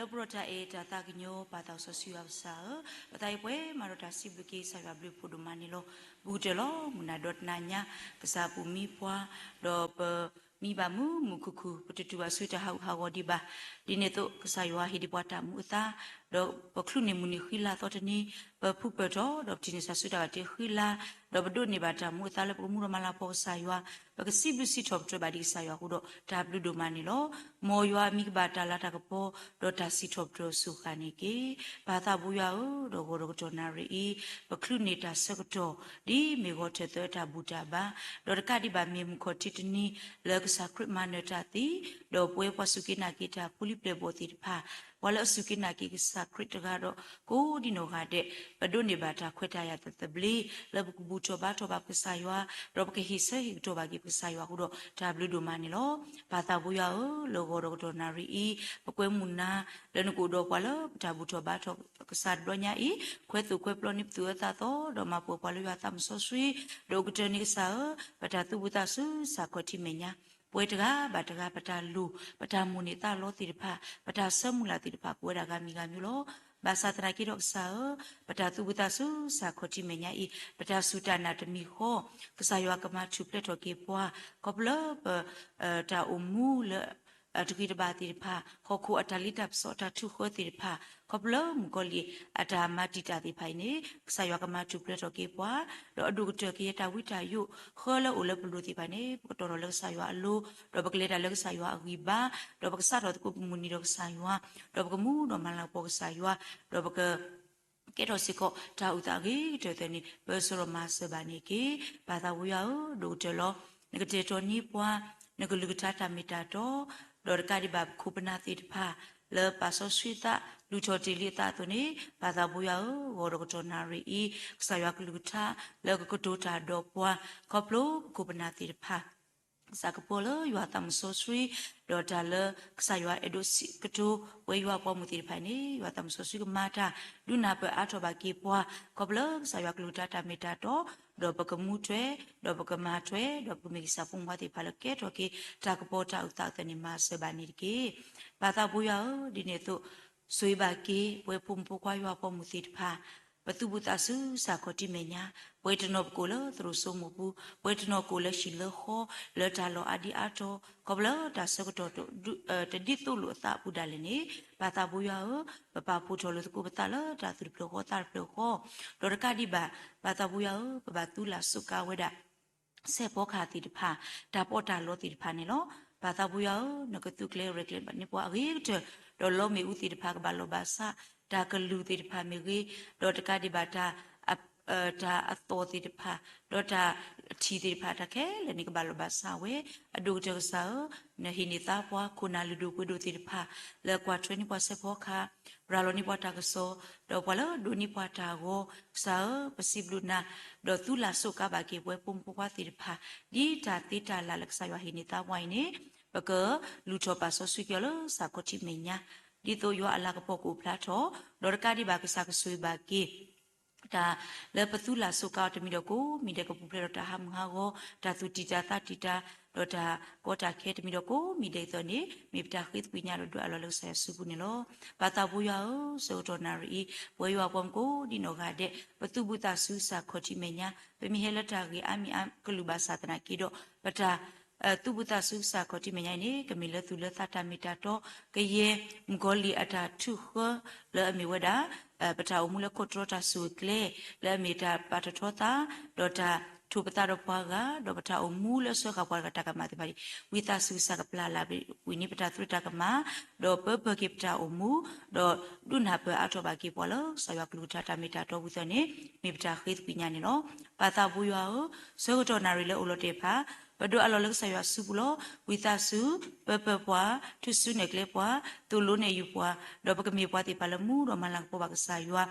လၢပရိၣ်တၢ်အဲၣ်တၢ်သးကညီၤ ပၢ်သးစီဆှံယွၤကစၢ်ဧၢ, ပသးအံၤပှဲၤမးဒီးတၢ်စံးဘျုးက့ၤကစၢ်ယွၤဘျုးဖှိၣ်ဒိၣ်မးန့ၣ်လီၤ. ဘူးကတၢၢ်လီၤ မုၢ်နၤဒီတနၤညါ ကစၢ်ပူၤမံပှၤ ဒီးပမံဘၣ်မုာ်မုာ်ခုၣ်ခုၣ် ပတတူၢ်ဘၣ်ဆူတၢ်ဟးဂူာ်ဟးဂီၤဒံးဘၣ်. ဒ်န့ၣ်အသိး ကစၢ်ယွၤဟ့ၣ်ဒံးပှၤတၢ်မူအသါ ဒီးပချုးန့ၢ်မုၢ်နံၤဃံလၤသီတနံၤ ပဖုပၢၢ်ထီၣ် ဒီးပထံၣ်န့ၢ်ကစၢ်ဆူတၢ်ဘၣ်တ့ဃံလၤ ဒီးပဒိးန့ၢ်ဘၣ်တၢ်မူအသါလၢပကမူဒီးမၤလၤကပီၤကစၢ်ယွၤ, ပကစံးဘျုးစံးထီၣ်ပတြၢၤဘၣ်ဒံးကစၢ်ယွၤအဃိဒီး တၢ်ဘျုးဒိၣ်မးန့ၣ်လီၤ. မ်ယွၤအမံၤကဘၣ်တၢ်လၤတၢ်ကပီၤ ဒီးတၢ်စံးထီၣ်ပတြၢၤအစိၤဃၣ်န့ၣ်တက့ၢ်. ပၢ်သးဘိယွၤဧၢ, ဒီးဂီၤဒီးကတီၢ်နၣ်ရံၣ်အံၤ ပချုးန့ၢ်တၢ်ဆၢကတီၢ် ဒ်မ့ၢ်ဂီၤထၢၣ်သၢတၢ်ဘူၣ်တၢ်ဘါ, ဒီးတကးဒံးဘၣ်မ့ၢ်မုၢ်ခီၣ်ထံးတနံၤ လၢကစၢ်ခရံာ်မၤနၢၤတၢ်သ့, ဒီးပဝဲပှၤစူၢ်က့ၤနာ်က့ၤတၢ်ဖိလံၤပျဲၢ်ဘီၣ်သ့ၣ်တဖၣ်, ပှၤလၢအစူၢ်က့ၤနာ်က့ၤကစၢ်ခရံာ်တဂၤဒီး ကိးဒံနီၢ်ဂၤဒဲး ပဒိးန့ၢ်ဘၣ်တၢ်ခွဲးတၢ်ယာ်သဘျ့ လၢပကဘူၣ်ထီၣ်ဘါထီၣ်ဘၣ်ပကစၢ်ယွၤ, ဒီးပကဟ့ၣ်ဆၢဟ့ၣ်ကတီၢ်ဘၣ်က့ၤပကစၢ်ယွၤအဃိဒီး တၢ်ဘျုးဒိၣ်မးန့ၣ်လီၤ. ပၢ်သးဘိယွၤဧၢ, လၢဂီၤဒီးကတီၢ်နၣ်ရံၣ်အံၤ ပကွဲမုာ်နၤ လၢနကအိၣ်ဒီးပှၤလၢပတၢ်ဘူၣ်ထီၣ်ဘါထီၣ်ကစၢ်တဘျီညါအံၤ, ခွဲးသိၣ်ခွဲးပျီန့ၢ်ပသူၣ်အၢသးသီ ဒီးမၤပှဲၤပှၤလၢယွၤသးစီဆှံ, ဒီးအိၣ်ကတၢၢ်န့ၣ်ကစၢ်ဧၢ, ပတၢ်သူၣ်ဘံၣ်သးဆူကစၢ်ခီၣ်ထံးမဲာ်ညါ, ပဝဲတဂၤဘၣ်တဂၤ ပတၢ်လိၣ် ပတၢ်မိၣ်န့ၢ်သးလီသ့ၣ်တဖၣ် ပတၢ်ဆၢမုၢ်လၢ်သ့ၣ်တဖၣ် ကအိၣ်ဝဲဒၣ်ဂၤမံၤဂၤမံၤလီၤ. ဘၣ်ဆၣ်သနာ်က့ဒီးကစၢ်ဧၢ, ပတၢ်သူၣ်ဘံၣ်သးဆူကစၢ်ခီၣ်ထံးမဲာ်ညါအံၤ ပတၢ်စူၢ်တၢ်နာ်တမံၤဃီ, ကစၢ်ယွၤကမၤထူၣ်ဖျဲးထီၣ်က့ၤပှၤ, ခီဖျိလၢပ တၢ်အိၣ်မူလၢ တဂ့ၤတဘၣ်သ့ၣ်တဖၣ်, ဟီၣ်ခိၣ်အတၢ်လ့တၢ်ပစီၣ် တၢ်ထုးဃၢသ့ၣ်တဖၣ်, ခီဖျိလၢမုၣ်ကီၤလံၢ်အတၢ်မၤတံာ်တာ်သ့ၣ်တဖၣ်အံၤန့ၣ် ကစၢ်ယွၤကမၤထူၣ်ဖျဲးထီၣ်က့ၤပှၤ, ဒီးအဒိၣ်ကတၢၢ်ကယဲၢ်တၢ်ဝံတၢ်ယိး ဃၢလၢအိၣ်လၢပလိၤသ့ၣ်တဖၣ်န့ၣ် ပကတီၢ်ထီၣ်လၢကစၢ်ယွၤအလိၤ, ဒီးပကလဲၤတၢ်လၢကစၢ်ယွၤအဂံၢ်ဘါ, ဒီးပကစးထီၣ်သကိးပမုၢ်နံၤဒီးကစၢ်ယွၤ, ဒီးပကမူဒီးမၤလၤကပီၤကစၢ်ယွၤ, ဒီးပက ကဲထီၣ်စ့ၢ်ကီးတၢ်အုၣ်သးအဂ့ၤကတၢၢ်သ့ၣ်န့ၣ် ပၢဆှၢဒီးမၤစၢၤဘၣ်န့ၣ်တက့ၢ်. ပၢ်သးဘိယွၤဧၢ, ဒိၣ်ကတၢၢ်လီၤ. နကတဲာ်ကတီၤန့ၢ်ပှၤ နကလုၢ်ကထါတၢ်မ့ၢ်တၢ်တီ, ဒီးတကးဒံးဘၣ်ပခိၣ်ပနၢ်သ့ၣ်တဖၣ် လၢပာ်စီဆှံသး လုၢ်ထီၣ်တ့ၢ်လံအသးအသိးန့ၣ် ပၢ်သးဘိယွၤဧၢ, ဂီၤဒီးကတီၢ်နၣ်ရံၣ်အံၤ ကစၢ်ယွၤကလုၢ်ကထါ လၢကကတိၤတၢ်ဒီးပှၤ ခီဖျိပခိၣ်ပနၢ်သ့ၣ်တဖၣ် ကစၢ်ကပီၤလၢယွၤသးမုၣ်စီဆှံ, ဒီးတၢ်လၢကစၢ်ယွၤအဲၣ်ဒိးစံးကတိၤ ပဝဲယွၤအပှၤမုၣ်သ့ၣ်တဖၣ်န့ၣ် ယွၤသးမုၣ်စီဆှံကမၤတၢ် ဒုးနၢ်ပၢၢ်အါထီၣ်ဘၣ်က့ၤပှၤ, ခီဖျိလၢကစၢ်ယွၤကလုၢ်ကထါတၢ်မ့ၢ်တၢ်တီ, ဒီးပကမူထွဲ, ဒီးပကမၤထွဲ, ဒီးပကမ့ၢ်ကစၢ်ဖိမုၣ်ဖိခွါသ့ၣ်တဖၣ်လၢကဲထီၣ်က့ၤ တၢ်ကပီၤတၢ်အုၣ်သးအသိးန့ၣ် မၤစၢၤဘၣ်န့ၣ်တက့ၢ်. ပၢ်သးဘိယွၤဧၢ, ဒ်န့ၣ်အသိး ဆိၣ်ဂ့ၤဘၣ်က့ၤ ပဝဲဖိမုၣ်ဖိခွါယွၤအပှၤမုၣ်သ့ၣ်တဖၣ် ပသူၣ်ဘံၣ်သးဆူကစၢ်ခီၣ်ထံးမဲာ်ညါ, ပဝဲတနီၤပကိးလၢသရိာ်စိမိၢ်ပူၤ, ပဝဲတနီၤကိးလၢဟံၣ်လၢဃီ, လၢတၢ်လီၢ်အါဒံအါတီၤ, ခီဖျိလၢတၢ်ဆၢကတီၢ် တဒ်သိးလိာ်အသးအပူၤဒၣ်လဲာ်န့ၣ်, ပၢ်သးဘိယွၤဧၢ, ပပာ်ဖှိၣ်ထီၣ်လိာ်သကိးပသးလၢတၢ်သူၣ်တဖျၢၣ်ဃီသးတဖျၢၣ်ဃီ, ဒီးတကးဒံးဘၣ် ပၢ်သးဘိယွၤဧၢ, ပဘၣ်သူလၢ်စူးကါဝဲဒၣ် စဲးဖီကဟၣ်သ့ၣ်တဖၣ်, တၢ်ပီးတၢ်လီသ့ၣ်တဖၣ်န့ၣ်လီၤ. ပၢ်သးဘိယွၤဧၢ, နကသုးကျဲၤရဲၣ်ကျဲၤန့ၢ်ပှၤအဂ့ၤကတၢၢ်, ဒီးလီမ့ၣ်အူသ့ၣ်တဖၣ်ကဘၣ်လီၢ်ဘၣ်စး, တၢ်ကလုၢ်သ့ၣ်တဖၣ်မ့ၢ်ဂ့ၤ, ဒီးတကးဒံးဘၣ်တၢ် တၢ်အသီၣ်သ့ၣ်တဖၣ်, ဒီးတၢ်ထံၣ်သ့ၣ်တဖၣ် တၢ်ခဲလၢာ်န့ၣ်ကဘၣ်လီၢ်ဘၣ်စးဝဲ, အဒိၣ်ကတၢၢ်ကစၢ်ဧၢ, နဟ့ၣ်န့ၢ်သါပှၤ ခိၣ်နၢ်လုၢ်ဒိၣ်ပှ့ၤဒိၣ်သ့ၣ်တဖၣ်, လၢကွၢ်ထွဲန့ၢ်ပှၤစဲးဖီကဟၣ်, ရၤလီၤန့ၢ်ပှၤတၢ်ကစီၣ်, ဒီးပှၤလၢဒိးန့ၢ်ပှၤတၢ်ဂီၤ, ကစၢ်ဧၢ, ပစံးဘျုးနၤ, ဒီးသူလၢ်စူးကါဘၣ်က့ၤပဝဲဖိမုၣ်ဖိခွါသ့ၣ်တဖၣ်, ဒ်တၢ်သ့တၢ်လၢ်လၢကစၢ်ယွၤဟ့ၣ်န့ၢ်သါပှၤအံၤန့ၣ်, ပကလူၤထီၣ်ပာ်စီဆှံက့ၤအီၤလၢကစၢ်ခီၣ်ထံးမဲာ်ညါ, ဒ်သိးယွၤအလၤကပီၤကအိၣ်ဖျါထီၣ်, ဒီးတကးဒံးဘၣ်ကစၢ်ကဆိၣ်ဂ့ၤဘၣ်က့ၤ တၢ်လၢပသူလၢ်စူးကါအီၤတမံၤဒီးကိးမံၤဒဲး ကပူၤဖျဲးဒီးတၢ်ဟးမုၢ်ဟးဂီၤ, တၢ်သူၣ်တံၢ်တၢ်သးတံာ်တာ်, ဒီးတၢ်ကီတၢ်ခဲတမံၤဒီးကိးမံၤဒဲးအသိးန့ၣ် မ့ၢ်ပတၢ်ဃ့သကွံာ်ညါဒီးဒွဲၣ်အလီၢ်လၢကစၢ်ယွၤစုပူၤန့ၣ်လီၤ. ပၢ်သးဘိယွၤဧၢ, ဆၢကတီၢ်နၣ်ရံၣ်အံၤ ပဝဲယွၤအပှၤမုၣ်ကိးဒံနီၢ်ဂၤဒဲး ပသူၣ်ဘံၣ်သးဆူကစၢ်ခီၣ်ထံးမဲာ်ညါ, ပမ့ၢ်ဟဲလၢတၢ်ဂ့ၢ်အါမံၤအါကလုာ်ဘၣ်ဆၣ်သနာ်က့ဒီး ပတၢ် သူၣ်ဘံၣ်သးဆူကစၢ်ခီၣ်ထံးမဲာ်ညါအံၤန့ၣ် ကမ့ၢ်လၢသူၣ်လၢသးတၢ်မ့ၢ်တၢ်တီ, ကယဲၢ်မုၣ်ကီၤလံၢ်အတၢ်ထုးဃၢ လၢအမ့ၢ်ဝဲဒၣ် ပတၢ်အိၣ်မူလၢခိၣ်တြီတၢ်ဆိၣ်ဂ့ၤကျဲ, လၢအမ့ၢ်တၢ်ပာ်ထီၣ်ထီသး, ဒီးတၢ်ထိၣ်ပသးဒီးပှၤဂၤ, ဒီးပတၢ်အိၣ်မူလၢအစၢဃာ်ပှၤတဂၤတၢ်ကမၣ်သ့ၣ်တဖၣ်န့ၣ် ဝံသးစူၤကစၢ်ကပျၢ်လၢ်ဝံၤန့ၣ် ပတၢ်သရ့တၢ်ကမၣ်, ဒီးပၢပၢၢ်က့ၤပတၢ်အိၣ်မူ, ဒီးဒုးနၢ်ပၢၢ်အါထီၣ်ဘၣ်က့ၤပှၤလၢကစၢ်ယွၤကလုၢ်ကထါတၢ်မ့ၢ်တၢ်တီဝံၤအသိးန့ၣ် မ့ၢ်ပတၢ်ဃ့သကွံာ်ညါန့ၣ်လီၤ. ပၢ်သးဘိယွၤဧၢ, ဆၢကတီၢ်နၣ်ရံၣ်လၢအိၣ်လီၤတဲာ်တဖၣ် ပဒွဲၣ်အလီၢ်လၢကစၢ်ယွၤစုပူၤလီၤ. ဝံသးစူၤ ပၢပၢၢ်ပှၤ, ထုးစုနဲၣ်ကျဲပှၤ, သိၣ်လိနဲၣ်ယုာ်ပှၤ, ဒီးပကမ့ၢ်ပှၤသ့ၣ်တဖၣ်လၢမူဒီးမၤလၤကပီၤဘၣ်ကစၢ်ယွၤ,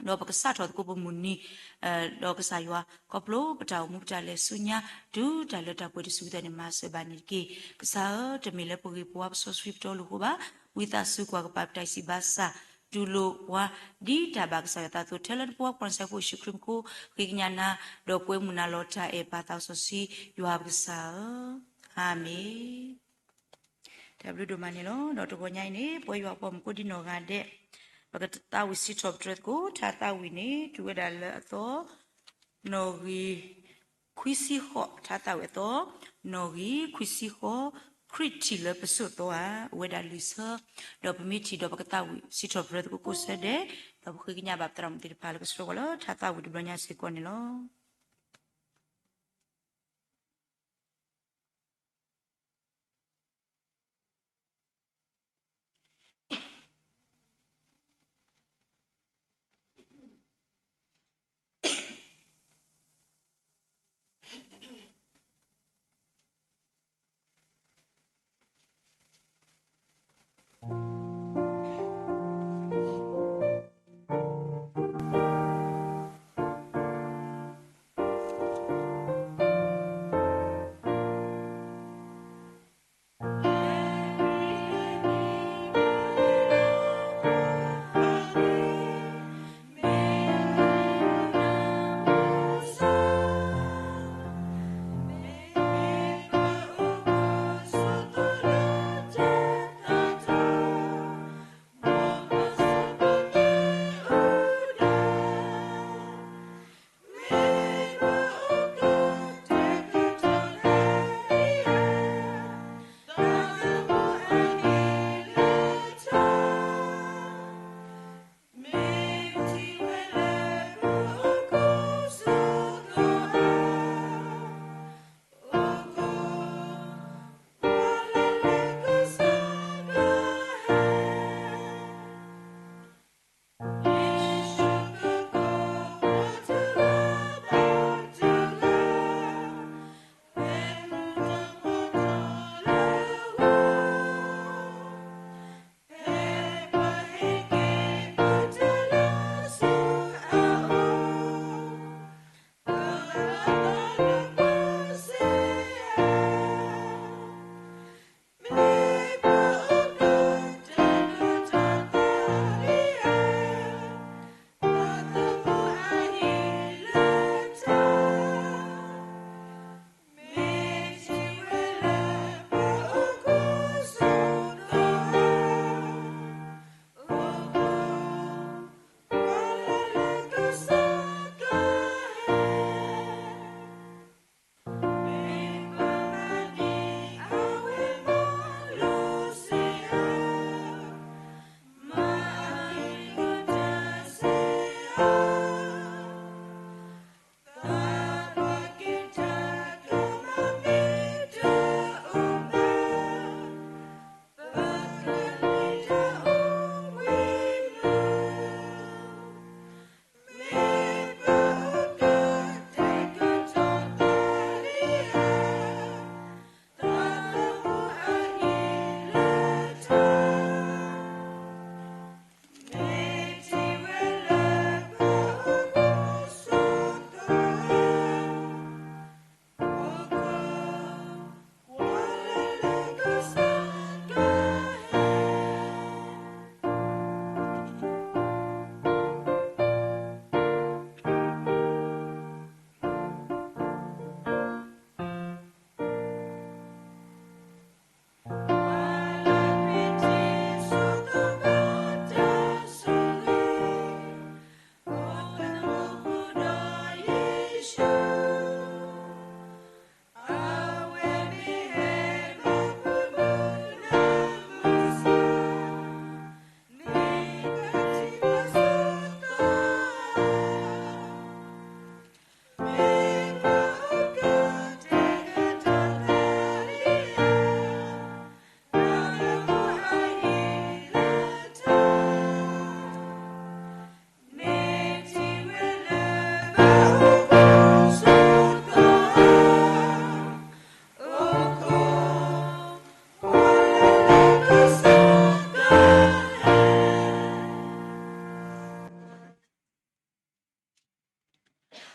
ဒီးပကစးထီၣ်သကိးပမုၢ်နံၤ ဒီးကစၢ်ယွၤ ခီဖျိပတၢ်အိၣ်မူပတၢ်လဲၤဆူညါ တုၤတၢ်လၢတၢ်ပှဲၤတစုအသိးန့ၣ် မၤစၢၤဘၣ်န့ၣ်တက့ၢ်. ကစၢ်ဧၢ, တမ့ၢ်လၢပဂ့ၤပဝါပစီဆှံပတီၢ်လိာ်အဃိဘၣ်. ဝံသးစူၤကွၢ်ကပၤပတၢ်စံးဘၣ်ဆၣ် တူၢ်လိာ်ပှၤ ဒ်တၢ်ဘၣ်ကစၢ်ယွၤသးအသိး ထဲလၢနဖိခွါကစၢ်ဖိယ့ၣ်ၡူးခရံာ်မူခိၣ် ဃ့ကညးနၤ ဒီးကွဲမုာ်နၤလီၤ. တၢ်အဲၣ်ပၢ်သးစီဆှံယွၤပကစၢ်ဧၢ, အၤမ့ၣ်. တၢ်ဘျုးဒိၣ်မးန့ၣ်လီၤ. ဒီးတဂီၤညါအံၤန့ၣ် ပဝဲယွၤအပှၤမုၣ်ကိးဒံနီၢ်ဂၤဒဲး ပကသးဝံၣ်စံးထီၣ်ပတြၢၤသကိး ထါသးဝံၣ်န့ၣ် တုၤဝဲဒၣ်လၢအသီ နီၣ်ဂံၢ် ခွံဆံဃိး, ထါသးဝံၣ်အသီ နီၣ်ဂံၢ်ခွံဆံဃိး, ခရံာ်ထံၣ်လၢပစိၤသီဧါ, အိၣ်ဝဲဒၣ်လွံၢ်ဆၢ, ဒီးပမ့ၢ်ထံၣ်ဒီးပကသးဝံၣ်စံးထီၣ်ပတြၢၤသကိးကိးဆၢဒဲး, ဒီးပဃ့ကညးဘၣ်ပသရၣ်မုၣ်သ့ၣ်တဖၣ်လၢကဆှၢပှၤလၢထါသးဝံၣ်တဘျီညါစ့ၢ်ကီးန့ၣ်လီၤ.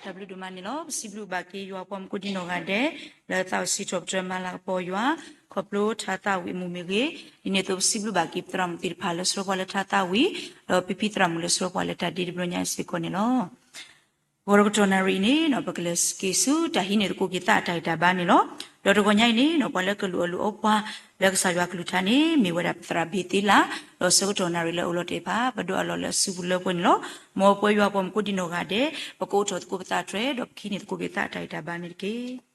တၢ်ဘျုးဒိၣ်မးန့ၣ်လီၤ. ပစံးဘျုးဘၣ်က့ၤယွၤပှၤမုၣ်ကိးဒံနီၢ်ဂၤဒဲး လၢသးအိၣ်စံးထီၣ်ပတြၢၤမၤလၤကပီၤယွၤ ခီဖျိထါသးဝံၣ်အမုာ်မ့ၢ်ဂ့ၤ, ဒ်န့ၣ်အသိးပစံးဘျုးဘၣ်က့ၤပသရၣ်မုၣ်သ့ၣ်တဖၣ်လၢဆှၢပှၤလၢထါသးဝံၣ်, ဒီးဖံဖံသရၣ်မုၣ်လၢဆှၢပှၤလၢတၢ်ဒ့တဘျီညါစ့ၢ်ကီးန့ၣ်လီၤ. ဂီၤတကတီၢ်နၣ်ရံၣ်အံၤန့ၣ် ပကလဲၤက့ၤဆူတၢ်ဟံးန့ၢ်သကိးက့ၤသးအတၢ်ဂံၢ်တၢ်ဘါန့ၣ်လီၤ. ဒီးတဂီၤညါအံၤန့ၣ် ပှၤလၢကလူၤအီၣ်လူၤအီပှၤ လၢကစၢ်ယွၤကလုၢ်ကထါန့ၣ် မ့ၢ်ဝဲဒၣ်ပသရၣ်ဘ့ၤသ့လး, ဒီးဆၢကတီၢ်နၣ်ရံၣ်လၢအအိၣ်လီၤတဲာ်တဖၣ် ပဒိးအလီၢ်လၢအစုပူၤလၢပှဲၤန့ၣ်လီၤ. မ်ပဝဲယွၤပှၤမူကိးဒံနီၢ်ဂၤဒဲး ပကအိးထီၣ်သကိးပသးတြဲၤ ဒီးပကဟံးန့ၢ်သကိးက့ၤသးအတၢ်ဂံၢ်တၢ်ဘါန့ၣ်တက့ၢ်.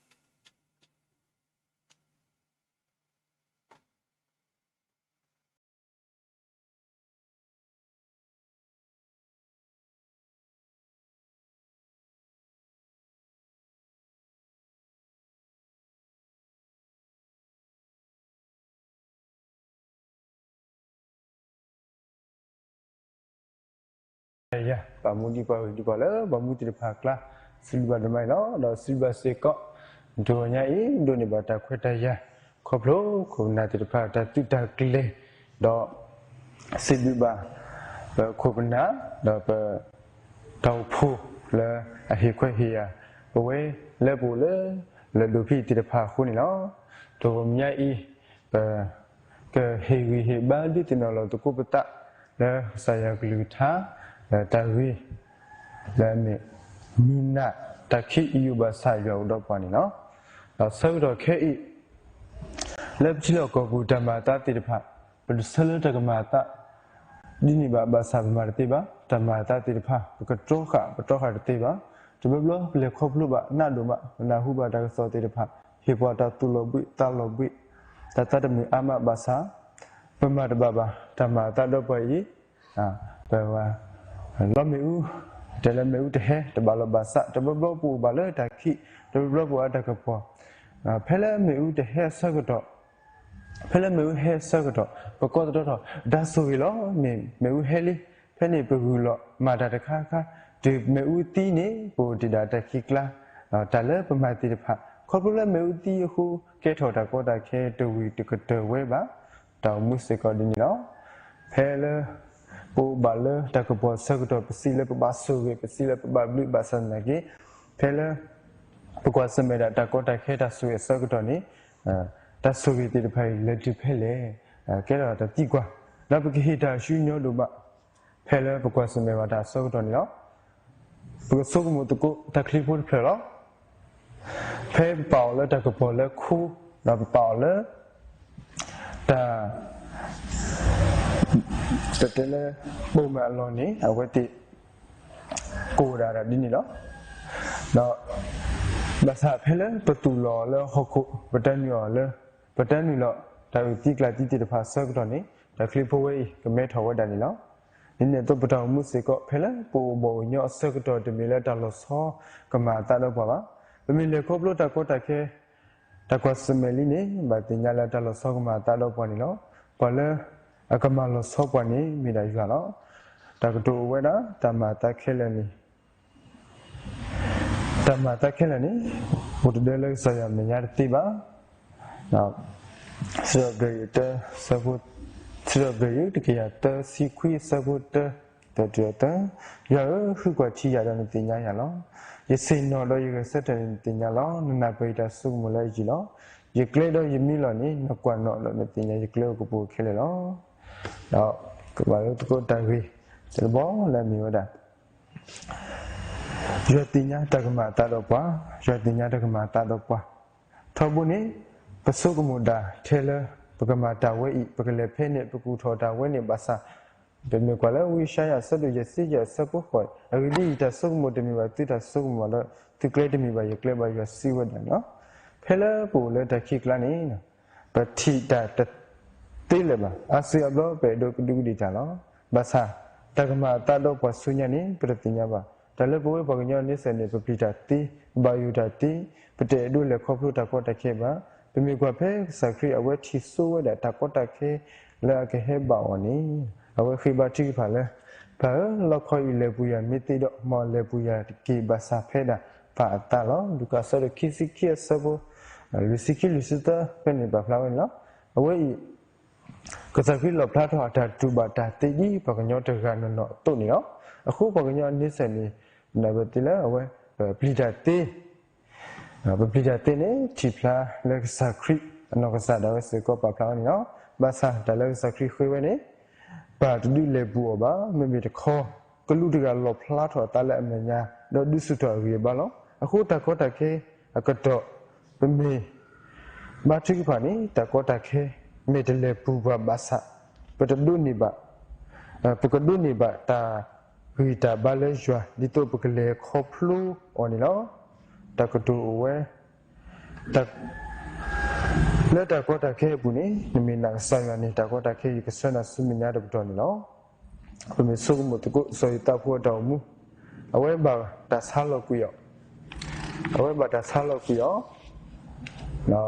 ယၤ ပာ်မူဒံးပှၤဂ့ၤဒံးပှၤလၢ ပှၤမူသ့ၣ်တဖၣ်အကျါ စံးဘျုးဘၣ်ဒိၣ်မးအံၤလီၤ. ဒီးစံးဘျုးဘၣ်စ့ၢ်ကီး တဂီၤညါအံၤ ဒိးန့ၢ်ဘၣ်တၢ်ခွဲးတၢ်ယာ် ခီဖျိခိၣ်ပနၢ်သ့ၣ်တဖၣ်တၢ်သုးတၢ်ကျဲၤ ဒီး စံးဘျုးဘၣ် ပခိၣ်ပနၢ် ဒီးပ တၢ်အိၣ်ဖှိၣ်လၢအဟ့ၣ်ခွဲးဟ့ၣ်ယာ် ပဝဲလၢပအိၣ်လၢ လၢၢ်ဒိၣ်ဖံးသ့ၣ်တဖၣ်အဃိန့ၣ်လီၤ. တဂီၤညါအံၤ ပ ကဟ့ၣ်ဂံၢ်ဟ့ၣ်ဘါ ဒုးသ့ၣ်နီၣ်လီၤသကိးပသး လၢကစၢ်ယွၤကလုၢ်ကထါ လၢတၢ်ဂ့ၢ် လၢအမ့ၢ် မုၢ်နၤတၢ်ခံးအယိာ်ဘၣ်ဆၣ်ယွၤအိၣ်ဒီးပှၤန့ၣ်လီၤ. ဒီးဆၢကတီၢ်ခဲအံၤ လၢပထံလီၢ်ကီၢ်ပူၤတၢ်မၤအသးသ့ၣ်တဖၣ် ပတဆၢလၢတၢ်ကမၤအသး ဒ်န့ၣ်ဘၣ် ဘၣ်ဆၣ်ပမၤတသ့ဘၣ်. တၢ်မၤအသးသ့ၣ်တဖၣ် ပကတြီဃာ် ပတြီဃာ်တသ့ဘၣ်. တဘျီဘျီပလဲၤခီဖျိဘၣ်နးဒိၣ်မး ပနၢ်ဟူဘၣ်တၢ်ကစီၣ်သ့ၣ်တဖၣ် ဟ့ၣ်ပှၤတၢ်သူၣ်လီၤဘှံးသးလီၤဘှံး တၢ်သးတမုာ်အါမးဘၣ်ဆၣ် ပမၤတဘၣ်ဘၣ် တၢ်မၤအသးဒီးပှၤအံၤ ပ လီၤမ့ၣ်အူ တဲလၢမ့ၣ်အူတဟဲ တဘၣ်လီၤဘၣ်ဆၣ် တဘျီဘျီပအိၣ်ဘၣ်လၢတၢ်ခံး တဘျီဘျီပအိၣ်အတၢ်ကပီၤ ဖဲလၢမ့ၣ်အူတဟဲအဆၢကတီၢ် ဖဲလၢမ့ၣ်အူဟဲအဆၢကတီၢ် ပကီတရီထီၣ် တၢ်ဆိၣ်ဂ့ၤလီၤ. မ့ၢ်မ့ၣ်အူဟဲလံ ဖဲန့ၣ်ပဂုာ်လီၤ မၤတၢ်တခါခါ တုၤမ့ၣ်အူသံန့ၣ် ပအိၣ်တ့ၢ်ဒၣ်တၢ်ခံးကျါ တၢ်လၢပမၤသ့ၣ်တဖၣ် ခီဖျိလၢမ့ၣ်အူသံအဃိ ကဲထီၣ်တၢ်ကီတၢ်ခဲတဝံၤတကတၢၢ်ဝဲဘၣ် တၢ်အိၣ်မူစ့ၢ်ကီးဒ်န့ၣ်လီၤ. ဖဲလၢ ပအိၣ်ဘၣ်လၢတၢ်ကပီၤအဆၢကတီၢ် ပစံးလၢပဘၣ်ဆိၣ်ဂ့ၤ ပစံးလၢပဘၣ်ဘျုးဘၣ်ဆၣ်သနာ်က့ ဖဲလၢ ပကွၢ်ဆၢၣ်မဲာ်ဒၣ်တၢ်ကီတၢ်ခဲတၢ်ဆိၣ်ဂ့ၤအဆၢကတီၢ်န့ၣ် တၢ်ဆိၣ်ဂ့ၤသ့ၣ်တဖၣ်အံၤ လဲၤတုၤဖဲလဲၣ် ကဲထီၣ်တၢ်သံကွၢ် ဒီးပကဟ့ၣ်တၢ်ဆူညီဒိၣ်မး ဖဲလၢပကွၢ်ဆၢၣ်မဲာ်ဘၣ်တၢ်အဆၢကတီၢ်န့ၣ်လီၤ. ပကဆိကမိၣ်သကိးတၢ်ချံဖိတဖျၢၣ်လီၤ. ဖဲပပာ်အီၤလၢတၢ်ကပီၤလၢခိ ဒီးပပာ်အီၤလၢ တၢ် ပတဲလၢ ပိာ်မၢ်အလီၢ်န့ၣ် အဝဲသ့ၣ် ကိၢ်ဒၣ်ဒ်န့ၣ်လီၤ. ဒီး ဘၣ်ဆၣ်ဖဲလၢပသူၣ်လီၤအီၤလၢဟီၣ်ခိၣ် ပတၢ်နုာ်အီၤလၢ ပတၢ်နုာ်လီၤ တၢ်အုၣ်သံကျၢ်သံသ့ၣ်တဖၣ်အဆၢကတီၢ်န့ၣ် တၢ်ချံဖိဝဲအံၤ ကမဲထီၣ်ဝဲဒၣ်န့ၣ်လီၤ. ဒ်န့ၣ်အသိးပတၢ်အိၣ်မူစ့ၢ်ကီး ဖဲလၢပအိၣ်ဘီၣ်အိၣ်ညီအဆၢကတီၢ် တမ့ၢ်လၢတၢ်လီၤဆီကမၤအသးဒီးပှၤဘၣ်. ပမ့ၢ်လဲၤခီဖျိတၢ်ကီတၢ်ခဲ တၢ်ကွၢ်ဆၢၣ်မဲာ်လံန့ၣ် ဘၣ်သ့ၣ်ညါလၢတၢ်လီၤဆီကမၤအသးဒီးပှၤန့ၣ်လီၤ. ပှၤလၢအကမၤလီၤဆီပှၤန့ၣ် မ့ၢ်ဒၣ်ယွၤလီၤ. တၢ်ကတိၤအိၣ်ဝဲဒၣ် တၢ်မၤအသးခဲလၢာ်န့ၣ် တၢ်မၤအသးခဲလၢာ်န့ၣ် အိၣ်တဒၢလၢကစၢ်ယွၤမဲာ်ညါတသ့ဘၣ်. စံးထီၣ်ပတြၢၤယုၢ်တကယၤသၢဆံခွံအဆၢဖိတၢ သၢတုၤအသၢ, ယွၤဧၢ, ဃုကွၢ်ထံယၤဒီးနသ့ၣ်ညါယၤလီၤ. ယဆ့ၣ်နီၤဒီးယဂဲၤဆၢထၢၣ်န့ၣ်နသ့ၣ်ညါလီၤ. နနၢ်ပၢၢ်ယတၢ်ဆိကမိၣ်လၢအယံာ်လီၤ. ယကျဲဒီးယမံလီၤန့ၣ် နကွၢ်နီၣ်ဒီးနသ့ၣ်ညါယကျဲအိၣ်ကပိာ်ခဲလၢာ်လီၤ. ဒီးကဘၣ်လၢသကိးတၢ်ဂ့ၢ် တဘီလၢအမ့ၢ်ဝဲဒၣ် ယွၤသ့ၣ်ညါတၢ်ကမၤအသးဒီးပှၤ, ယွၤသ့ၣ်ညါတၢ်ကမၤအသးဒီးပှၤ. ထီဘိန့ၣ် ပဆိကမိၣ်ဒၣ်ထဲလၢ ပကမၤတၢ်ဝဲအံၤ, ပကလဲၤဖဲန့ၣ်, ပကူၣ်ထီၣ်တၢ်ဝဲန့ၣ်ဘၣ်ဆၣ်, ပမ့ၢ်ကွၢ်လၢဝံယၡါယၤအဆၢဒိၣ်ယဲၢ်ဆံယဲၢ်အဆၢဖိဃိး, အဂ့ၢ်ဒ်အံၤ, တၢ်ဆိကမိၣ်တမ့ၢ်ဘၣ်သုတၢ်ဆိကမိၣ်ဘၣ်ဒီး, သုကျဲတမ့ၢ်ဘၣ်ယကျဲဘၣ်, ယွၤစံးဝဲဒၣ်န့ၣ်လီၤ. ဖဲလၢပအိၣ်လၢတၢ်ခံးကျါန့ၣ် ပထံၣ်တၢ်တသ့လၢၤဘၣ်. အါစုအါဘျီပအဲၣ်ဒိးကဒူးကဒ့ၣ်တၢ်လီၤ. ဘၣ်ဆၣ် တၢ်ကမၤအသးဒီးပှၤဆူညါန့ၣ် ပတသ့ၣ်ညါဘၣ်. တၢ်လၢပဝဲပှၤကညီန့ဆၢၣ်န့ၣ် ပပျံၤတၢ်သ့, ပဘၣ်ယိၣ်တၢ်သ့, ပတအဲၣ်ဒိးလဲၤခီဖျိတၢ်ကီတၢ်ခဲဘၣ်. ပမ့ၢ်ကွၢ်ဖဲကစၢ်ခရံာ်အဝဲထံၣ်စိဝဲဒၣ်တၢ်ကီတၢ်ခဲလၢအကဟဲဘၣ်အီၤန့ၣ်, အဝဲဃ့ဘါထုကဖၣ်လၢ ပၢ်ဧၢ, လီခီအံၤလဲၤပူၤယၤမ့ၢ်သ့ဒီး, မ်အလဲၤပူၤယၤတက့ၢ်ဘၣ်ဆၣ်ဖဲဒၣ်ပၢ်အသးလီၤ. လူၤကၣ်အဆၢဒိၣ်ခံဆံခံအဆၢဖိ လွံၢ်ဆံခံ လွံၢ်ဆံသၢ ဖဲန့ၣ်ပာ်ဖျါဝဲန့ၣ်လီၤ. အဝဲအံၤ ကစၢ်ခရံာ်လီၣ်ဖျါထီၣ်အတၢ်တူၢ်ဘၣ်တၢ်သ့ဒ်ပှၤကညီတဂၤနီၢ်နီၢ်အသိးန့ၣ်လီၤ. အဃိပှၤကညီန့ဆၢၣ်န့ၣ် ပသ့လၢအဝဲ ပပျံၤတၢ်သ့, ပပျံၤတၢ်သ့န့ၣ် ထံၣ်ဖျါလၢကစၢ်ခရံာ်အနီၢ်ကစၢ်ဒၣ်ဝဲစ့ၢ်ကီးပာ်ဖျါဝဲန့ၣ်လီၤ. ဘၣ်ဆၣ်တၢ်လၢကစၢ်ခရံာ်ဃ့ဝဲန့ၣ် ပၢ်တဒုးလဲၤပူၤအီၤဘၣ်. မ့မ့ၢ်တခီ ကလူးတဂၤလီၣ်ဖျါထီၣ်အသးလၢအမဲာ်ညါ ဒီးဒုးဆူၣ်ထီၣ်အဂံၢ်အဘါလီၤ. အဃိတၢ်ကီတၢ်ခဲအကတီၢ် ပမ့ၢ်ဘါထုကဖၣ်န့ၣ် တၢ်ကီတၢ်ခဲမ့ၢ်တလဲၤပူၤပှၤဘၣ်ဆၣ် ပတဒိးန့ၢ်ဘၣ် ပကဒိးန့ၢ်ဘၣ်တၢ်ဂံၢ်တၢ်ဘါလၢယွၤ ဒ်သိးပကလဲၤခီဖျိအီၤန့ၣ်လီၤ. တၢ်ကတိၤအိၣ်ဝဲ လၢတၢ်ကီတၢ်ခဲအပူၤန့ၣ် နမ့ၢ်နာ်ကစၢ်ယွၤန့ၣ် တၢ်ကီတၢ်ခဲအံၤကဆှၢနၤဆူမဲာ်ညါတပတီၢ်န့ၣ်လီၤ. ပမ့ၢ်ဆိကမိၣ်သကိးစီၤယိၤသးဖိအတၢ်အိၣ်မူ, အဝဲဘၣ်တၢ်ဆါလီၤကွံာ်အီၤ, အဝဲဘၣ်တၢ်ဆါလီၤကွံာ်အီၤ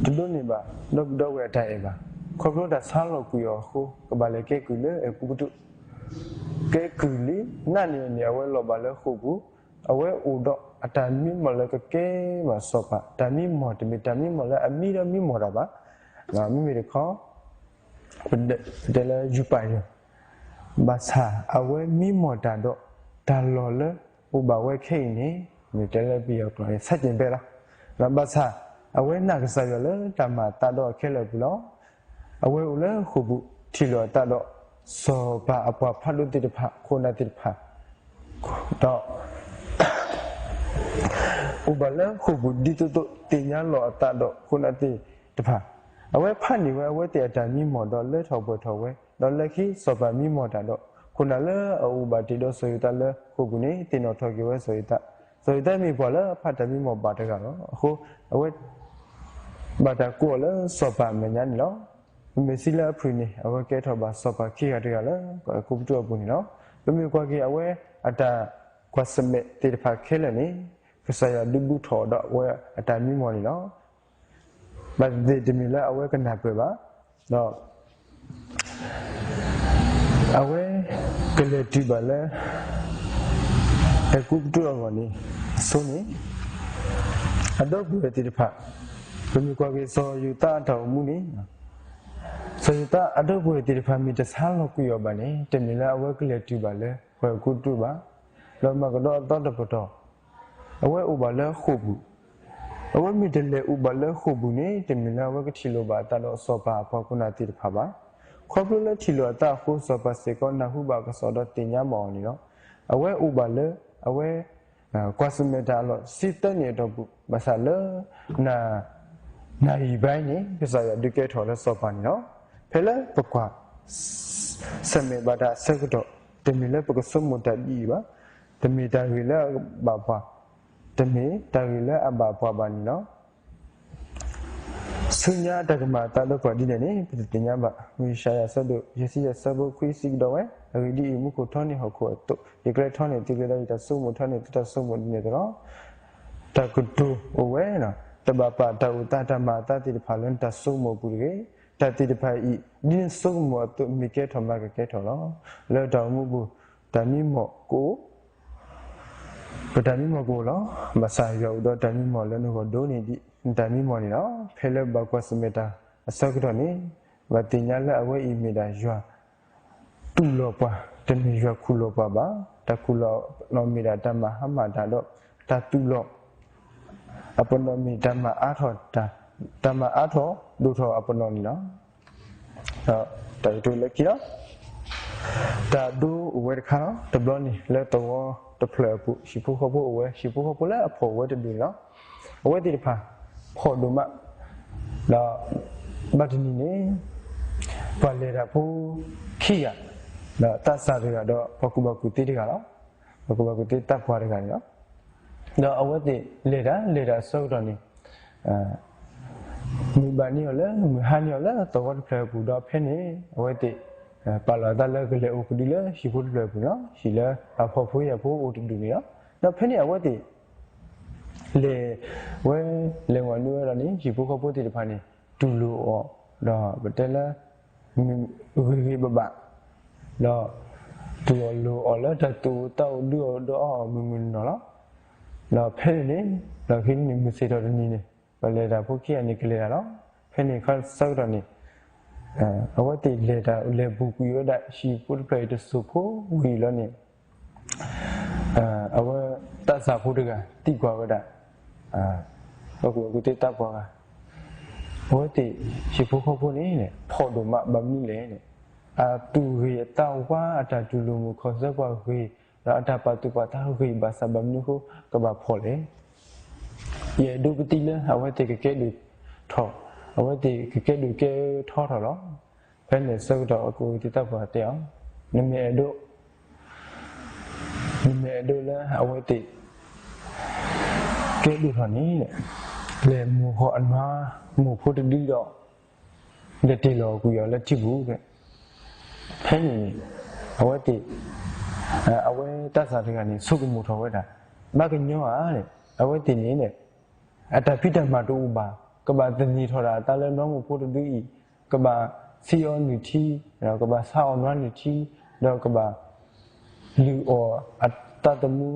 တဒိးန့ၢ်ဘၣ် ဒီပုၢ်ဒီဝဲၢ်အတၢ်အဲၣ်ဘၣ်. ခီဖျိတၢ်ဆါလီၤကွံာ်အီၤအဃိ ကဘၣ်လဲၤကဲကုၢ်လၢအဲၤကူပတူး, ကဲကုၢ်လံ, နာ်န့ၢ်အီၤန့ၣ် အဝဲလီၤဘၣ်လၢဃိာ်ပူၤ, အဝဲအိၣ်ဒီးအတၢ်မံမီၢ်လၢကကဲဘၣ်စီၤပၤ, တၢ်မံမီၢ်တမ့ၢ်တၢ်မံမီၢ်လၢအမံဒီးမံမီၢ်တၢ်ဘၣ်. မ့မ့ၢ်တခီ ပတဲလၢယူးပာ်ယီၤ, ဘၣ်ဆၣ်အဝဲမံမီၢ်တၢ်ဒီး တၢ်လီၢ်လၢအိၣ်ဘၣ်ဝဲခဲအံၤန့ၣ် မ့ၢ်တဲလၢပယီၤကျိာ်န့ၣ် ဆန့်ကျင်ဘက်လီၤ. ဘၣ်ဆၣ် အဝဲနာ်ကစၢ်ယွၤလၢတၢ်မၤအသးဒီးခဲလၢာ်အပူၤလီၤ. အဝဲအိၣ်လၢဃိာ်ပူၤ ထံၣ်လိာ်အသးဒီး စီၤပၤအပှၤဖးဒိၣ်သ့ၣ်တဖၣ် ခိၣ်နၢ်သ့ၣ်တဖၣ် ဒီး အိၣ်ဘၣ်လၢဃိာ်ပူၤ ဒ်သိးသိးသ့ၣ်ညါလီၤအသးဒီးခိၣ်နၢ်သ့ၣ်တဖၣ်, အဝဲဖးန့ၢ်ဝဲအဝဲသ့ၣ်အတၢ်မံမီၢ်ဒီးလၢထီၣ်ပှဲၤထီၣ်ဝဲ, ဒီးလၢခံစီၤပၤမံမီၢ်တၢ်ဒီး ခိၣ်နၢ်လၢအအိၣ်ဘၣ်တ့ၢ်ဒီးစီၤယိၤသးလၢဃိာ်ပူၤန့ၣ် သ့ၣ်နီၣ်ထီၣ်က့ၤဝဲစီၤယိၤသး, စီၤယိၤသးမ့ၢ်ပှၤလၢအဖးတၢ်မံမီၢ်ဘၣ်တဂၤလီၤ. အဃိ အဝဲ ဘၣ်တၢ်ကိးအီၤလၢစီၤပၤအမဲာ်ညါန့ၣ်လီၤ. မ့ၢ်စံးလၢအဖုၣ်န့ၣ် အဝဲကဲထီၣ်ဘၣ်စီၤပၤခံဂၤတဂၤလၢ အဲၤကူပတူးအပူၤန့ၣ်လီၤ. ပမ့ၢ်ကွၢ်က့ၤအဝဲအတၢ်ကွၢ်ဆၢၣ်မဲာ်သ့ၣ်တဖၣ်ခဲလၢာ်န့ၣ် ကစၢ်ယွၤဒုးဘူးထီၣ်ဒီးအဝဲအတၢ်မံမီၢ်န့ၣ်လီၤ. ဘၣ်သ့ၣ်သ့ၣ်တမ့ၢ်လၢအဝဲကနၢ်ပၢၢ်ဘၣ်, ဒီး အဝဲကလဲၤတုၤဘၣ်လၢ အဲၤကူပတူးအဂီၢ်န့ၣ် အဆိန့ၣ် အဒီပုၢ်ဝဲၢ်သ့ၣ်တဖၣ်, ပမ့ၢ်ကွၢ်က့ၤစီၤယိၤသးအတၢ်အိၣ်မူန့ၣ် စီၤယိၤသးအဒီပုၢ်ဝဲၢ်သ့ၣ်တဖၣ်မ့ၢ်တဆါလီၤကွံာ်အီၤဘၣ်န့ၣ် တမ့ၢ်လၢအဝဲကလဲၤတုၤဘၣ်လၢပှၤအဲၤကူပတူးဘၣ်. လီၤမၢ်ကဒီးအသီတပတီၢ် အဝဲအိၣ်ဘၣ်လၢဃိာ်ပူၤ, အဝဲမ့ၢ်တလဲၤအိၣ်ဘၣ်လၢဃိာ်ပူၤန့ၣ် တမ့ၢ်လၢအဝဲကထံၣ်လိာ်ဘၣ်အသးဒီးစီၤပၤအပှၤခိၣ်နၢ်သ့ၣ်တဖၣ်ဘၣ်. ခီဖျိလၢထံၣ်လိာ်အသးအဃိ စီၤပၤစ့ၢ်ကီးနၢ်ဟူဘၣ်ကစီၣ်ဒီးသ့ၣ်ညါဘၣ်အီၤန့ၣ်လီၤ. အဝဲအိၣ်ဘၣ်လၢ အဝဲ ကွၢ်ဆၢၣ်မဲာ်တၢ်အလီၢ်ဆံသၢနံၣ်အတီၢ်ပူၤ ဘၣ်ဆၣ်လၢ နၢ်ရံၣ်ဘါန့ၣ် ကစၢ်ယွၤဒုးကဲထီၣ်လၢစီၤပၤန့ၣ်လီၤ. ဖဲလၢပကွၢ် ဆၢၣ်မဲာ်ဘၣ်တၢ်အဆၢကတီၢ် တမ့ၢ်လၢပကဆိကမိၣ်တၢ်ဒ်အံၤဘၣ်. တမ့ၢ်တၢ်ဂ့ၢ်လၢအဘၣ်ပှၤ, တမ့ၢ်တၢ်ဂ့ၢ်လၢအဘၣ်ပှၤဘၣ်န့ၣ်လီၤ. ဆူညါတၢ်ကမၤအသးဒီးပှၤဒ်လဲၣ်န့ၣ် ပတသ့ၣ်ညါဘၣ်. မ့ၢ်ယၡါယၤအဆၢဒိၣ် ယဲၢ်ဆံယဲၢ်ဆၢဖိခွံစံးကဒီးဝဲ, အဂ့ၢ်ဒ်အံၤ, မူခိၣ်ထီန့ၢ်ဟီၣ်ခိၣ်အသိး, ယကျဲထီန့ၢ်သုကျဲဒီး ယတၢ်ဆိကမိၣ်ထီန့ၢ်သုတၢ်ဆိကမိၣ်ဒ်န့ၣ်အသိးလီၤ. တၢ်ကတိၤအိၣ်ဝဲ, တဘၣ်ပာ်တၢ်အိၣ်သးတၢ်မၤအသးသ့ၣ်တဖၣ်လၢနတၢ်ဆိကမိၣ်အပူၤတဂ့ၤ. တၢ်သ့ၣ်တဖၣ်အံၤ ဒ်နဆိကမိၣ်အသိး မ့ၢ်ကဲထီၣ်မးကကဲထီၣ်လီၤ. လၢတၢ်အိၣ်မူပူၤ တၢ်မံမီၢ်ကအိၣ် ပတၢ်မံမီၢ်ကအိၣ်လီၤ. ဘၣ်ဆၣ်ယွၤအိၣ်ဒီးတၢ်မံမီၢ်လၢနဂီၢ်ဒိၣ်န့ၢ်ဒံး နတၢ်မံမီၢ်န့ၣ်လီၤ. ဖဲလၢဘၣ်ကွၢ်ဆၢၣ်မဲာ်တၢ်အဆၢကတီၢ်န့ၣ် ဘၣ်သ့ၣ်ညါလၢအဝဲအံၤမ့ၢ်ဒၣ်ယွၤတူၢ်လိာ်ပှၤ, တမ့ၢ်ယွၤခူၣ်လိာ်ပှၤဘၣ်. တၢ်ခူၣ်လိာ်အပနီၣ်မ့ၢ်ဒၣ်တၢ်မၤဟါမၢ်တၢ်ဒီး တၢ်တူၢ်လိာ် အပနီၣ်မ့ၢ်တၢ်မၤအါထီၣ်တၢ်, တၢ်မၤအါထီၣ်ဒိၣ်ထီၣ်အပနီၣ်န့ၣ်လီၤ. ဒီးတၢ်ကတိၤလၢခံလီၤ. တၢ်ဒိအိၣ်ဝဲတခါလီၤ. တဘျီန့ၣ် လၢသဝီတဖျၢၣ်အပူၤ ဟံၣ်ဖိဃီဖိအိၣ်ဝဲ, ဟံၣ်ဖိဃီဖိလၢအဖှီၣ်အိၣ်ဝဲတဒူၣ်န့ၣ်လီၤ. အဝဲသ့ၣ်တဖၣ် ဖှီၣ်ဒိၣ်မး, ဒီး ဘၣ်တနံၤန့ၣ် ပှၤလဲၤတၢ်ဖိခံဂၤ, ဒီးသးစၢ်တဂၤဒီးပှၤကူၣ်ဘၣ်ကူၣ်သ့တဂၤလီၤ. ပှၤကူၣ်ဘၣ်ကူၣ်သ့သးပှၢ်တဂၤန့ၣ်လီၤ. ဒီးအဝဲသ့ၣ်လဲၤတၢ် လဲၤတၢ်အဆၢကတီၢ်န့ၣ် မုၢ်ဘၣ်န့ၢ်အီၤလၢ မုၢ်ဟါန့ၢ်အီၤလၢသဝီတဖျၢၣ်အပူၤဒီးဖဲန့ၣ် အဝဲသ့ၣ် ပာ်လီၤအသးလၢကလဲၤအိၣ်ကဒုလၢဟံၣ်ဖိတဖျၢၣ်အပူၤန့ၣ်လီၤ. ဟံၣ်လၢအဖှီၣ်ဖိယာ်ဖိအိၣ်တဒူၣ်န့ၣ်လီၤ. ဒီးဖဲန့ၣ်အဝဲသ့ၣ် လဲၤဝဲ လဲၤဝဲနုာ်ဝဲဒီးန့ၣ် ဟံၣ်ဖိဃီဖိသ့ၣ်တဖၣ်န့ၣ် တူၢ်လိာ်အီၤ ဒီးပတဲလၢ ဂ့ၤဂ့ၤဘၣ်ဘၣ် ဒီး တူၢ်လိာ်အီၤလၢတၢ်သူၣ်အိၣ်သးအိၣ်ဒုးအီၤဒီးအီၣ်မုၢ်မုၢ်နီၢ်နီၢ်လီၤ. ဒီးဖဲန့ၣ်န့ၣ် ဒီးခံန့ၣ် မုၢ်ဆ့ၣ်ထီၣ်တနံၤန့ၣ် ပှၤလဲၤတၢ်ဖိခံဂၤန့ၣ်ကလဲၤတၢ်လီၤ. ဖဲန့ၣ်ခါဆၢကတီၢ်န့ၣ် အဝဲသ့ၣ်လဲၤတၢ်လဲၤဘူးကွံာ်ဝဲဒၣ် ဟံၣ်ဖိတဖျၢၣ်အံၤတစိၢ်ဖိဝံၤလီၤန့ၣ် အဝဲသးစၢ်ဖိတဂၤသံကွၢ်ဝဲဒၣ် ပှၤကူၣ်ဘၣ်ကူၣ်သ့သးပှၢ်ဂၤ အဝဲသ့ၣ်ဟံၣ်ဖိဃီဖိန့ၣ် ဖှီၣ်ဒိၣ်မးဘၣ်မနုၤလဲၣ်န့ၣ် အသူၣ်ဂ့ၤအသးဝါအတၢ်တူၢ်လိာ်မုာ်ခီၣ်ဆၢပှၤဂ့ၤ ဒီးအတၢ်ပာ်သူၣ်ပာ်သးဂ့ၤဘၣ်ဆၣ် ဘၣ်မနုၤအဃိကဘၣ်ဖှီၣ်လဲၣ်. ယအဲၣ်ဒိးပသံလၢအဝဲသ့ၣ်ကကဲဒိၣ်ထီၣ်, အဝဲသ့ၣ်ကကဲဒိၣ်ကဲထီထီၣ်လီၤ. ဖဲန့ၣ်အဆၢကတီၢ် အကီၢ်ကသံၣ်သးပှၢ်တဲအီၤ, နမ့ၢ်အဲၣ်ဒိး နမ့ၢ်အဲၣ်ဒိးလၢအဝဲသ့ၣ် ကဲဒိၣ်ထီၣ်န့ၣ်, လဲၤမိၢ်ဃီၤအနွါမိၢ်ဖိတဒုဒီး လဲၤတ့ၢ်လီၤကွံာ်အီၤလၢထံပူၤ. ဖဲန့ၣ်န့ၣ် အဝဲသ့ၣ် အဝဲသးစၢ်တဂၤန့ၣ် ဆိကမိၣ်ထီၣ်ဝဲဒၣ်, ဘၣ်ကညီဧါ, အဝဲသ့ၣ်န့ၣ် အတၢ်ဖံးတၢ်မၤတအိၣ်ဘၣ်, ကဘၣ်သန့ၤထီၣ်ဒၣ်အသးလၢနွါမိၢ်ဖိတဒုအံၤ, ကဘၣ်ဆံးအီၤနုၢ်ထံ, ဒီးကဘၣ်ဆါအီၤနွါနုၢ်ထံ, ဒီးကဘၣ် လုၢ်အီၣ်အသးသမူ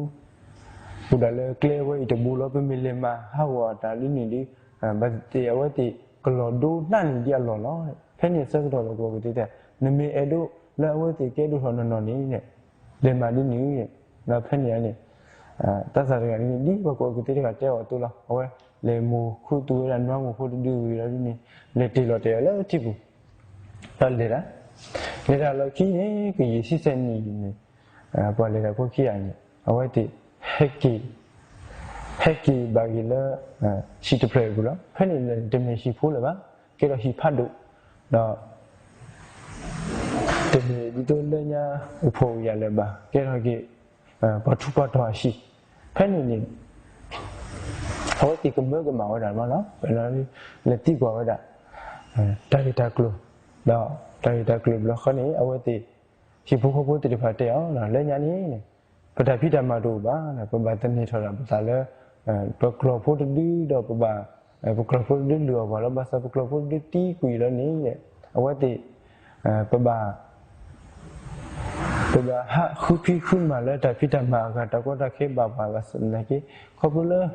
အိၣ်ဒၣ်လၢကျဲဝဲအံၤတဘိလီၤ. ပမ့ၢ်လဲၤမၤဟးဂီၤအတၢ်ဒ်န့ၣ်ဒီး ဘၣ်သ့ၣ်သ့ၣ်အဝဲသ့ၣ်ကလီၤဒိနၢ်န့ၢ်ဒံးအလီၢ်လီၤ. ဖဲန့ၣ်အဆၢကတီၢ် အကီၢ်ကသံၣ်သး နမ့ၢ်အဲၣ်ဒိးလၢအဝဲသ့ၣ်ကဲဒိၣ်ထီၣ်နီၢ်နီၢ်န့ၣ် လဲၤမၤဒ်န့ၣ်, ဒီးဖဲန့ၣ်န့ၣ် သးစၢ်တဂၤန့ၣ် ဒ်ပှၤကီၢ်ကသံၣ်သးတဂၤတဲအီၤအသိးလီၤ. အဝဲလဲၤမိၢ်ခူသူၣ်ဝဲဒၣ်နွါမိၢ်ဖိတဒုဝံၤဒီးဒ်န့ၣ် လဲၤတ့ၢ်လီၤတဲာ်အီၤလၢထံပူၤ, ဒီးလဲၤတၢ်, လဲၤတၢ်လီၢ်ခံန့ၣ် ကယံာ်ဆံဆဲနံၣ်န့ၣ် ပှၤလဲၤတၢ်ဖိခံဂၤန့ၣ် အဝဲသ့ၣ် ဟဲက့ၤ ဟဲက့ၤဘၣ်က့ၤလၢ ဟံၣ်တဖျၢၣ်အပူၤလီၤ. ဖဲန့ၣ်တမ့ၢ်ဟံၣ်ဖိလၢၤဘၣ်, ကဲထီၣ်ဟံၣ်ဖးဒိၣ်, ဒီး တမ့ၢ်ဒ်သိးလၢညါအိၣ်ဖှီၣ်အိၣ်ယာ်လၢၤဘၣ်, ကဲထီၣ်က့ၤ ပှၤထူးပှၤတီၤအဟံၣ်. ဖဲန့ၣ်န့ၣ် အဝဲသ့ၣ်ကမၢကမၣ်ဝဲဒၣ်လီၤ. လဲၤသံကွၢ်ဝဲဒၣ် တၢ်ဂ့ၢ်တၢ်ကျိၤ, ဒီးတၢ်ဂ့ၢ်တၢ်ကျိၤဘျီဃီန့ၣ် အဝဲသ့ၣ် ဟံၣ်ဖိဃီဖိသ့ၣ်တဖၣ်တဲအီၤ လၢညါန့ၣ် ပတၢ်ဖံးတၢ်မၤတအိၣ်ဘၣ်, ပဘၣ်သန့ၤထီၣ်ဒၣ်ပသးလၢ ပကျီၢ်ဖိတဒု ဒီးပဘၣ် ပကျီၢ်ဖိတဒုလုၢ်အီၣ်ပှၤလၢ ဘၣ်ဆၣ်ပကျီၢ်ဖိတဒုသံကွံာ်လီၤန့ၣ် အဝဲသ့ၣ် ပဘၣ် ပဘၣ်ဟးဃုဖံးဃုမၤလၢတၢ်ဖံးတၢ်မၤအဂၤ တၢ်ကီတၢ်ခဲဘၣ်ပှၤ ဘၣ်ဆၣ်သနာ်က့ ခီဖျိလၢ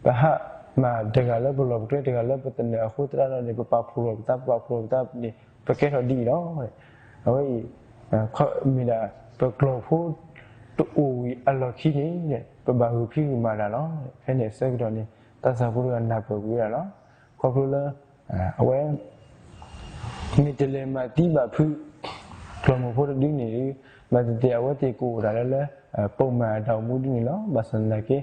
ပဟးမၤတဂၤလၢပလီၢ်ပကျဲ တဂၤလၢပသနၢၣ်အဃိသတးဒီးန့ၣ် ပပာ်ဖှိၣ်လီၤပသး ပပာ်ဖှိၣ်လီၤပသးန့ၣ် ပကဲထီၣ်ဒ်အံၤလီၤ. အဝဲအံၤ မ့ၢ်ဒၣ် ပကျီၢ်ဖိတအိၣ်ဝံၤအလီၢ်ခံန့ၣ် ပဘၣ်ဃုဖံးဃုမၤတၢ်လီၤ. ဖဲန့ၣ်အဆၢကတီၢ်န့ၣ် သးစၢ်ဖိတဂၤနၢ်ပၢၢ်ကွံာ်ဝဲဒၣ်လီၤ. ခီဖျိလၢ အဝဲ မ့ၢ်တလဲၤမၤသံဘၣ်ဖုး ကျီၢ်မိၢ်ဖိတဒုန့ၣ်ဒီး ဘၣ်သ့ၣ်သ့ၣ်အဝဲသ့ၣ်ကအိၣ်ဒၣ်လၢလၢ ပိာ်မုၣ်အတၢ်အိၣ်မူဒ်န့ၣ်လီၤ. ဘၣ်ဆၣ်သနာ်က့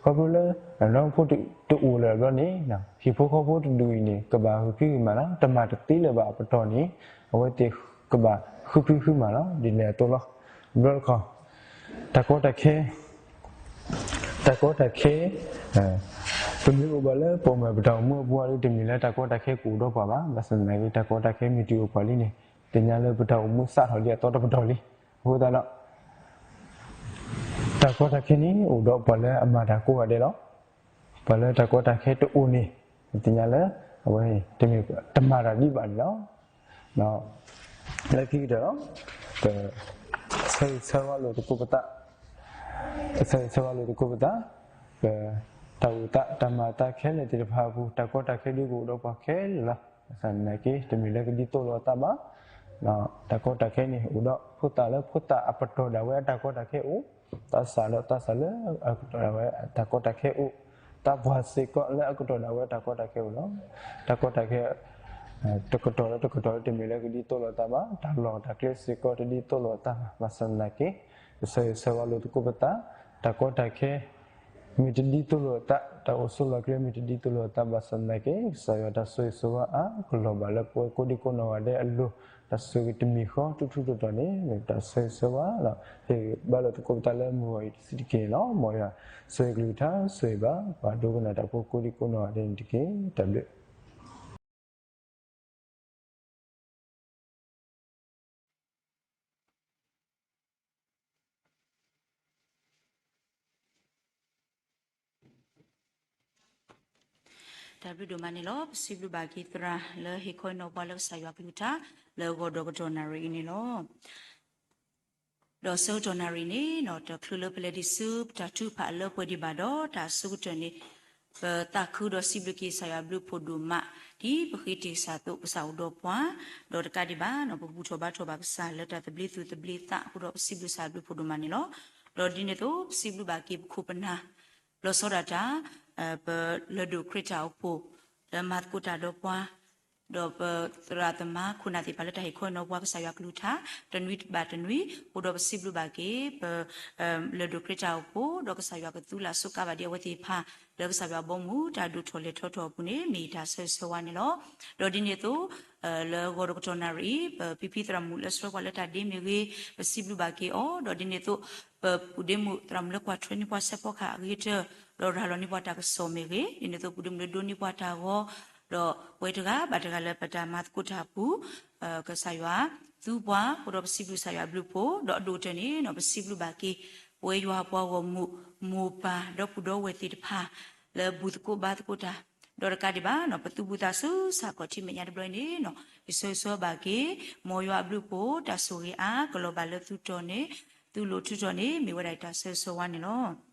ခီဖျိလၢ နွါမိၢ်ဖိတအိၣ်လၢၤဘျီန့ၣ် ဟံၣ်ဖိဃီဖိတဒူၣ်အံၤန့ၣ် ကဘၣ်ဃုဖံးဃုမၤလီၤ. တမၤတသ့လၢၤဘၣ်အပတီၢ်န့ၣ် အဝဲသ့ၣ်ကဘၣ်ဃုဖံးဃုမၤလီၤ. ဒ်န့ၣ်အသိးလီၤ. တဘျီတခီၣ် တၢ်ကီတၢ်ခဲ တၢ်ကီတၢ်ခဲ ပမ့ၢ်အိၣ်ဘၣ်လၢပိာ်မုၣ်ပတၢ်အိၣ်မူအပူၤဒီး တမ့ၢ်လၢတၢ်ကီတၢ်ခဲကအိၣ်ဒီးပှၤဘၣ်. ဘၣ်ဆၣ်သနာ်က့ တၢ်ကီတၢ်ခဲမ့ၢ်တအိၣ်ပှၤလံန့ၣ် သ့ၣ်ညါလၢပတၢ်အိၣ်မူစးထီၣ်ဒ်အသီတပတီၢ်လံ. အဃိသတးဒီး တၢ်ကီတၢ်ခဲန့ၣ် အိၣ်ဒီးပှၤလၢအမၤတၢ်ကိးဂၤဒဲးလီၤ. ပှၤလၢတၢ်ကီတၢ်ခဲတအိၣ်န့ၣ် သ့ၣ်ညါလၢ အဝဲ တမ့ၢ်တမၤတၢ်ဒံးဘၣ်န့ၣ်လီၤ. လၢခံကတၢၢ်လီၤ ပ ဆၢဂ့ၤဆၢဝါလိာ်သကိးပသး, ပဆၢဂ့ၤဆၢဝါလိာ်သကိးပသး, ပ တၢ်အိၣ်သးတၢ်မၤအသးခဲလၢာ်သ့ၣ်တဖၣ်အပူၤ တၢ်ကီတၢ်ခဲဒုးကအိၣ်ဒီးပှၤခဲလၢာ်လီၤ. ဘၣ်ဆၣ်သနာ်က့ တမ့ၢ်လၢကဒ်သိးလိာ်အသးဘၣ်. တၢ်ကီတၢ်ခဲန့ၣ် အိၣ်ဒီးဖိသၣ်လၢဖိသၣ်အပတီၢ်ဒၣ်ဝဲအတၢ်ကီတၢ်ခဲအိၣ်, သးစၢ်ဒီးသးစၢ်လၢအကတီၢ်ဒၣ်ဝဲတၢ်ကီတၢ်ခဲအိၣ်, သးပှၢ်စ့ၢ်ကီးလၢအကတီၢ်ဒၣ်ဝဲတၢ်ကီတၢ်ခဲအိၣ်လီၤ. တၢ်ကီတၢ်ခဲ တကတီၢ်လၢတကတီၢ်လၢတမ့ၢ်လၢကဒ်သိးလိာ်အသးဘၣ်, တၢ်လီၢ်တၢ်ကျဲစ့ၢ်ကီးတဒ်သိးလိာ်အသးဘၣ်. ဘၣ်ဆၣ်သနာ်က့ ပဆၢဂ့ၤဆၢဝါလိာ်သကိးပသး, တၢ်ကီတၢ်ခဲ မ့ၢ်တဒ်သိးလိာ်အသး, တၢ်အိၣ်ဆိးလီၢ်ကျဲမ့ၢ်တဒ်သိးလိာ်အသး ဘၣ်ဆၣ်သနာ်က့ ကစၢ်ယွၤတၢ်ဆိၣ်ဂ့ၤဆိၣ်ဝါအါကလီၤဘၣ်လၢပဝဲကိးဒံကိးနီၢ်ဂၤဒဲးအလိၤ, တၢ်ဆိၣ်ဂ့ၤတမံၤဃီထူထူတီတီန့ၣ် တၢ်ဆၢဂ့ၤဆၢဝါလီၤ. ဟ့ၣ်ဘါလိာ်သကိးပသးလၢမုၢ်ဂီၤအံၤတစုတက့ၢ်န့ၣ်လီၤ. မ်ယွၤဆိၣ်ဂ့ၤကလုၢ်ကထါ ဆိၣ်ဂ့ၤဘၣ် ပှၤဒိကနၣ်တၢ်ဖိကိးဒံကိးနီၢ်ဂၤဒဲးန့ၣ်တက့ၢ်. တၢ်ဘျုး တၢ်ဘျုးဒိၣ်မးန့ၣ်လီၤ. ပစံးဘျုးဘၣ်က့ၤသရၣ်လၢဟ့ၣ်ခီနီၢ်ပှၤလၢကစၢ်ယွၤကလုၢ်ကထါ လၢအဂီၢ်ဒီးကတီၢ်နၣ်ရံၣ်အံၤန့ၣ်လီၤ. ဒီးဆၢကတီၢ်နၣ်ရံၣ်န့ၣ် တချုးလၢပလဲၤဒံးဆူပတၢ်ထုကဖၣ်အလၢပှဲၤဒံးဘၣ်ဒီး တၢ်အဆိကတၢၢ်န့ၣ် ပသးခုဒီးစံးဘျုးက့ၤကစၢ်ယွၤဘျုးဖှိၣ်ဒိၣ်မး ဒ်ပဃ့တ့ၢ်ကစၢ်အသိး ကစၢ်အိၣ်ဒီးပှၤ ဒီးတကးဒံးဘၣ် ပဘူၣ်ထီၣ်ဘါထီၣ်ဘၣ်ကစၢ်လၢတၢ်သဘျ့သူၣ်သဘျ့သးအဃိဒီး ပစံးဘျုးကစၢ်ဘျုးဖှိၣ်ဒိၣ်မးန့ၣ်လီၤ. ဒီးဒ်န့ၣ်အသိး ပစံးဘျုးဘၣ်က့ၤပခိၣ်ပနၢ် လီၤဆီဒၣ်တၢ် ပလၢၢ်ဒိၣ်ခရံာ်တၢ်အိၣ်ဖှိၣ် လၢမၤသကိးတၢ်ဒီးပှၤ ဒီးပသရၣ်သမါခိၣ်နၢ်သ့ၣ်တဖၣ်လၢတၢ်ဟ့ၣ်ခီနီၤပှၤကစၢ်ယွၤကလုၢ်ကထါ တနွံဘၣ်တနွံ အိၣ်ဒီးပစံးဘျုးဘၣ်က့ၤ ပ လၢၢ်ဒိၣ်ခရံာ်တၢ်အိၣ်ဖှိၣ် ဒီးကစၢ်ယွၤကသူလၢ်ဆိးကါဘၣ်ဒံးအဝဲသ့ၣ်တဖၣ် လၢကစၢ်ယွၤဘီမုၢ်တၢ်ဒိၣ်ထီၣ်လဲၤထီၣ်ထီၣ်အပူၤန့ၣ် မ့ၢ်ယတၢ်ဆၢဂ့ၤဆၢဝါန့ၣ်လီၤ. ဒီးဒ်န့ၣ်အသိး လၢဂီၤဒီးကတီၢ်နၣ်ရံၣ်အံၤ ပဖံဖံသရၣ်မုၣ်လၢဆှၢပှၤလၢတၢ်ဒ့မ့ၢ်ဂ့ၤ ပစံးဘျုးဘၣ်က့ၤအီၤ ဒီးဒ်န့ၣ်အသိး ပပုၢ်ဒ့မုၣ်သရၣ်မုၣ်လၢကွၢ်ထွဲန့ၢ်ပှၤစဲးဖီကဟၣ်အဂ့ၤကတၢၢ် ဒီးရၤလီၤန့ၢ်ပှၤတၢ်ကစီၣ်မ့ၢ်ဂ့ၤ ဒ်န့ၣ်အသိးပုၢ်ဒ့မုၣ်လၢဒိးန့ၢ်ပှၤတၢ်ဂီၤ ဒီးပဝဲတဂၤဘၣ်တဂၤလၢပတၢ်မၤသကိးတၢ်အပူၤ ကစၢ်ယွၤသူပှၤ အဃိဒီးပစံးဘျုးကစၢ်ယွၤအဘျုးအဖှိၣ် ဒီးအဒိၣ်ကတၢၢ်န့ၣ်နီၤ ပစံးဘျုးဘၣ်က့ၤ ပဝဲယွၤအပှၤဂီၢ်မုၢ် မိၢ်ပၢ် ဒီပုၢ်ဒီဝဲၢ်သ့ၣ်တဖၣ် လၢဘူၣ်သကိးဘါသကိးတၢ် ဒီးတကးဒံးဘၣ်နီၤ ပသူၣ်ဘီၣ်သးစူၤစ့ၢ်ကီး ထံၣ်မဲာ်ညါတဘျီအံၤန့ၣ်နီၤ ယဆၢဂ့ၤဆၢဝါဘၣ်က့ၤ မ်ယွၤအဘျုးအဖှိၣ် တၢ်ဆိၣ်ဂ့ၤအါ ကလီၤဘၣ်လၢသုတီၤန့ၣ် သုလိၤထူတီၤန့ၣ် မ့ၢ်ဝဲဒၣ်ယတၢ်ဆၢဂ့ၤဆၢဝါန့ၣ်လီၤ.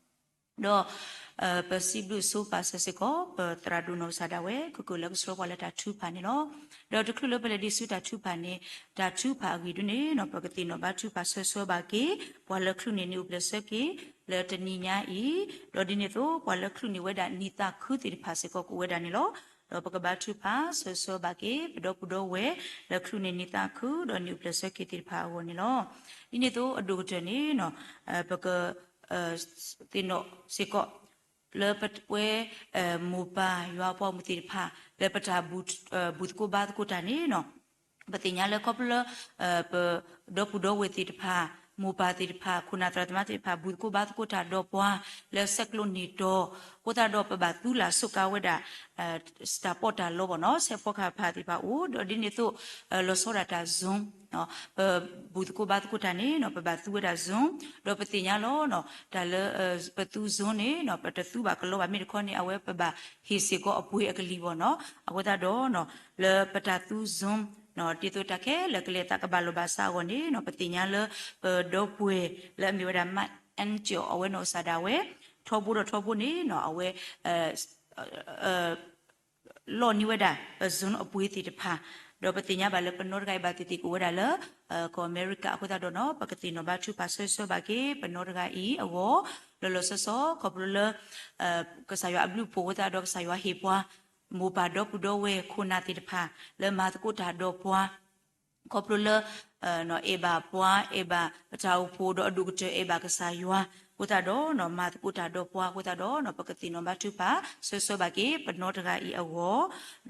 ဒီး ပစံးဘျုးဆိပာ်စၢၤစ့ၢ်ကီး ပသရၣ်ဒိၣ်နီၢ်ကစၢ်ဒၣ်ဝဲ ကကၢၢ်လၢကဆှၢပှၤလၢတၢ်ထုကဖၣ်န့ၣ်လီၤ. ဒီးတချုးလၢပလဲၤဒံးဆူတၢ်ထုကဖၣ်န့ၣ် တၢ်ထုကဖၣ်အဂ့ၢ်ဒ်န့ၣ်နီၤ ပကသ့ၣ်နီၣ်ဘါထုကဖၣ်ဆၢဂ့ၤဆၢဝါဘၣ်က့ၤ ပှၤလၢချုးန့ၢ်နံၣ်အိၣ်ဖျဲၣ်ဆၢက့ၤ လၢတနံၤညါအံၤ ဒီးဒ်န့ၣ်အသိး ပှၤလၢချုးန့ၢ်ဝဲဒၣ်နံၣ်သးခုသ့ၣ်တဖၣ်စ့ၢ်ကီးကအိၣ်ဝဲဒၣ်န့ၣ်လီၤ. ဒီးပကဘါထုကဖၣ်ဆၢဂ့ၤဆၢဝါဘၣ်က့ၤ ပဒီပုၢ်ဒီဝဲၢ် လၢချုးန့ၢ်နံၣ်သးခု ဒီးနံၣ်အိၣ်ဖျဲၣ်ဆၢက့ၤသ့ၣ်တဖၣ်အဂီၢ်န့ၣ်လီၤ. ဒ်န့ၣ်အသိးအဒိၣ်ကတၢၢ်န့ၣ်နီၤ ပက သ့ၣ်နီၣ်စ့ၢ်ကီး လၢပဝဲ မိၢ်ပၢ်ယွၤအပှၤဂီၢ်မုၢ်သ့ၣ်တဖၣ် လၢပတၢ် ဘူၣ်သကိးဘါသကိးတၢ်န့ၣ်နီၤ ပသ့ၣ်ညါလၢခီဖျိလၢ ပဒီပုၢ်ဒီဝဲၢ်သ့ၣ်တဖၣ် မိၢ်ပၢ်သ့ၣ်တဖၣ် ခိၣ်နၢ်သရၣ်သမါသ့ၣ်တဖၣ် ဘူၣ်သကိးဘါသကိးတၢ်ဒီးပှၤ လၢဆဲးကျိးန့ၢ်တီၤ အဃိသတးဒီးပဘၣ်သူလၢ်ဆိးကါဝဲဒၣ် တၢ်ပီးတၢ်လီဘၣ်နီၤ ဆဲးဖီကဟၣ်ဖးသ့ၣ်တဖၣ်အိၣ် ဒီးဒ်န့ၣ်အသိး လီၤဆီဒၣ်တၢ် Zoom ပဘူၣ်သကိးဘါသကိးတၢ်န့ၣ်နီၤ ပဘၣ်သူဝဲဒၣ် Zoom ဒီးပသ့ၣ်ညါလီၤနီၤ တၢ်လၢ ပသူ Zoom န့ၣ်နီၤ ပတသူဘၣ်ကလီဘၣ်မ့ၢ်တခီန့ၣ် အဝဲပဘၣ်ဟ့ၣ်စ့ၢ်ကီးအပှ့ၤအကလံၤဘၣ်နီၤ အဃိသတးဒီးနီၤ လၢပတၢ်သူ Zoom ဒ်သိးတၢ်ခဲလၢာ်ကလဲၤအသးကဘၣ်လီၢ်ဘၣ်စးအဂီၢ်န့ၣ်နီၤ ပသ့ၣ်ညါလၢ ပဒီပုၢ်ဝဲၢ်လၢအမ့ၢ်ဝဲဒၣ် မၣ်အၣ်ကၠီၣ် အဝဲနီၢ်ကစၢ်ဒၣ်ဝဲ ထီဘိဒီးထီဘိန့ၣ်နီၤ အဝဲ လီၢ်န့ၢ်ဝဲဒၣ် ပ Zoom အပှ့ၤသ့ၣ်တဖၣ် ဒီးပသ့ၣ်ညါဘၣ်လၢပနီတဂၤအံၤဘၣ်သ့ၣ်သ့ၣ်ကအိၣ်ဝဲဒၣ်လၢ ကီၢ်အမဲရကၤ အဃိသတးဒီးနီၤ ပကသ့ၣ်နီၣ်ဘါထုကဖၣ်ဆၢဂ့ၤဆၢဝါဘၣ်က့ၤ ပနီတဂၤအံၤအဂီၢ် လီၤလီၤဆီဆီ ခီဖျိလၢ ကစၢ်ယွၤအဘျုးအဖှိၣ်အဃိသတးဒီးကစၢ်ယွၤဟ့ၣ်ပှၤ မိၢ်ပၢ်ဒီပုၢ်ဒီဝဲၢ်ခိၣ်နၢ်သ့ၣ်တဖၣ် လၢမၤသကိးတၢ်ဒီးပှၤ ခီဖျိလၢ အဲၣ်ဘၣ်ပှၤ အဲၣ်ဘၣ်ပတၢ်အိၣ်ဖှိၣ်ဒီးအဒိၣ်ကတၢၢ်အဲၣ်ဘၣ်ကစၢ်ယွၤ အဃိသတးဒီးနီၤ မၤသကိးတၢ်ဒီးပှၤအဃိသတးဒီးနီၤ ပကသ့ၣ်နီၣ်ဘါထုကဖၣ် ဆၢဂ့ၤဆၢဝါဘၣ်က့ၤ ပနီတဂၤအံၤအဂီၢ် ဒီးက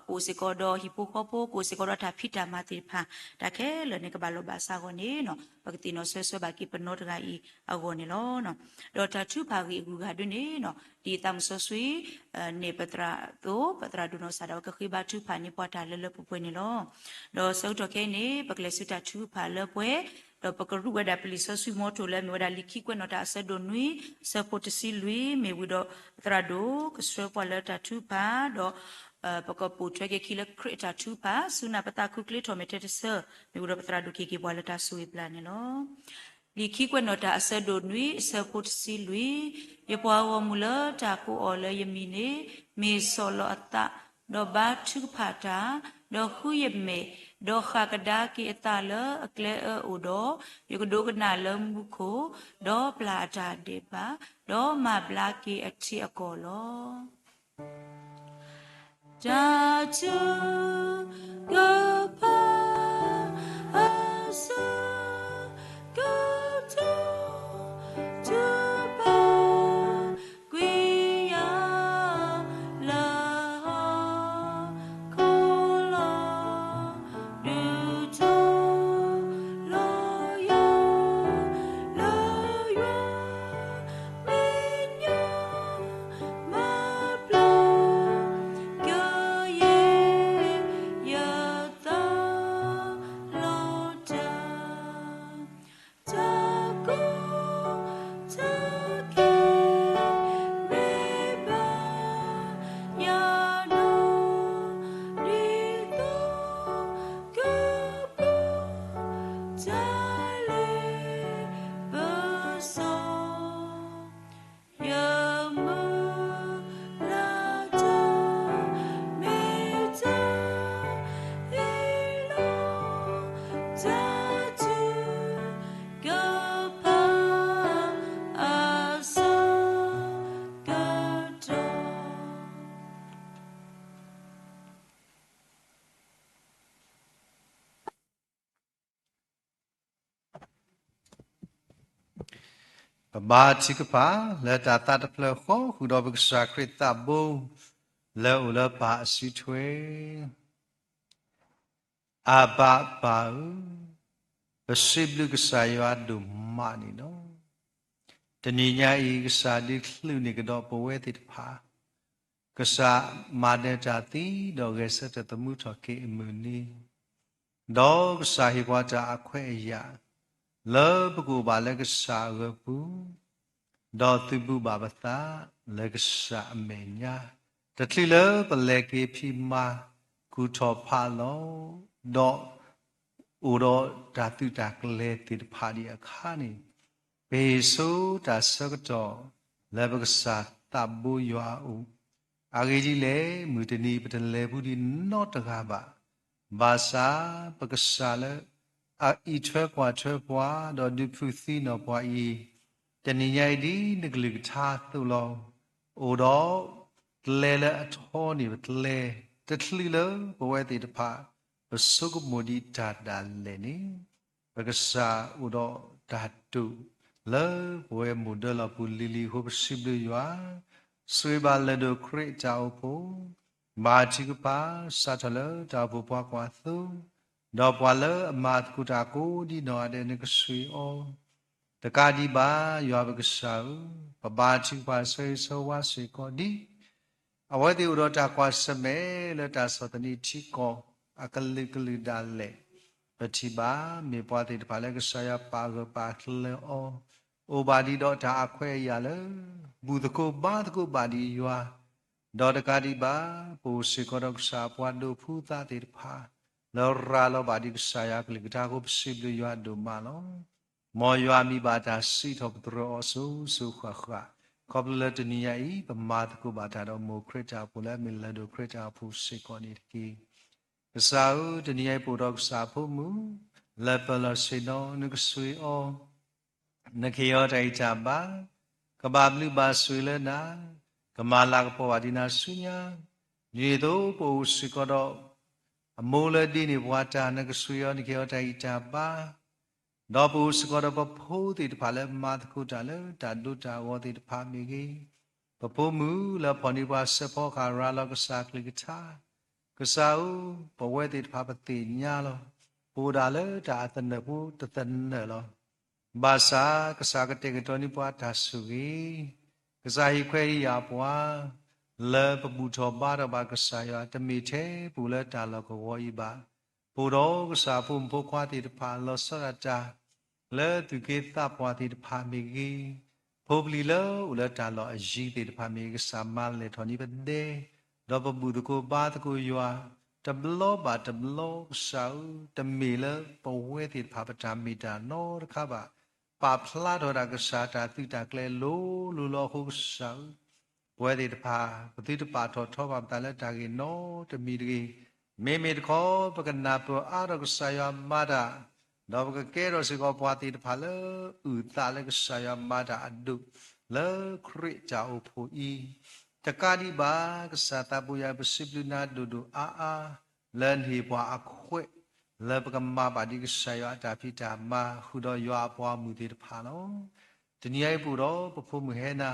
အိၣ်စ့ၢ်ကီးဒီးဟံၣ်ဖိဃီဖိ ကအိၣ်စ့ၢ်ကီးဒီးတၢ်ဖံးတၢ်မၤသ့ၣ်တဖၣ် တၢ်ခဲလၢာ်န့ၣ်ကဘၣ်လီၢ်ဘၣ်စးအဂီၢ်န့ၣ်နီၤ ပကသ့ၣ်နီၣ်ဆၢဂ့ၤဆၢဝါဘၣ်က့ၤ ပနီတဂၤအံၤအဂီၢ်န့ၣ်လီၤ. ဒီးတၢ်ထုကဖၣ်အဂ့ၢ်အဂုၤအဂၤဒ်န့ၣ်နီၤ ဒ်သးမုၣ်စီဆှံ န့ၣ်ပသရၣ်အသိး ပသရၣ်ဒိၣ်နီၢ်ကစၢ်ဒၣ်ဝဲကဃ့ဘါထုကဖၣ်န့ၢ်ပှၤတၢ်လၢလၢပှဲၤပှဲၤန့ၣ်လီၤ. ဒီးဆၢကတီၢ်ခဲအံၤန့ၣ် ပကလဲၤဆူတၢ်ထုကဖၣ်လၢပှဲၤ ဒီးပကရူၢ်ဝဲဒၣ်ပလံာ်စီဆှံမီထိၣ်လၢအမ့ၢ်ဝဲဒၣ်လံာ်ခံကွဲးနီၣ်တၢ်အဆၢဒိၣ်နွံ အဆၢဖိတဆံလွံၢ် မ့ၢ်ဝံၤဒီးပသရၣ်ဒိၣ်ကဆှၢပှၤလၢတၢ်ထုကဖၣ် ဒီး ပကပိာ်ထွဲက့ၤခံလၢခရံာ်အတၢ်ထုကဖၣ် ဆူနၢ်ပသးခုချ့ထီၣ်မဲာ်ထဲတဆၢ မ့ၢ်ဝံၤဒီးပသရၣ်ဒိၣ်က့ၤက့ၤပှၤလၢတၢ်ဆိၣ်ဂ့ၤပျၢ်န့ၣ်လီၤ. လံာ်ခံကွဲးနီၣ်တၢ်အဆၢဒိၣ်နွံ အဆၢဖိတဆံလွံၢ် ယပှၤဂီၢ်မုၢ်လၢတၢ်ကိးအီၤလၢယမံၤန့ၣ် မ့ၢ်ဆီၣ်လီၤအသး ဒီးဘါထုကဖၣ်တၢ်, ဒီးဃုယမဲာ်, ဒီးဃၣ်ကဒါက့ၤအသးလၢအကျဲအၢအိၣ်ဒီး, ယကဒိကနၣ်လၢမူခိၣ်, ဒီးပျၢ်အတၢ်ဒဲးဘး, ဒီးမၤဘျါက့ၤအထံအကီၢ်လီၤ. တၢ်ထုကဖၣ် အဆၢ ကတီၢ် ထုကဖၣ် ကွံာ်ယၤ လၢဟီၣ်ခိၣ်လီၤ. ဒုးထီၣ်လီၤယၤ လၢယွၤ မဲာ်ညါ မၤဘျါ ကယဲၢ်ယသးလီၤတၢ် တၢ်ကိၢ်တၢ်ဂီၤ မ့ၢ်ဘၣ်ယၤဒီး ဒ်သိးကပူၤ တၢ်လ့ပစီ ယမုၢ်လၢ်တၢ် မ့ၢ်တၢ်အ့ၣ်လိာ် တၢ်ထုကဖၣ် အဆၢကတီၢ် ပဘါထုကဖၣ်လၢတၢ်သးတဖျၢၣ်ဃီ ဃုာ်ဒီးပကစၢ်ခရံာ်သးဘိ လၢအအိၣ်လၢပၢ်အစုထွဲ. အဘၣ်ပၢ်ဧၢ, ပစံးဘျုးကစၢ်ယွၤဒိၣ်မးန့ၣ်လီၤ. တနံၤညါအံၤ ကစၢ်ဒုးချုးန့ၢ်ကဒီးပဝဲသ့ၣ်တဖၣ်, ကစၢ်မၤနၢၤတၢ်သံ ဒီးဂဲၤဆၢထၢၣ်သမူထီၣ်က့ၤအမုၢ်နံၤ, ဒီးကစၢ်ဟ့ၣ်ပှၤတၢ်အခွဲးအယာ် လၢပကအိၣ်ဘၣ်လၢကစၢ်အဂီၢ်ပူၤ, ဒီးသုးဘူးဘၣ်ပသးလၢကစၢ်အမဲာ်ညါ, တချုးလၢပလဲၤက့ၤဖံးမၤ ကူၣ်ထီၣ်ဖးလီၤ, ဒီး အိၣ်ဒီးတၢ်သုးတၢ်ကျဲၤသ့ၣ်တဖၣ်ဒံးအခါန့ၣ်, ပဟ့ၣ်ဆိတၢ်ဆၢကတီၢ်လၢပကစၢ်သးဘိယွၤအအိၣ်, အဂ့ၢ်ဒ်လဲၣ်, မုၢ်တနံၤပတလဲၤဘူးဒံးနီတဂၤဘၣ်. ဘၣ်ဆၣ်ပကစၢ်လၢအအံးထွဲကွၢ်ထွဲပှၤ ဒီးဒုးဖုးသံနီၣ်ပှၤအံၤ, တနံၤညါအံၤဒ်နကလုၢ်ကထါအသိးလီၤ. အိၣ်ဒီးကျဲလၢအထီန့ၢ်ပကျဲ, တချုးလၢပဝဲသ့ၣ်တဖၣ် ပဆိကမိၣ်ဒံးတၢ်ဒၣ်လဲာ်န့ၣ်, ပကစၢ်အိၣ်ဒီးတၢ်တိာ်လၢပဝဲမိၢ်ဒၢလီၢ်ပူၤလံၤလံၤအဃိ ပစံးဘျုးယွၤ, ဆိၣ်ဂ့ၤဘၣ်လၢၢ်ဒိၣ်ခရံာ်တၢ်အိၣ်ဖှိၣ်, ဘါထုကဖၣ် စးထီၣ်လၢတၢ်အိၣ်ဖှိၣ်ပှၤကွၢ်သိ, ဒီးပှၤလၢအမၤသကိးတၢ်ကိးဒ်နီၢ်ဂၤဒဲး နကဆိၣ်ဂ့ၤအီၤ, တကးဒံးဘၣ် ယွၤပကစၢ်ဧၢ, ပဘါထုကဖၣ်ဆၢဂ့ၤဆၢဝါစ့ၢ်ကီးဒ် အဝဲသ့ၣ်အိၣ်ဒီးတၢ်ကွၢ်ဆၢၣ်မဲာ်လၢတၢ်ဆီၣ်သနံးထံကီၢ်အကလုာ်ကလုာ်ဒၣ်လဲာ်, ပထံၣ်ဘၣ်မ့ၢ်ပှၤသ့ၣ်တဖၣ်လၢကစၢ်ယွၤပာ်ဂၢၢ်ပာ်ကျၢၤအီၤ, အိၣ်ဘၣ်ဒံးဒီးတၢ်အခွဲးအယာ်လၢ ဘူၣ်သကိးဘါသကိးဘၣ်ဒံးယွၤ, ဒီးတကးဒံးဘၣ် ပအိၣ်စ့ၢ်ကီးဒီးကစၢ်အပှၤဒိးဖုသးသ့ၣ်တဖၣ် လၢရၤလီၤဘၣ်ဒံးကစၢ်ယွၤကလုၢ်ကထါအဃိ ပစံးဘျုးယွၤဒိၣ်မးလီၤ. မ်ယွၤမံၤဘၣ်တၢ်စံးထီၣ်ပတြၢၤအီၤစိၤစိၤဃၣ်ဃၣ်, ခီဖျိလၢတနံၤညါအံၤ ပမၤသကိးဘၣ်တၢ်ဒီးမိၢ်ခရံာ်တၢ်အိၣ်ဖှိၣ်လၢအမ့ၢ်လၢၢ်ဒိၣ်ခရံာ်တၢ်အိၣ်ဖှိၣ်စ့ၢ်ကီးန့ၣ်တက့ၢ်. ကစၢ်ဧၢ, တနံၤညါအံၤပအိၣ်ဒီးကစၢ်အဖိမုၣ် လၢပၢၤလီၢ်ဆ့ၣ်နီၤ နကဆိၣ်ဂ့ၤအီၤ, နကဟ့ၣ်အီၤတၢ်ဂံၢ်တၢ်ဘါ, ကဘၣ်ဘျုးဘၣ်ဆိၣ်ဂ့ၤလၢနၤ, ကမၤလၤကပီၤဘၣ်ဒံးနၤဆူညါ, ဒ်န့ၣ်အသိး ပအိၣ်စ့ၢ်ကီးဒီး အမိၢ်လၢဒ့န့ၢ်ပှၤတၢ် နကဆိၣ်ဂ့ၤအီၤ နကဟ့ၣ်အီၤတၢ်ဂံၢ်တၢ်ဘါ, ဒီးပအိၣ်စ့ၢ်ကီးဒီးပဖိသ့ၣ်တဖၣ်လၢမၤသကိးတၢ်လၢတၢ်ဒိတၢ်ဂီၤသ့ၣ်တဖၣ်မ့ၢ်ဂ့ၤ, ပဖိမုၣ်လၢအဖီၣ်န့ၢ်ပှၤစဲးဖီကဟၣ်ရၤလီၤကစၢ်ကလုၢ်ကထါ, ကစၢ်ဧၢ, ပဝဲသ့ၣ်တဖၣ်ပသ့ၣ်ညါလီၤ. ပအိၣ်ဒၣ်လၢတၢ်အသနၢၣ်ဖိတသနၢၣ်လီၤ. ဘၣ်ဆၣ်ကစၢ်ကတဲာ်ကတီၤန့ၢ်ပှၤတၢ်ဆိၣ်ဂ့ၤ, ကစၢ်ဟ့ၣ်ခွဲးဟ့ၣ်ယာ်ပှၤ လၢပဘူၣ်ထီၣ်ဘါထီၣ်ဘၣ်ကစၢ်ယွၤ တမ့ၢ်ထဲပအိၣ်လၢတၢ်လီၢ်ကဝီၤအံၤဘၣ်. ပအိၣ်ဒီးကစၢ်အဖိမုၣ်ဖိခွါသ့ၣ်တဖၣ် လီၤဆီဒၣ်တၢ် လၢသူၣ်က့သးပှၢ်သ့ၣ်တဖၣ်မ့ၢ်ဂ့ၤ, ဖိပလံၤလၢအိၣ်လၢတၢ်လီၢ်အယံၤသ့ၣ်တဖၣ်မ့ၢ်ဂ့ၤ, ကစၢ်မၤလဲၢ်ထီၣ်န့ၢ်ပဒဲ, ဒီးပဘူၣ်သကိးဘါသကိးယွၤ တဘျီဘၣ်တဘျီကစၢ်ဧၢ, တမ့ၢ်လၢပဝဲသ့ၣ်တဖၣ်ပတၢ်မ့ၢ်တၢ်နီတခါဘၣ်. ပာ်ဖျါထီၣ်ဒၣ်ကစၢ်တၢ်သုးတၢ်ကျဲၤလိၤလိၤလီၤအဃိကစၢ်ဧၢ, ပဝဲသ့ၣ်တဖၣ် ပသုတပာ်ထီၣ်ထီဘၣ်ပသးလၢတၢ်ဂ့ၢ်နီတမံၤတဂ့ၤ. မ့မ့ၢ်တခီ ပကနၢ်ပၢၢ်အါထီၣ်ကစၢ်ယွၤမၤတၢ်, ဒီးပကကဲထီၣ်စ့ၢ်ကီးပှၤသ့ၣ်တဖၣ်လၢအုၣ်သးလၢကစၢ်ယွၤမၤတၢ်အဒိၣ် လၢခရံာ်တၢ်အိၣ်ဖှိၣ်အံၤ, တကးဒံးဘၣ် ကစၢ်သးဘိယွၤ ပစံးဘျုးနၤဒိၣ်ဒိၣ်အါအါ လၢနဟ့ၣ်ပှၤအခွဲး လၢပကမၤဘၣ်ဒံးကစၢ်ယွၤအတၢ်ဖံးတၢ်မၤ ဃုာ်ဒီးယွၤအပှၤဂီၢ်မုၢ်သ့ၣ်တဖၣ်လီၤ. တနံၤအံၤပအိၣ်ဒီးပဖိမုၣ်ဟဲနၤ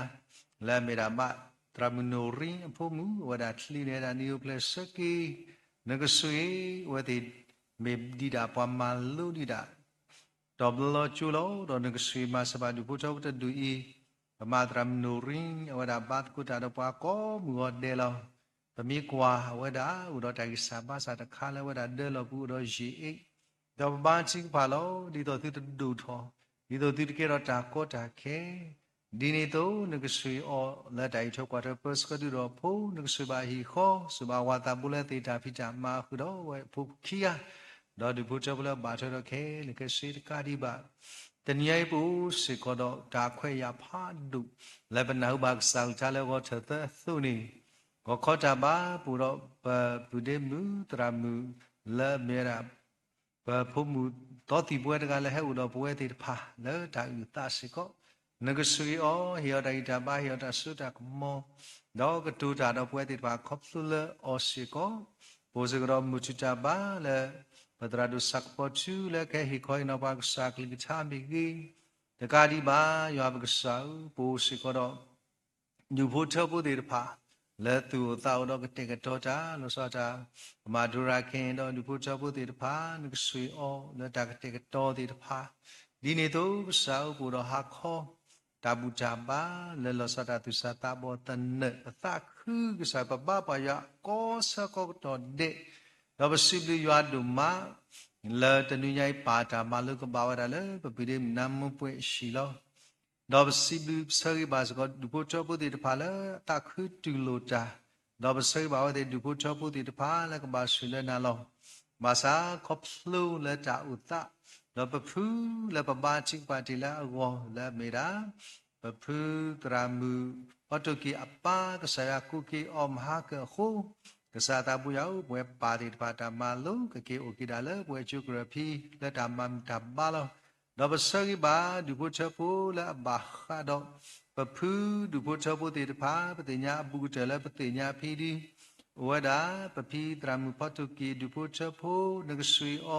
လၢအမ့ၢ်ဒၣ်ဘၣ်သရၣ်မုၣ်နိၣ်ရံအဖိမုၣ် အဝဲဒၣ်ချံန့ၢ်ဝဲဒၣ်နံၣ်အိၣ်ဖျဲၣ်ဆၢက့ၤ, နကဆိၣ်ဂ့ၤအဝဲသ့ၣ် မ့ၢ်ဒံးဒၣ်ပှၤမၤလိဒံးဒၣ် ဒီးဘျီကၠိလီၤ, ဒီးနကဆိၣ်ဂ့ၤမၤစၢၤဘၣ်ဒူၣ်ဖိထၢဖိတဒူၣ်အံၤ, ပမၤသရၣ်မုၣ်နိၣ်ရံ အဝဲဒၣ်ဘါသကိးတၢ်ဒီးပှၤကိးမုၢ်ဂီၤဒဲးလီၤ. ပမ့ၢ်ကွၢ်အဝဲဒၣ် အိၣ်ဒီးတၢ်ဂံၢ်စၢ်ဘါစၢ်တခါလၢအဝဲဒၣ်ဒၢလီၤပူၤအိၣ်ဒီးယံာ်အ့ၣ်, ဒီးပဘါထုကဖၣ်လီၤ, ဒ်သိးသုတဒိၣ်ထီၣ်, ဒ်သိးသုတကဲထီၣ်တၢ်ကီတၢ်ခဲ, ဒ်န့ၣ်အသိး နကဆိၣ်ဂ့ၤအီၤလၢတၢ်အံးထွဲကွၢ်ထွဲပၢဆှၢဒုၣ်ဒီးဖိ, နကဆိၣ်ဂ့ၤဘၣ်ဟံၣ်ဃီ, ဆိၣ်ဂ့ၤဘၣ်ဝၤသးဘိလၢသ့ၣ်တၢ်ဖံးတၢ်မၤဃုာ်ဒီးဝဲဖိခံဂၤ, ဒီးဒူၣ်ဖိထၢဖိလၢဘၣ်ထွဲဒီးခဲလၢာ်ခဲဆ့တကးဒံးဘၣ်. တနံၤအံၤပအိၣ်စ့ၢ်ကီးဒီးတၢ်အခွဲးအယာ်ဖးဒိၣ် လၢပနၢ်ဟူဘၣ်ကစၢ်ကလုၢ်ကထါလၢဂီၤထၢၣ်သၢအသိးန့ၣ်, ဂီၤခီတၢ်ဘါပအိၣ်ဒီးပပုၢ်ဒ့မုၣ်သရၣ်မုၣ် လၢအမ့ၢ်ဝဲဒၣ် ပဖိမုၣ်သီသံၣ်ဘှဲတဂၤလၢဟဲအိၣ်ဒီးပဝဲသ့ၣ်တဖၣ်လၢတၢ်အုၣ်သးစ့ၢ်ကီး, နကဆိၣ်ဂ့ၤအီၤ, ဟ့ၣ်အီၤတၢ်ဂံၢ်တၢ်ဘါ, ဟ့ၣ်အီၤတၢ်စိတၢ်ကမီၤ, ဒီးကတိၤတၢ်ဒီးပဝဲသ့ၣ်တဖၣ်ခီဖျိလၢအီၤစ့ၢ်ကီး, ပအိၣ်စ့ၢ်ကီးဒီးမုၢ်ထူၣ်တၢ်ဘါလၢ ပသရၣ်ဒိၣ်ဆၣ်ကပီၤထူလၢကဟဲဟ့ၣ်ခီဟ့ၣ်နီၤပှၤကစၢ်ကလုၢ်ကထါမ့ၢ်ဂ့ၤ, တကးဒံးဘၣ် ယွၤပကစၢ်ဧၢ, ပအိၣ်စ့ၢ်ကီးဒီး ဒူၣ်ဖိထၢဖိသ့ၣ်တဖၣ် လၢသူၣ်အိၣ်သးအိၣ်ဒီးကတဲာ်ကတီၤတၢ် လီၤဆီဒၣ်တၢ် ကမၤဒိရၤခဲအံၤဒီး ဒူၣ်ဖိထၢဖိသ့ၣ်တဖၣ် နကဆှ့ၣ်အီၤလၢတၢ်ကတဲာ်ကတီၤသ့ၣ်တဖၣ် ဒ်န့ၣ်အသိး ကစၢ်ဧၢ ပအိၣ်ဒီးဟါခီ တၢ်ဘူၣ်တၢ်ဘါ လၢလီၤဆီဒၣ်တၢ်သူၣ်စၢ်သးဘီၣ်သနၢၣ် ပသးခုကစၢ် ပဘါပှၤယွၤကိးဆၢကိးကတီၢ်ဒဲး, ဒီးပစံးဘျုးယွၤဒိၣ်မး လၢတနွံညါအံၤ ပၢ်တၢ်မၤလိကဘၣ်ဝဲဒၣ်လၢ ပပုၢ်ဒ့မုၣ်နါမိၢ်ပှဲၤအဟံၣ်လီၤ. ဒီးပစံးဘျုးပဆၢဂ့ၤဘၣ်စ့ၢ်ကီး ဒူၣ်ဖိထၢဖိသ့ၣ်တဖၣ်လၢအသးခုတူၢ်လိာ်တၢ်, ဒီးပဆၢဂ့ၤဘၣ်အဝဲသ့ၣ် ဒူၣ်ဖိထၢဖိသ့ၣ်တဖၣ်လၢကဘၣ်ဆှၢလၢနၤလီၤ. ဘၣ်ဆၣ်ခီဖျိလၢတၢ်အိၣ်သး, ဒီးပဖုလၢပဘါထုကဖၣ်တ့ၢ်လၢအဂီၢ်လၢအမ့ၢ်ဒၣ် ပဖုသရၣ်မုၣ် ဖီတိၢ်က့ၤအပၢ် ကစၢ်ယွၤကိးက့ၤအီၤမဟါကၢၣ်အဃိ, ကစၢ်သးဘိယွၤဧၢ, ပဝဲပၢ်သ့ၣ်တဖၣ်တၢ်မၤလိ ကက့ၤအိၣ်က့ၤဒၣ်လၢပဝဲကၠိကရၢၢ်ဖံ လၢတၢ်မၤမုာ်တၢ်ဘါလီၤ. ဒီးပဆၢဂ့ၤဘၣ် ဒူၣ်ဖိထၢဖိလၢအဘၣ်ဃးဒီး ပဖုဒူၣ်ဖိထၢဖိသ့ၣ်တဖၣ် ပသ့ၣ်ညါအဘူးကတၢၢ်လၢပသ့ၣ်ညါဖဲဒု အိၣ်ဝဲဒၣ် ပဖံသရၣ်မုၣ်ဖီတိၢ်က့ၤ ဒူၣ်ဖိထၢဖိ နကဆှ့ၣ်အ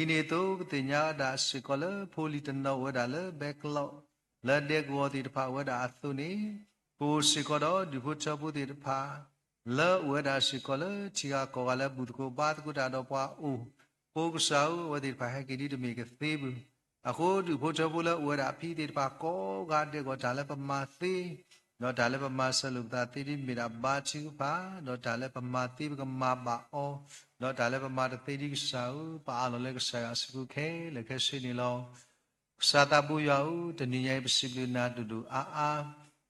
ီၤ, ဒ်န့ၣ်အသိး ပသ့ၣ်ညါဝဲဒၣ်စ့ၢ်ကီးလၢဖိလံၤတနီၤအိၣ်ဝဲဒၣ်လၢဘဲကလီး လၢဒဲကဝီၤသ့ၣ်တဖၣ်အိၣ်ဝဲဒၣ်အသိးန့ၣ်, ပအိၣ်စ့ၢ်ကီးဒီးဒူၣ်ဖိထၢဖိသ့ၣ်တဖၣ် လၢအိၣ်ဝဲဒၣ်စ့ၢ်ကီးလၢထံဂၤကီၢ်ဂၤလၢဘူၣ်သကိးဘါသကိးတၢ်ဒီးပှၤအိၣ်, ပကစၢ်ဧၢ, အဝဲသ့ၣ်တဖၣ်ဟဲက့ၤဒ်တမ့ၢ်ကသ့ဘၣ်. အဃိ ဒူၣ်ဖိထၢဖိလၢအိၣ်ဝဲဒၣ်ဖဲသ့ၣ်တဖၣ်ကိးဂၤဒဲးကီး တၢ်လၢပမၤသ့ ဒီးတၢ်လၢပမၤစၢၤလိာ်ပသးသ့ဒ်မ့ၢ်ဒၣ်ဘါထုကဖၣ်, ဒီးတၢ်လၢပမၤသ့ပကမၤဘၣ်အီၤ, ဒီးတၢ်လၢပမၤတသ့ဒ်ကစၢ်ဧၢ, ပအးလီၤလၢကစၢ်ယွၤအစုပူၤခဲလၢာ်ခဲဆ့န့ၣ်လီၤ. ကစၢ်သးဘိယွၤဧၢ, တနံၤညါအံၤ ပစံးဘျုးနၤဒိၣ်ဒိၣ်အါအါ,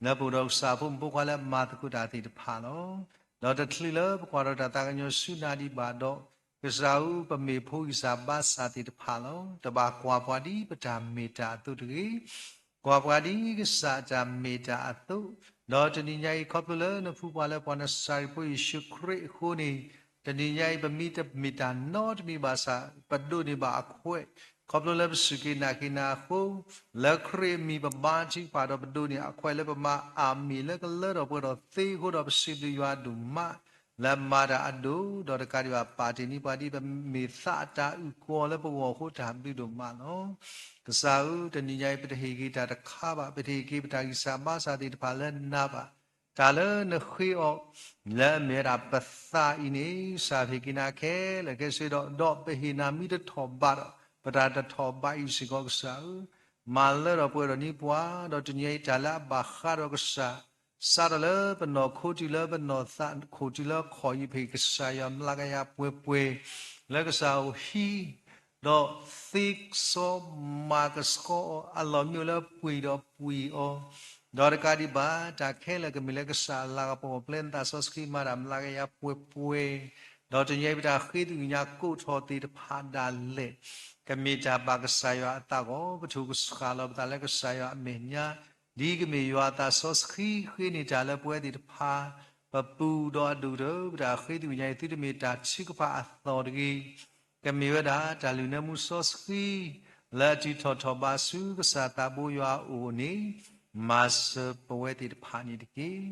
လၢပအိၣ်ဒီးကစၢ်အဖိမုၣ်ဖိခွါလၢမၤသကိးတၢ်သ့ၣ်တဖၣ်လီၤ. ဒီးတချုးလၢပကွၢ်ထီၣ်တၢ်သးကညီၤဆူနၤဒံးဘၣ်ဒီး, ကစၢ်ဧၢ, ပမ့ၢ်ဖိဂံၢ်စၢ်ဘါစၢ်သ့ၣ်တဖၣ်လီၤ. တဘၣ်ကွၢ်ပှၤဒ်ပတၢ်မ့ၢ်တၢ်အသိးတဂ့ၤ, ကွၢ်ပှၤဒ်ကစၢ်တၢ်မ့ၢ်တၢ်အသိး, ဒီးတနံၤညါအံၤ ခီဖျိလၢနဖှူပှၤလၢပှၤနစၤရံဖိယ့ၣ်ၡူးခရံာ်အဃိန့ၣ်, တနံၤညါအံၤ ပမ့ၢ်တမ့ၢ်တၢ်နီတမံၤဘၣ်ဆၣ် ပဒိးန့ၢ်ဘၣ်အခွဲး, ခီဖျိလၢပစူၢ်က့ၤနာ်က့ၤနၤအဃိ, လၢခရံာ်အမံၤပဘါထုကဖၣ်ဒီး ပဒိးန့ၢ်အခွဲးလၢပမၤအါမံၤလၢကလၢထီၣ်ပှဲၤထီၣ်သ့အဃိဒီး ပစံးဘျုးယွၤဒိၣ်မး လၢမၤတၢ်အဒိၣ်, ဒီးတကးဒံးဘၣ် ပာ်တ့ၢ်န့ၢ်ပှၤဒ်ပမ့ၢ်သးအတၢ်အုၣ်ကီၤလၢပဂီၢ်အဃိ တၢ်ဘျုးဒိၣ်မးလီၤ. ကစၢ်ဧၢ, တနံၤညါအံၤ ပတဟ့ၣ်က့ၤတၢ်တခါဘၣ်, ပတဟ့ၣ်က့ၤပတၢ်ဂံၢ်စၢ်ဘါစၢ်သ့ၣ်တဖၣ်လၢနၤဘၣ်. တၢ်လၢနဃ့အီၤ လၢအမ့ၢ်ဝဲဒၣ်ပသးအံၤန့ၣ်, ကစၢ်ဟ့ၣ်က့ၤနၤခဲလၢာ်ခဲဆ့ဒီး, ဒီးပဟ့ၣ်နၤမ့ၢ်တထီၣ်ဘးဒီး, ပတၢ်တထီၣ်ဘးအံၤစ့ၢ်ကီးကစၢ်ဧၢ, မၤလၢထီၣ်ပှဲၤထီၣ်န့ၢ်ပှၤ, ဒီးတနံၤအံၤတၢ်လၢအဘၣ်ဃးဒီးကစၢ် စးထီၣ်လၢပနီၢ်ခိတုၤလၢပနီၢ်သးခိၣ်တုၤလၢခီၣ်အံၤ ပဟ့ၣ်ကစၢ်ယွၤမျးကယၤပှဲၤပှဲၤ, လၢကစၢ်ဧိၤဟံး ဒီးသ့စီမၤကဆှီအီၤအလီၢ်မ့ၢ်လၢပှ့ၤဒီးပှ့ၤအီၤ, ဒီးတကးဒံးဘၣ် တၢ်ခဲလၢာ်ကမ့ၢ်လၢကစၢ်အလၤကပီၤ ပျဲနသးစီဆှံမၤတၢ်မျးကယၤပှဲၤပှဲၤ, ဒီးတနံၤအံၤပတၢ်ဃ့ သူၣ်ကညီၤကိးထီၣ်သ့ၣ်တဖၣ်ဒၣ်လဲာ် ကမ့ၢ်တၢ်ဘၣ်ကစၢ်ယွၤအသးအဂီၢ်, ပထိၣ်ကဆှၣ်လီၤပသးလၢကစၢ်ယွၤအမဲာ်ညါ, ဒ်ကမ့ၢ်ယွၤအသးစီဆှံဃ့န့ၢ်တၢ်လၢပဝဲသ့ၣ်တဖၣ်, ပပူၤဒီးအဒိၣ်ကတၢၢ် ပတၢ်ဃ့ သူၣ်ကညီၤအံၤ သုတမ့ၢ်တၢ်ထုကဖၣ်အသီၣ်တဂ့ၤ, ကမ့ၢ်ဝဲဒၣ် တၢ်လုၢ်နၢမူစီဆှံ လၢအတုၤထီၣ်ထီၣ်ဘးဆူကစၢ်သးဘိယွၤအအိၣ်န့ၣ်, မၤစၢၤပဝဲသ့ၣ်တဖၣ်န့ၣ်တက့ၢ်.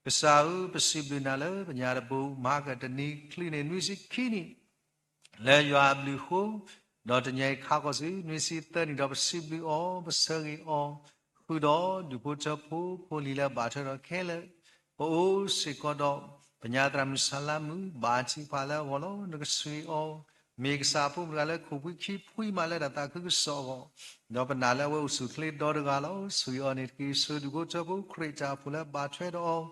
ကစၢ်ဧၢ, ပစံးဘျုးနၤလၢပညါတဘိ မၤကတနံၤချုးန့ၣ် နွံဆံခံနံၣ် လၢယွၤအဘျုးအဃိ, ဒီးတနံၤအံၤခါဃီၤဆူ နွံဆံသၢနံၣ်ဒီး ပစံးဘျုးအီၤ, ပဆၢဂ့ၤအီၤ, ဃုာ်ဒီးဒူၣ်ဖိထၢဖိ ဖိလံၤလၢအဘၣ်ထွဲဒီးခဲလၢာ်, ပအိၣ်စ့ၢ်ကီးဒီး ပညါသရၣ်မုၣ်ဆၣ်လါမုၣ် ဘါထုကဖၣ်လၢအဂီၢ်လီၤ. နကဆှ့ၣ်အီၤ, မ့ၢ်ကစၢ်အဖိမုၣ်တဂၤလၢခိၣ်ဖှံခံဖှံမးလၢတၢ်သးခုကစီၣ်အဂီၢ်, ဒီးပနာ်လၢအဝဲအိၣ်ဆူၣ်အိၣ်ချ့ဒီတဂၤလီၤ. ဆှ့ၣ်အီၤန့ၣ်တက့ၢ်. ဆှၢဒူၣ်ဖိထၢဖိ ခရံာ်တၢ်အိၣ်ဖှိၣ်လၢအဘၣ်ထွဲဒီးအီၤ,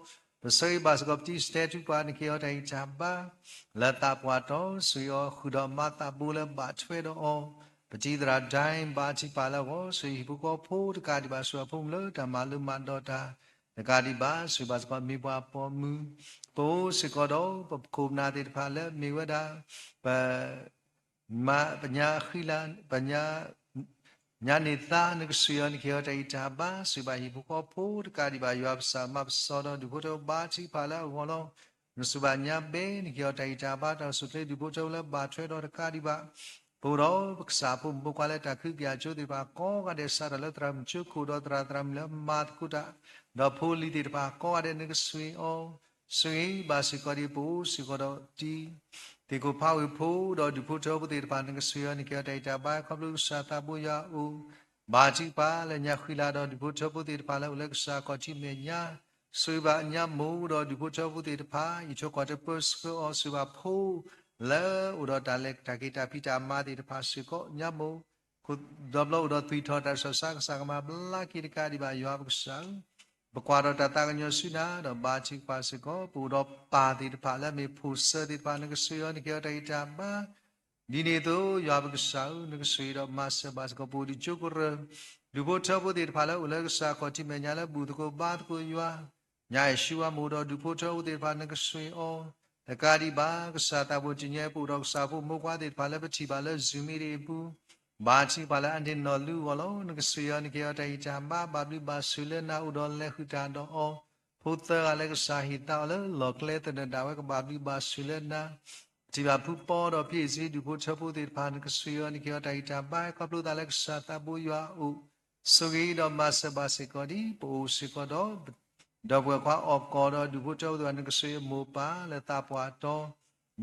ပဆၢဂ့ၤဘၣ်စ့ၢ်ကီး ပတံၢ်စတဲထူပှၤ နကဟ့ၣ်အီၤတၢ်ဂံၢ်တၢ်ဘါ လၢသးပှၢ်တီၤ, ဆှ့ၣ်အီၤ ဃုာ်ဒီးမါသးဘိလၢဘၣ်ထွဲဒီးအီၤ, ပတံၢ်သရၣ်ဒၢၣ် ဘါထုကဖၣ်လၢအဂီၢ်, ဆှ့ၣ်ဟံၣ်ဖိဃီဖိတကးဒံးဘၣ် ဆှ့ၣ်အဖိမုၣ်လၢတၢ်မၤလိမၤဒိးတၢ် တကးဒံးဘၣ်, ဆှ့ၣ်ဘၣ်စ့ၢ်ကီးမ့ၢ်ပှၤပိာ်မုၣ်, ပအိၣ်စ့ၢ်ကီးဒီး ပခိၣ်ပနၢ်သ့ၣ်တဖၣ်လၢမ့ၢ်ဝဲဒၣ် ပ မၤပညါဃံလၤ ပညါ ညါန့ၢ်သါ နကဆှ့ၣ်အီၤ နကဟ့ၣ်အီၤတၢ်ဂံၢ်တၢ်ဘါ, ဆှ့ၣ်ဘၣ်ဟံၣ်ဖိဃီဖိတကးဒံးဘၣ် ယွၤပစၢ်မၤပစီဒီး ဒူၣ်ဖိထၢဖိဘါထုကဖၣ်လၢအဂီၢ်လီၤ. နဆှ့ၣ်ဘၣ်ညါဘဲ နကဟ့ၣ်အီၤတၢ်ဂံၢ်တၢ်ဘါ တၢ်အိၣ်ဆူၣ်အိၣ်ချ့ ဒူၣ်ဖိထၢဖိလၢဘၣ်ထွဲဒီးတကးဒံးဘၣ်, ပအိၣ်ဒီးပကစၢ်ဖိမုၣ်ဖိခွါလၢတၢ်ခုကယၤကၠိသ့ၣ်တဖၣ်ကိးဂၤဒဲး စးထီၣ်လၢသရၣ်မုၣ်ကၠိခိၣ်ဒီးသရၣ်သရၣ်မုၣ်လၢမၤသကိးတၢ်, ဒီးဖိလံၤသ့ၣ်တဖၣ်ကိးဂၤဒဲး နကဆှ့ၣ်အီၤ ဆှ့ၣ်ဘၣ်စ့ၢ်ကီးဒ်ပအိၣ်စ့ၢ်ကီးဒီးတံၢ် သ့ၣ်ခိၣ်ဖးဝ့ၢ်ဖိဒီးဒူၣ်ဖိထၢဖိသ့ၣ်တဖၣ် နကဆှ့ၣ်အီၤ နကဟ့ၣ်အီၤတၢ်ဂံၢ်တၢ်ဘါ ခီဖျိကစၢ်သးဘိယွၤအအိၣ် ဘါထုကဖၣ်လၢညါဃံလၤဒီးဒူၣ်ဖိထၢဖိသ့ၣ်တဖၣ်လၢအိၣ်လၢကစၢ်ခီၣ်ထံးမဲာ်ညါ, ဆိၣ်ဂ့ၤဘၣ်ညါမိၢ်ဒီးဒူၣ်ဖိထၢဖိသ့ၣ်တဖၣ်, အံးထွဲကွၢ်ထွဲပၢဆှၢအီၤ, ဆိၣ်ဂ့ၤဘၣ်ဖိလၢအိၣ်ဒီးတၢ်လဲၤတၢ်က့ၤတၢ်ဖံးတၢ်မၤသ့ၣ်တဖၣ်စ့ၢ်ကီး, ညါမိၢ် ဒီးဘျီအိၣ်ဒီးသွံၣ်ထီၣ်တၢ်ဆှၢစးကစၢ်ကမၤဘျါက့ၤတကးဒံးဘၣ်ယွၤပကစၢ်ဧၢ, ပကွၢ်ဒီးတၢ်သးကညီၤဆူနၤ, ဒီးဘါထုကဖၣ်စ့ၢ်ကီး, ပအိၣ်ဒီးပၢ်သ့ၣ်တဖၣ်လၢအမ့ၢ်ဖိၣ်စၢၤသ့ၣ်တဖၣ် နကဆိၣ်ဂ့ၤအီၤ နကဟ့ၣ်အီၤတၢ်ဂံၢ်တၢ်ဘါ, ဒ်န့ၣ်အသိး ယွၤပကစၢ်ဧၢ, နကဆိၣ်ဂ့ၤဒီးမၤစၢၤဘၣ်စ့ၢ်ကီး ပအိၣ်ဒံးကၠိကရၢၢ်, ဒူၣ်ဖိထၢဖိသ့ၣ်တဖၣ်လၢအိၣ်လၢကစၢ်ခီၣ်ထံးမဲာ်ညါလၢဘူၣ်သကိးဘါသကိးယွၤ, ညါယ့ၣ်ၡူးဝါမိၢ်ဒီးဒူၣ်ဖိထၢဖိသ့ၣ်တဖၣ် နကဆိၣ်ဂ့ၤအီၤ, တကးဒံးဘၣ် ကစၢ်သးဘိတညါအံၤ ပအိၣ်ဒီးကစၢ်ဖိမိၢ်ပှၢ်သ့ၣ်တဖၣ်လၢပထံၣ်ဘၣ်လၢ Zoom မံၤတအံၤအပူၤ, ဘါထုကဖၣ်လၢအန့ၢ်နီၢ်လူအဂီၢ်လီၤ, နကဆိၣ်ဂ့ၤအီၤ နကဟ့ၣ်အီၤတၢ်ဂံၢ်တၢ်ဘါ, ဘၣ်ဘျုးဘၣ်ဆိၣ်လၢနၤ အိၣ်ဒီးလဲၤဃုာ်တၢ်ဒီးအီၤ, ဖိသၢဂၤလၢကစၢ်ဟ့ၣ်သါအီၤလၢလီၢ်ကျဲသနၢၣ်ဒၣ်ဝဲ ကဘၣ်ဘျုးဘၣ်ဆိၣ်လၢနၤ, ပထံၣ်ဘၣ်ဖုပီဒီးဖံအ့ၣ်စ့ ဒူၣ်ဖိထၢဖိသ့ၣ်တဖၣ် နကဆိၣ်ဂ့ၤအီၤ နကဟ့ၣ်အီၤတၢ်ဂံၢ်တၢ်ဘါ ခီဖျိသးလၢကစၢ်သးဘိယွၤအအိၣ်, ဆိၣ်ဂ့ၤဒီးမၤစၢၤဘၣ်စ့ၢ်ကီးဒ် ပအိၣ်စ့ၢ်ကီးဒီး ဒီပုၢ်ဝဲၢ်ခွါအီၣ်ကီၢ်ဒီးဒူၣ်ဖိထၢဖိသ့ၣ်တဖၣ် နကဆိၣ်ဂ့ၤအမိၢ်ပၢ်လၢသးပှၢ်တီၤ,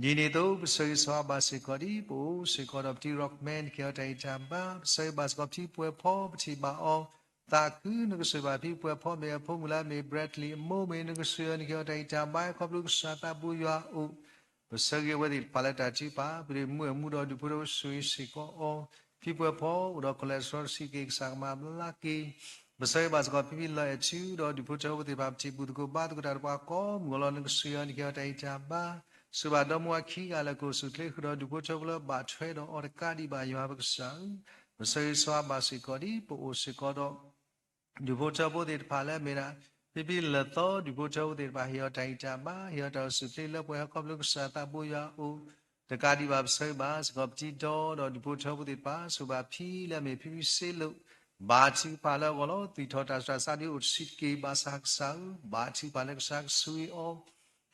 ဒ်န့ၣ်အသိး ပဆိၣ်ဂ့ၤဆိၣ်အါဘၣ်စ့ၢ်ကီးဒ် ပအိၣ်စ့ၢ်ကီးဒီးပတံၤ Rockman နကဟ့ၣ်အီၤတၢ်ဂံၢ်တၢ်ဘါ, ပဆိၣ်ဂ့ၤဘၣ်စ့ၢ်ကီးပထံပှဲၤဖီ ပထံၣ်ဘၣ်အီၤ, သးခု နကဆိၣ်ဂ့ၤဘၣ်ဖံပှဲၤဖီ မ့ၢ်အဖိမုၣ်လၢအမ့ၢ် Bradley အမိၢ်မ့ၢ် နကဆိၣ်ဂ့ၤအီၤ နကဟ့ၣ်အီၤတၢ်ဂံၢ်တၢ်ဘါ ခီဖျိကစၢ်သးဘိယွၤအအိၣ်, ပဆိၣ်ဂ့ၤအဝဲသ့ၣ်တဖၣ်လၢတၢ်ထုကဖၣ်, ပဒ့ၣ်မုၣ်အမူဒီးဒူၣ်ဖိထၢဖိ ဆိၣ်ဂ့ၤစ့ၢ်ကီးအီၤ, ဖံပှဲၤဖီအိၣ်ဒီး cholesterol ဆံးက့ၤ ကစၢ်ကမၤဘျါက့ၤ, ပဆိၣ်ဂ့ၤဘၣ်စ့ၢ်ကီးဖံဖံလီၤအဲၣ်ထူဒီးဒူၣ်ဖိထၢဖိသ့ၣ်တဖၣ် ပထံၣ်ဘူၣ်သကိးဘါသကိးတၢ်ဒီးပှၤကိးမုၢ်ဂီၤလီၤ နကဆိၣ်ဂ့ၤအီၤ နကဟ့ၣ်အီၤတၢ်ဂံၢ်တၢ်ဘါ, ဆိၣ်ဂ့ၤဘၣ်ဒီမါဝၤခံဂၤလၢကအိၣ်ဆူၣ်ချ့ဃုာ်ဒီးဒူၣ်ဖိထၢဖိလၢဘၣ်ထွဲဒီးအီၤတကးဒံးဘၣ်ယွၤပကစၢ်ဧၢ, ပဆိၣ်ဂ့ၤဆိၣ်အါဘၣ်စ့ၢ်ကီးဒ် ပအိၣ်စ့ၢ်ကီးဒီး ဒူၣ်ဖိထၢဖိသ့ၣ်တဖၣ်လၢအမ့ၢ်ဒၣ် ဖံဖံလၢာ်သီ ဒူၣ်ဖိထၢဖိသ့ၣ်တဖၣ် ဟ့ၣ်အီၤတၢ်ဂံၢ်တၢ်ဘါ ဟ့ၣ်အီၤတၢ်အိၣ်ဆူၣ်ချ့လၢပှဲၤဟီၣ် ခီဖျိကစၢ်သးဘိယွၤအအိၣ်, တကးဒံးဘၣ်ပဆိၣ်ဂ့ၤဘၣ်စ့ၢ်ကီးပတံၤဒီဒီးဒူၣ်ဖိထၢဖိသ့ၣ်တဖၣ် ဆိၣ်ဂ့ၤဘၣ်ဖံလၢအမ့ၢ်ဖံဖံစ့လိာ်, ဘါထုကဖၣ်လၢအဂီၢ်လီၤ သွံၣ်ထီၣ်တၢ်စှၤစးဒုအိၣ်တဆံးတက့ၢ် ဘၣ်ဆၣ်ကစၢ်ဧၢ, ဘါထုကဖၣ်လၢကစၢ်ကဆိၣ်ဂ့ၤ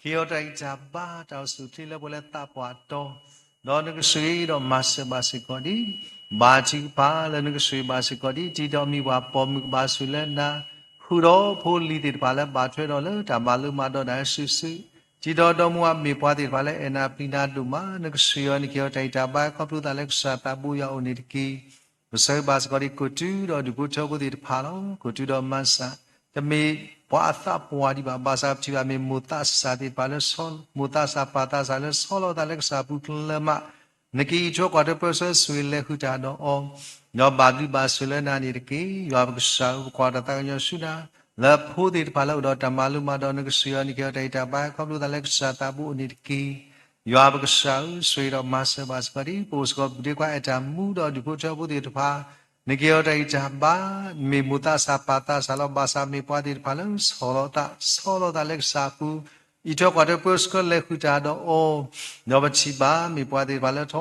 အီၤ ဟ့ၣ်အီၤတၢ်ဂံၢ်တၢ်ဘါတၢ်အိၣ်ဆူၣ်ချ့လၢပှဲၤလၢသးပှၢ်တီၤ, ဒီးနကဆိၣ်ဂ့ၤဒီးမၤစၢၤဘၣ်စ့ၢ်ကီးဒ်, ဘါထုကဖၣ်လၢနကဆိၣ်ဂ့ၤဘၣ်စ့ၢ်ကီးဒ် တံၤဒီးမံၤပှၢ်ပိာ်မုၣ်ကဘၣ်ဆိၣ်လၢနၤ, ဃုာ်ဒီးဖိလံၤသ့ၣ်တဖၣ်လၢဘၣ်ထွဲဒီးလၢတၢ်မၤလိမၤဒိးတၢ်စုာ်စုာ်, တံၤဒီးဒီမါဝၤမ့ၢ်ပှၤသ့ၣ်တဖၣ်လၢအဲၣ်နၤပျံၤနၤဒိၣ်မး နကဆိၣ်ဂ့ၤအီၤ နကဟ့ၣ်အီၤတၢ်ဂံၢ်တၢ်ဘါ ခီဖျိသးလၢကစၢ်သးဘိယွၤအအိၣ်န့ၣ်တက့ၢ်. ပဆိၣ်ဂ့ၤဘၣ်စ့ၢ်ကီးဒ်ကိးတုဒီးဒူၣ်ဖိထၢဖိသ့ၣ်တဖၣ်လီၤ. ကိးတုဒီးမၤစၢၤ တမ့ၢ်ပှၤအသးပှၢ်ဒံးဘၣ်, ဘၣ်ဆၣ်ပထံၣ်ဘၣ်မ့ၢ်မိၢ်သးစၢ်သ့ၣ်တဖၣ်လၢ မိၢ်သးစၢ်ပၢ်သးစၢ်လၢဆီလီၤသးလၢကစၢ်ပူၤကျဲမး, နကအံးထွဲကွၢ်ထွဲပၢဆှၢ ဆိၣ်ဂ့ၤလဲၤဃုာ်တၢ်ဒီးအီၤ, ဒီးဘၣ်ဘျုးဘၣ်ဆိၣ်လၢနၤန့ၣ်တက့ၢ်. ယွၤပကစၢ်ဧၢ, ပကွၢ်တၢ်သးကညီၤဆူနၤ လၢဖိသ့ၣ်တဖၣ်လၢအိၣ်ဒီးတၢ်မၤလိမၤဒိး နကဆိၣ်ဂ့ၤအီၤ နကဟ့ၣ်အီၤတၢ်ဂံၢ်တၢ်ဘါ ခီဖျိသးလၢကစၢ်သးဘိအိၣ်န့ၣ်တက့ၢ်. ယွၤပကစၢ်ဧၢ, ဆိၣ်ဂ့ၤဒီးမၤစၢၤဘၣ်စ့ၢ်ကီးဒ် ပအိၣ်စ့ၢ်ကီးပူၤဒ့ခွါအဲၣ်တၢ်မူဒီးဒူၣ်ဖိထၢဖိသ့ၣ်တဖၣ်, နကဟ့ၣ်အီၤတၢ်ဂံၢ်တၢ်ဘါ, မ့ၢ်မိၢ်သးစၢ်ပၢ်သးစၢ်လီၤ. ဘၣ်ဆၣ်မ့ၢ်ပှၤသ့ၣ်တဖၣ်လၢဆီလီၤသး, ဆီလီၤသးလၢကစၢ်အပူၤ, အံးထွဲကွၢ်ထွဲပၢဆှၢလဲၤဃုာ်တၢ်ဒီးအီၤ, ဒီးပထံၣ်ဘၣ်မ့ၢ်ပှၤသ့ၣ်တဖၣ်လၢထီ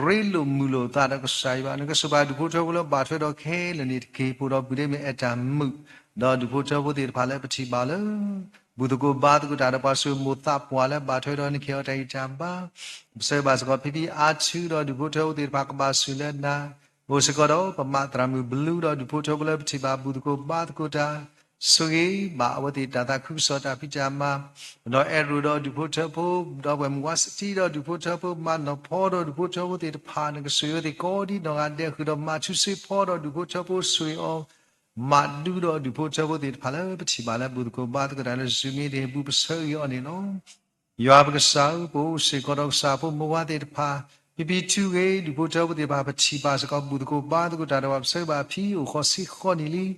ဘိ ရ့လိာ်မုာ်လိာ်သးဒီးကစၢ်ယွၤ, နကဆိၣ်ဘၣ်ဒူၣ်ဖိထၢဖိလၢဘၣ်ထွဲဒီးခဲလၢာ်န့ၣ်တက့ၢ်. ပအိၣ်ဒီးပူၤဒ့မ့ၢ်အဲၣ်တၢ်မုာ် ဒီးဒူၣ်ဖိထၢဖိသ့ၣ်တဖၣ်လၢပထံၣ်ဘၣ်လၢ ဘူၣ်သကိးဘါသကိးတၢ်ဒီးပှၤဆိၣ်ဂ့ၤမိၢ်သးပှၢ်လၢဘၣ်ထွဲဒီး နကဟ့ၣ်အီၤတၢ်ဂံၢ်တၢ်ဘါ, ပဆိၣ်ဂ့ၤဘၣ်စ့ၢ်ကီးဖံဖံအါထူဒီးဒူၣ်ဖိထၢဖိသ့ၣ်တဖၣ် ကဘၣ်ဆိၣ်လၢနၤ, အိၣ်စ့ၢ်ကီးဒီးပမၤသရၣ်မုၣ်ဘလူးဒီးဒူၣ်ဖိထၢဖိလၢပထံၣ်ဘၣ်ဘူၣ်သကိးဘါသကိးတၢ်, ဆိၣ်ဂ့ၤဘၣ်အဝဲသ့ၣ်တၢ်သးခုကစီၣ်တၢ်ဖံးတၢ်မၤ, ဒီးအဲၣ်ရိၣ်ဒီးဒူၣ်ဖိထၢဖိ, ဒီးပှၤမုၢ်ဝါစတံဒီးဒူၣ်ဖိထၢဖိ, မၤနီၢ်ဖီဒီးဒူၣ်ဖိထၢဖိသ့ၣ်တဖၣ် နကဆိၣ်ဂ့ၤအဝဲသ့ၣ်ကိးဒ်နီၢ်ဂၤဒဲး ဃုာ်ဒီးမၤထူစ့ဖီဒီးဒူၣ်ဖိထၢဖိဆိၣ်ဂ့ၤအီၤ မၤဒူဒီးဒူၣ်ဖိထၢဖိသ့ၣ်တဖၣ်လၢပထံၣ်ဘၣ်လၢ ဘူၣ်သကိးဘါသကိးတၢ်လၢ Zoom မံၤတဟ့ၣ်ပူၤ ပဆိၣ်ဂ့ၤအီၤန့ၣ်လီၤ. ယွၤပကစၢ်ဧၢ, ပအိၣ်စ့ၢ်ကီးဒီးကစၢ်ဖိမိၢ်ဝါသ့ၣ်တဖၣ်, ဖံဖံထူဂ့ၤ ဒူၣ်ဖိထၢဖိသ့ၣ်တဖၣ် ပထံၣ်ဘၣ်စ့ၢ်ကီးဘူၣ်သကိးဘါသကိးတၢ်ဒီးပှၤ ပဆိၣ်ဂ့ၤဘၣ်ဖံအိၣ်ဃီဆံဃီနံၣ်လံ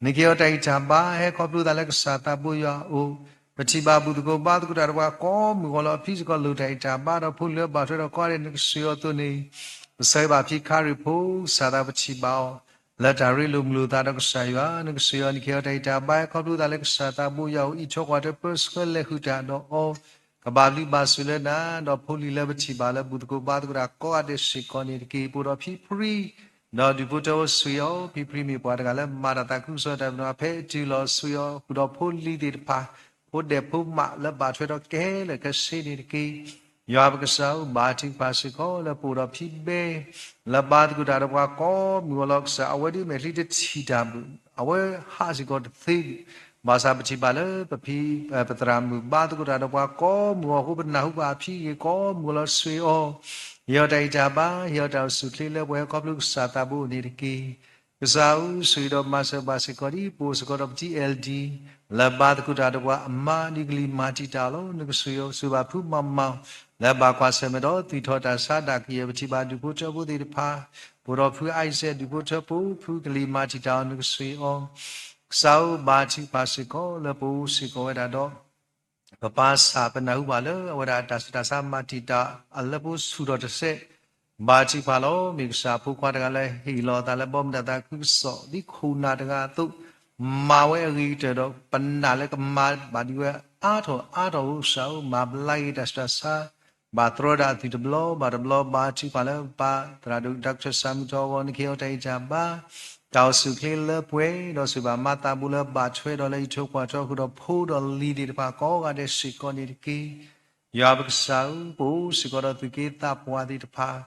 နကဟ့ၣ်အီၤတၢ်ဂံၢ်တၢ်ဘါ ဟဲခီဖျိသးလၢကစၢ်သးဘိယွၤအအိၣ်, ပထံၣ်ဘၣ်ဘူၣ်သကိးဘါသကိးတၢ်ဒီးပှၤကိးမုၢ်ဂီၤလီၤ ဖံစ့ၢ်ကီးလိၣ်တၢ်ဂံၢ်တၢ်ဘါဒီးဖိလံၤလၢဘၣ်ထွဲဒီးကိးဂၤဒဲး နကဆိၣ်ဂ့ၤအီၤအသိးန့ၣ်, ပဆိၣ်ဂ့ၤဘၣ်ဖံခါရံၣ်ဖိ ကစၢ်သးပထံၣ်ဘၣ်အီၤ လၢတၢ်ရ့လိာ်မုာ်လိာ်သးဒီးကစၢ်ယွၤ, နကဆိၣ်ဂ့ၤအီၤ နကဟ့ၣ်အီၤတၢ်ဂံၢ်တၢ်ဘါ ဟဲခီဖျိသးလၢကစၢ်သးဘိယွၤအအိၣ် အံးထွဲကွၢ်ထွဲပၢဆှၢလဲၤဃုာ်တၢ်ဒီးအီၤ, ကဘၣ်ဘျုးဘၣ်ဆိၣ်လၢနၤ, ဒီးဖိလံၤလၢပထံၣ်ဘၣ်လၢဘူၣ်သကိးဘါသကိးတၢ်ကိးဂၤဒဲးစ့ၢ်ကီးန့ၣ်တက့ၢ်. ပအိၣ်ဒီးဖံဖရံ ဒီးဒူၣ်ဖိထၢဖိဆိၣ်ဂ့ၤအီၤ, ဖံဖရံမ့ၢ်ပှၤတဂၤလၢမၤတၢ်သးခုကစီၣ်တၢ်ပနီၣ်ဖဲအတုၤလီၤ ဆိၣ်ဂ့ၤအီၤ ဃုာ်ဒီးဖိလံၤသ့ၣ်တဖၣ်, ဖိဒဲးဖိမးလၢဘၣ်ထွဲဒီးကဟဲလၢာ်ခဲဆ့န့ၣ်တက့ၢ်. ယွၤပကစၢ်ဧၢ, ဘါထုကဖၣ်စ့ၢ်ကီးလၢပအိၣ်ဒီးဖံဘဲ လၢဘါသကိးတၢ်ဒီးပှၤကိးမုၢ်ဂီၤလီၤကစၢ်, အဝဲဒၣ်မဲာ်ချံတထံၣ်တၢ်ဘၣ်, အဝဲဟးစ့ၢ်ကီးတသ့ဘၣ်, ဘၣ်ဆၣ်ပထံၣ်ဘၣ်လၢပဖံ ပသရၣ်မုၣ်ဘါသကိးတၢ်ဒီးပှၤကိးမုၢ်ဂီၤအဃိ ပနၢ်ဟူဘၣ်အဖံဂ့ၤကိးမုၢ်ဂီၤလီၤ ဆိၣ်ဂ့ၤအီၤ ဟ့ၣ်အီၤတၢ်ဂံၢ်တၢ်ဘါ, ဟ့ၣ်အီၤတၢ်အိၣ်ဆူၣ်အိၣ်ချ့လၢပှဲၤ ခီဖျိကစၢ်သးဘိအိၣ်န့ၣ်တက့ၢ်. ကစၢ်ဧၢ, ဆိၣ်ဂ့ၤဒီးမၤစၢၤဘၣ်စ့ၢ်ကီးဒ် ပအိၣ်စ့ၢ်ကီးဒီးပတံၤ အဲၣ်ဒံၣ် လၢဘါသကိးတၢ်ဒီးပှၤအမါ ဒ်ကလံၤမၤတံာ်တာ်အီၤလီၤ. နကဆိၣ်ဂ့ၤအီၤ ဆိၣ်ဂ့ၤဘၣ်ဖုမၤမၤ လၢဘၣ်ကွၢ်ဆၢၣ်မဲာ်ဒီး သွံၣ်ထီၣ်တၢ်ဆါဒၣ်ကယဲၢ် ပထံၣ်ဘၣ်ဒူၣ်ဖိထၢဖိသ့ၣ်တဖၣ်, ပအိၣ်ဒီးဖုအံၤစဲး ဒူၣ်ဖိထၢဖိ ဖုကလံၤမၤတံာ်တာ်အီၤ နကဆိၣ်ဂ့ၤအီၤ. ကစၢ်ဧၢ, ဘါထုကဖၣ်စ့ၢ်ကီးလၢပအိၣ်စ့ၢ်ကီးဝဲဒၣ်ဒီး ပပၢ်ဆၣ် ပနၢ်ဟူဘၣ်လၢအဝဲဒၣ်တၢ်ဆူးတၢ်ဆါမၤတံာ်တာ် အလၢပအိၣ်ဆူၣ်ထီၣ်တစဲး, ဘါထုကဖၣ်လီၤ. မ့ၢ်ကစၢ်အဖိခွါတဂၤလၢဟ့ၣ်လီၤအသးလၢဘီမုၢ်တၢ်သးခုကစီၣ် ဒ်ခိၣ်နၢ်တဂၤအသိး, မၤဝဲအဂ့ၤကတၢၢ်ဒီး ပနာ်လၢကမၤဘၣ်ဒံးဝဲအါထီၣ်အါထီၣ်အဃိ ကစၢ်ဧၢ, မၤဘျါက့ၤတၢ်ဆူးတၢ်ဆါ ဘၣ်တြီဒၣ်အသွံၣ်တဘျီဘၣ်တဘျီ, ဘါထုကဖၣ်လၢပပၢ်သရၣ်ဒိၣ် ဒီကထၢၣ်စၢ်မုၢ်ထီၣ်အဂီၢ် နကဟ့ၣ်အီၤတၢ်ဂံၢ်တၢ်ဘါ, တၢ်အိၣ်ဆူၣ်အိၣ်ချ့လၢပှဲၤ, ဒီးဆိၣ်ဂ့ၤဘၣ်မါသးဘိလၢဘၣ်ထွဲဒီးလၢအံးထွဲကွၢ်ထွဲအဃုာ်ဒီးဖိဒီးလံၤသ့ၣ်တဖၣ်ကိးဂၤဒဲးစ့ၢ်ကီးန့ၣ်တက့ၢ်. ယွၤပကစၢ်ဧၢ, ပအိၣ်စ့ၢ်ကီးဒီးသူၣ်က့သးပှၢ်သ့ၣ်တဖၣ်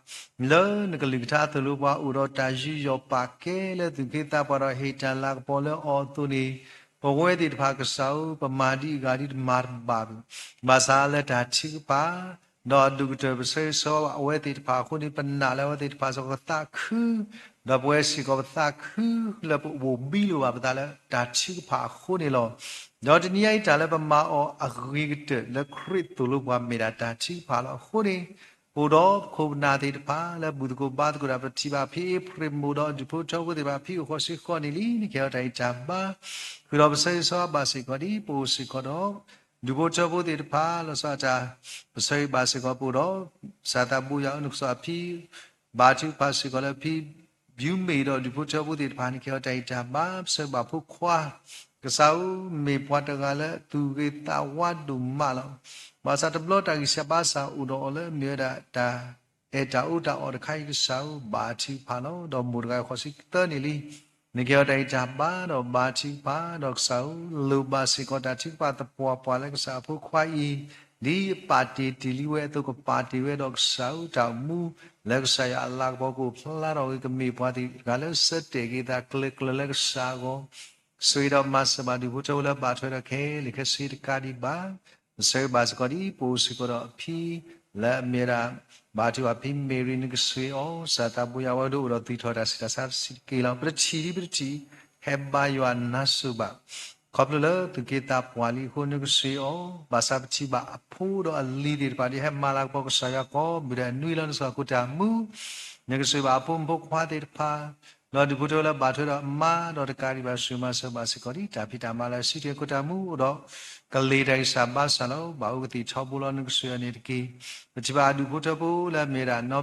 လၢနကလုၢ်ကထါအသိၣ်လိပှၤအိၣ်ဒီးတၢ်ယူးယီၣ်ပာ်ကဲလၢသူၣ်က့သးပှၢ်ဒီးဟ့ၣ်တၢ်လၤကပီၤလၢအီၤအသိးန့ၣ်, ပဝဲသ့ၣ်တဖၣ်ကစၢ်ဧၢ, ပမၤဒ်အဂၤဒ်တမၤတဘၣ်ဘၣ်, ဘၣ်ဆၣ်လၢတၢ်ထုကဖၣ် ဒီးအဒိၣ်ကတၢၢ်ပဆၢဂ့ၤဆၢဝါဘၣ်အဝဲသ့ၣ်တဖၣ်အဃိန့ၣ် ပနာ်လၢအဝဲသ့ၣ်တဖၣ်စ့ၢ်ကီးကသးခု, ဒီးပဝဲစ့ၢ်ကီးပသးခုလၢပအိၣ်ဘံလိာ်ဘၣ်ပသးလၢတၢ်ထုကဖၣ်အဃိန့ၣ်လီၤ. ဒီးတနံၤညါအံၤတၢ်လၢပမၤအီၤအဂ့ၤကတၢၢ်လၢခရံာ်သိၣ်လိပှၤမ့ၢ်ဒၣ်တၢ်ထုကဖၣ်လီၤ. အဃိန့ၣ် အိၣ်ဒီးပခိၣ်ပနၢ်သ့ၣ်တဖၣ်လၢဘူၣ်သကိးဘါသကိးတၢ် ပထံၣ်ဘၣ်ဖံအ့ဖြ့ၣ်မိၢ်ဒီးဒူၣ်ဖိထၢဖိသ့ၣ်တဖၣ် ဖံအိၣ်ဃီၤဆံဃီၤန့ၣ်လံ, နကဟ့ၣ်အီၤတၢ်ဂံၢ်တၢ်ဘါ, ဃုာ်ဒီးပဆၢဂ့ၤဆၢဝါဘၣ်စ့ၢ်ကီးဒ် ပအိၣ်စ့ၢ်ကီးဒီး ဒူၣ်ဖိထၢဖိသ့ၣ်တဖၣ် လီၤဆီဒၣ်တၢ် ပဆၢဂ့ၤဘၣ်စ့ၢ်ကီးပအိၣ်ဒီး ကစၢ်သးဘိယွၤအအိၣ်နုာ်ကစီၣ်အဖံ ဘါထုကဖၣ်စ့ၢ်ကီးလၢဖံ ဘျုးမ့ၢ်ဒီးဒူၣ်ဖိထၢဖိသ့ၣ်တဖၣ် နကဟ့ၣ်အီၤတၢ်ဂံၢ်တၢ်ဘါ, ပဆၢဂ့ၤဘၣ်ဖိခွါ, ကစၢ်ဧၢ, မ့ၢ်ပှၤတဂၤလၢသူၣ်ဂ့ၤသးဝါဒိၣ်မးလီၤ. ဘၣ်ဆၣ်တဘျီတၢ်ဂံၢ်စၢ်ဘါစၢ်အိၣ်ဒီးအီၤလၢအမ့ၢ်ဝဲဒၣ်တၢ်အဲၣ်တၢ်အီတၢ်အီတခါအံၤ ကစၢ်ဧၢ, ဘါထုကဖၣ်လီၤ. ဒီးမိၢ်တဂၤဃီၤဆံသၢန့ၣ်လံ, နကဟ့ၣ်အီၤတၢ်ဂံၢ်တၢ်ဘါဒီးဘါထုကဖၣ်, ဒီးကစၢ်ဧၢ, လိၣ်ဘၣ်စ့ၢ်ကီးတၢ်ထုကဖၣ်သပှၢ်ပှၢ်လၢကစၢ်အဖိခွါအံၤ ဒ်အပာ်တ့ၢ်တ့ၢ်လံဝဲအသိး ကပာ်တ့ၢ်ဝဲဒီးကစၢ်ဧၢ, တၢ်အိၣ်မူလၢကစၢ်ယွၤအလၤကပီၤကအိၣ်ဖျါထီၣ်ဂ့ၤ ကမ့ၢ်ပှၤသ့ၣ်တဂၤလၢဆၢတဲာ်က့ၤသးကျၢၤကျၢၤလၢကစၢ်အဂီၢ်, ဆိၣ်ဂ့ၤဒီးမၤစၢၤဘၣ်ဒူၣ်ဖိထၢဖိလၢဘၣ်ထွဲဒီးခဲလၢာ်ခဲဆ့တကးဒံးဘၣ်, ပဆၢဂ့ၤဘၣ်စ့ၢ်ကီးဒ် ပအိၣ်စ့ၢ်ကီးဒီးအဖံ လၢအမ့ၢ်ဝဲဒၣ် ဘါထုကဖၣ်ဖံမ့ၢ်ရံ နကဆိၣ်ဂ့ၤအီၤ, ကစၢ်သးဘိယွၤဝဲဒၣ်အိၣ်ဒီးသွံၣ်ထီၣ်တၢ်ဆူးတၢ်ဆါတဆံးတက့ၢ်လီၤ. ပတထံၣ်ဒ်ပတထံၣ် ဟဲဘါယွၤနါစိၤဘၣ်, ခီဖျိလၢသူၣ်က့သးပှၢ်လံအဃိ နကဆိၣ်ဂ့ၤအီၤ, ဘၣ်ဆၣ်ပထံၣ်ဘၣ်အဖိဒီးအလံၤသ့ၣ်တဖၣ်ဒ်ဟဲမၤလၤကပီၤကစၢ်ယွၤကိးမုၢ်ဒဲးနွံလီၤ နကစၢ်ခိၣ်တၢ်မူ, နကဆိၣ်ဂ့ၤဘၣ်အဖိမုၣ်ဖိခွါသ့ၣ်တဖၣ် ဒီးဒူၣ်ဖိထၢဖိလၢဘၣ်ထွဲဒီးအမါဒီးတကးဒံးဘၣ် ဆိၣ်ဂ့ၤမၤစၢၤဘၣ်စ့ၢ်ကီးဒ် တၢ်ဖံးတၢ်မၤလၢအစုထွဲခိၣ်တၢ်မူအိၣ်ဒီး ကလ့ၤတၢ်ဂံၢ်စၢ်ဘါစၢ်လီၤ. ဘၣ်အိၣ်ကသံၣ်ထီဘိလီၤ နကဆိၣ်ဂ့ၤအီၤန့ၣ်တက့ၢ်. ပထံၣ်ဘၣ်အဒူၣ်ဖိထၢဖိလၢအမ့ၢ်ဝဲဒၣ်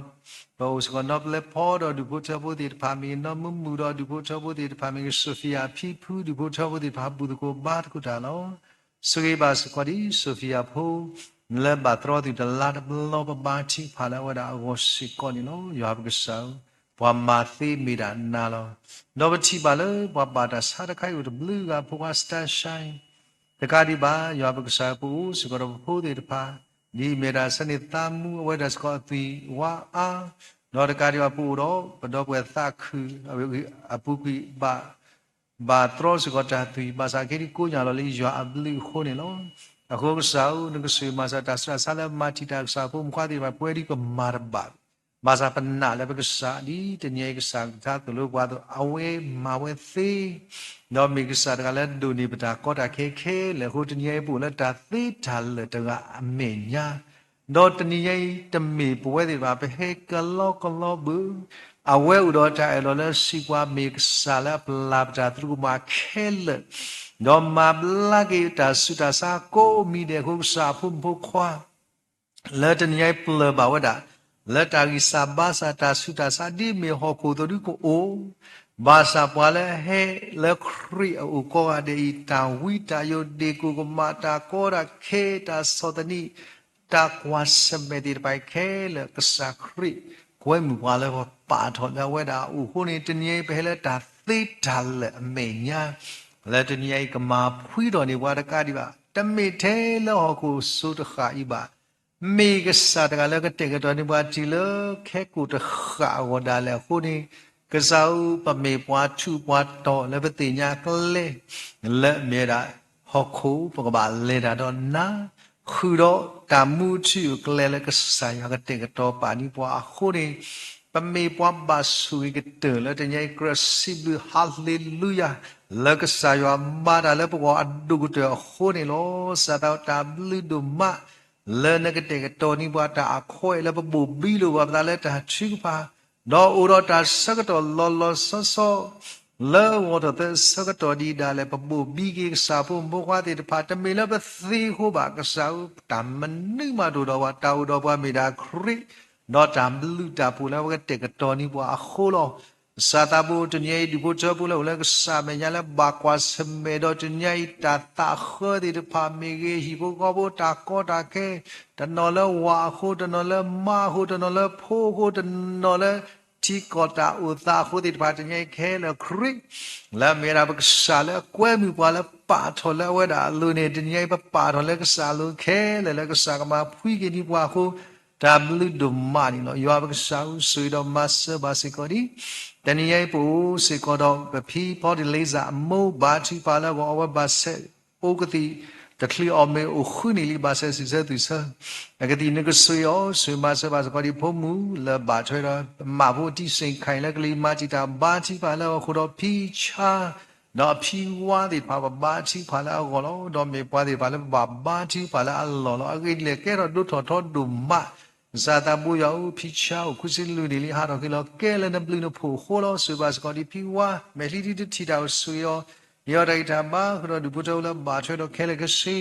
ပအိၣ်စ့ၢ်ကီးနီၢ်ပျဲဖီဒီးဒူၣ်ဖိထၢဖိသ့ၣ်တဖၣ်မ့ၢ်ဂ့ၤ နီၢ်မုာ်မုာ်ဒီးဒူၣ်ဖိထၢဖိသ့ၣ်တဖၣ်မ့ၢ်ဂ့ၤ Sophia ဖံဖုဒူၣ်ဖိထၢဖိသ့ၣ်တဖၣ် ဘူၣ်သကိးဘါသကိးတၢ်လီၤ. ဆိၣ်ဂ့ၤဘၣ်စ့ၢ်ကီးဒ် Sophia ဖိ လၢဘၣ်တြီသွံၣ်တလါတဘျီ ပဘါထုကဖၣ်လၢအဝဲဒၣ်အဂီၢ်စ့ၢ်ကီးန့ၣ်လီၤ. ယွၤပကစၢ်ဧၢ, ပှၤမၤသ့မ့ၢ်ဒၣ်နၤလီၤ. ဒီးပထံၣ်ဘၣ်လၢပှၤဘၣ်တၢ်ဆါတခါအံၤအိၣ်တဘျုးဂၤ ဖိခွါ Stasha တကးဒံးဘၣ် ယွၤပကစၢ်ဧၢ ပအိၣ်စ့ၢ်ကီးဒီးပဖိသ့ၣ်တဖၣ် ဒ်အမ့ၢ်ဝဲဒၣ် ဆၢန့ၣ်သးမူ အဝဲဒၣ်စ့ၢ်ကီးအသွံၣ်ဝါအါ, ဒီးတကးဒံးဘၣ်ပအိၣ်ဒီး ပဒီပုၢ်ဝဲၢ်သးခု အပူၤကွံာ်ဘၣ် ဘၣ်တြီစ့ၢ်ကီးတၢ်သွံၣ် ဘၣ်ဆၣ်ခဲဒ်ကိးညါလီၤလၢယွၤအဘျုးအဃိန့ၣ်လီၤ. အဃိကစၢ်ဧၢ နကဆိၣ်ဂ့ၤမၤစၢၤတၢ်ဆူးတၢ်ဆါလၢမၤတံာ်တာ်ကစၢ်ဖိမုၣ်ဖိခွါသ့ၣ်တဖၣ် ပဝဲဒ်ပမၤတဘၣ် ဘၣ်ဆၣ်ပနာ်လၢပကစၢ်ဒ်တနံၤအံၤကစၢ်ကလုၢ်ကထါသိၣ်လိပှၤအသိး အဝဲမၤဝဲသ့ ဒီးမ့ၢ်ကစၢ်တဂၤလၢဒိးန့ၢ်ပတၢ်ကီတၢ်ခဲခဲလၢာ်အဃိ တနံၤအံၤပအိၣ်လၢတၢ်သ့တၢ်လၢာ်တဂၤအမဲာ်ညါ ဒီးတနံၤအံၤတမ့ၢ်ပဝဲသ့ၣ်တဖၣ် ပဟဲကလီကလီဘၣ်, အဝဲအိၣ်ဒီးတၢ်အဲၣ်ဒိးလၢစံးပှၤမ့ၢ်ကစၢ်လၢအပျၢ်ပတၢ်သရူးကမၣ်ခဲလၢာ်, ဒီးမၤဘျါက့ၤတၢ်ဆူးတၢ်ဆါကိးမံၤဒဲးအဃိ ကစၢ်အဖိမုၣ်ဖိခွါ လၢတနံၤအံၤပျၢ်ဘၣ်ဝဲဒၣ် လၢတၢ်ဂံၢ်စၢ်ဘါစၢ်တၢ်ဆူးတၢ်ဆါဒ်မ့ၢ်ဟီၣ်ခိၣ်အသိးဒ်ကအိၣ်, ဘၣ်ဆၣ်ပှၤလၢဟဲလၢခရံာ်အအိၣ်ကိးဂၤဒဲးအံၤ တၢ်ဝံတၢ်ယိးဒ့ၣ်ကိၣ်ကမၣ်တၢ်ကီတၢ်ခဲတၢ်ဆီၣ်သနံး တၢ်ကွၢ်ဆၢၣ်မဲာ်သ့ၣ်တဖၣ်အံၤခဲလၢာ် ကစၢ်ခရံာ်ကွဲမုာ်ပှၤလၢပပာ်ထီၣ်လၢအဝဲဒၣ်အအိၣ်အဃိန့ၣ် တနံၤအံၤပဟဲလၢတၢ်သ့တၢ်လၢာ်အမဲာ်ညါ လၢတနံၤအံၤကမၤဖှံထီၣ်န့ၢ်ပှၤတကးဒံးဘၣ် တမ့ၢ်ထဲလၢဟီၣ်ခိၣ်စိၤတဃၣ်အံၤဘၣ် မ့ၢ်ကစၢ်တဂၤလၢကတဲာ်ကတီၤန့ၢ်ပှၤတုၤလၢခဲကိာ်တဃၣ်အဂီၢ်ဒၣ်လဲာ်အဃိန့ၣ်, ကစၢ်ဧၢ ပမ့ၢ်ပှၤထူးပှၤတီၤလၢပသ့ၣ်ညါကျဲ လၢအမ့ၢ်ဝဲဒၣ် ဟီၣ်ခိၣ်ပကဘၣ်လဲၤတၢ်ဒီးနၤ, ဃုာ်ဒီးတၢ်မူထူၣ်အကျဲလၢကစၢ်ယွၤကတဲာ်ကတီၤပာ်န့ၢ်ပှၤအဃိန့ၣ်, ပမ့ၢ်ပှၤဘၣ်ဆိၣ်ဂ့ၤကတၢၢ်လၢတနံၤအံၤ ကြၢးစံးဘျုး ဟါလ့လူယၤ လၢကစၢ်ယွၤမၤတၢ်လၢပဂီၢ်အဒိၣ်ကတၢၢ်အဃိန့ၣ်လီၤ. စၢ်သးတၢ်ဘျုးဒိၣ်မး လၢနကတဲာ်ကတီၤန့ၢ်ပှၤတၢ်အခွဲးလၢပဘိၣ်ဘံလိာ်ပှၤပသးလၢတၢ်ထုကဖၣ် ဒီးအိၣ်ဒီးတၢ်ဆၢကတီၢ်လီၤလီၤဆီဆီ လၢဂီၤထီၣ်သၢဆၢကတီၢ်ဒ်ဒၣ်လဲာ် ပဘိၣ်ဘံက့ၤကစၢ်ဖိမုၣ်ဖိခွါသ့ၣ်တဖၣ် တမ့ၢ်လၢပသ့အဃိဘၣ် ကစၢ်ဧၢ, တၢ်မနုၤမးတအိၣ်ဒီးပှၤ တၢ်အိၣ်ဒီးပှၤမ့ၢ်ဒၣ်ခရံာ်, ဒီးတၢ်ဘျုးတၢ်ဖှိၣ်လၢအဝဲကတဲာ်ကတီၤန့ၢ်ပှၤအဃိလီၤ. စၢ်သးဘိတနံၤအံၤ ဒူၣ်ဖိထၢဖိလၢအိၣ်လၢကစၢ်မဲာ်ညါလၢဘၣ်ကွၢ်ဆၢၣ်မဲာ်ဒီးတနံၤအံၤ တၢ်သးဃၢသ့ၣ်တဖၣ်မ့ၢ်ဂ့ၤ ဟံၣ်ဖိဃီဖိတၢ်ကီတၢ်ခဲ, တနီၤလၢဝၤအဃိ, တနီၤလၢမါအဃိ, တနီၤလၢဖိအဃိ, တနီၤလၢထံကီၢ်တၢ်အိၣ်သးအဃိသ့ၣ်တဖၣ် တနံၤအံၤခဲလၢာ်ခရံာ် လၢအမ့ၢ်ဝဲဒၣ်ပကစၢ်လၢအကွဲမုာ်ပှၤလၢပာ်ထီၣ်လၢအဝဲဒၣ်အလိၤန့ၣ် တနံၤအံၤပပာ်ထီၣ်လၢကစၢ်အလိၤခဲလၢာ်လၢကစၢ်ကမၤဖှံက့ၤန့ၢ်ပှၤအဃိ တၢ်ဘျုးဒိၣ်မးန့ၣ်လီၤ. ယွၤပကစၢ်ဧၢ ဆိၣ်ဂ့ၤဒီးမၤစၢၤဘၣ်စ့ၢ်ကီးဒံး တနံၤအံၤပအိၣ်စ့ၢ်ကီးဒီးပဖံဖီဒံး လ့စၢ်အမိၢ် ဘါထုကဖၣ်လၢအဂီၢ် အဝဲဘၣ်ဆဲးအိၣ်ကသံၣ်တချုးအီၤမ့ၢ်အိၣ်ဃုနံၣ်လံ ဘၣ်ဆဲးစံးဆၢသူၣ်ဆၢ အကသံၣ် နကဆိၣ်ဂ့ၤအီၤ ဆိၣ်ဂ့ၤမၤစၢၤဘၣ်စ့ၢ်ကီးဒံးဖိမုၣ်လၢဘၣ်ထွဲဒီး မၣ်ဖိတံၢ်စ့ၣ်ခါအံၤလၢကလံၤမၤတံာ်တာ် ဘါထုကဖၣ်လၢအဂီၢ် ဃုာ်ဒီးဖံဆါ ဒီးအဖံဝါသ့ၣ်တဖၣ် ပဘါထုကဖၣ်လၢအဂီၢ်လီၤ. ဒီးမ့ၢ်ပှၤသ့ၣ်တဖၣ်လၢပဘၣ်ဘါထုကဖၣ်လၢအလီၢ်လီၤ. အဂ့ၢ်ဒ်လဲၣ် ကဲထီၣ်ဒိၣ်ထီၣ်ထီဒိၣ်မး ကစၢ်သးဘိယွၤဧၢ, ဖံဆါအိၣ်ခွံဆံလွံၢ်နံၣ်လံ ဟးထီၣ်က့ၤလီၤ ကဲလၢနဘျုးနဖှိၣ်အဃိလီၤ. ဆိၣ်ဂ့ၤဘၣ်စ့ၢ်ကီးဒံးဖံဝါ မဲာ်ချံဒ်တထံၣ်တၢ်အိၣ် ဆိၣ်ဂ့ၤအီၤ, ဟ့ၣ်အီၤတၢ်ဂံၢ်တၢ်ဘါ ဃုာ်ဒီးဒူၣ်ဖိထၢဖိလၢဘၣ်ထွဲဒီးခဲလၢာ်ခဲဆ့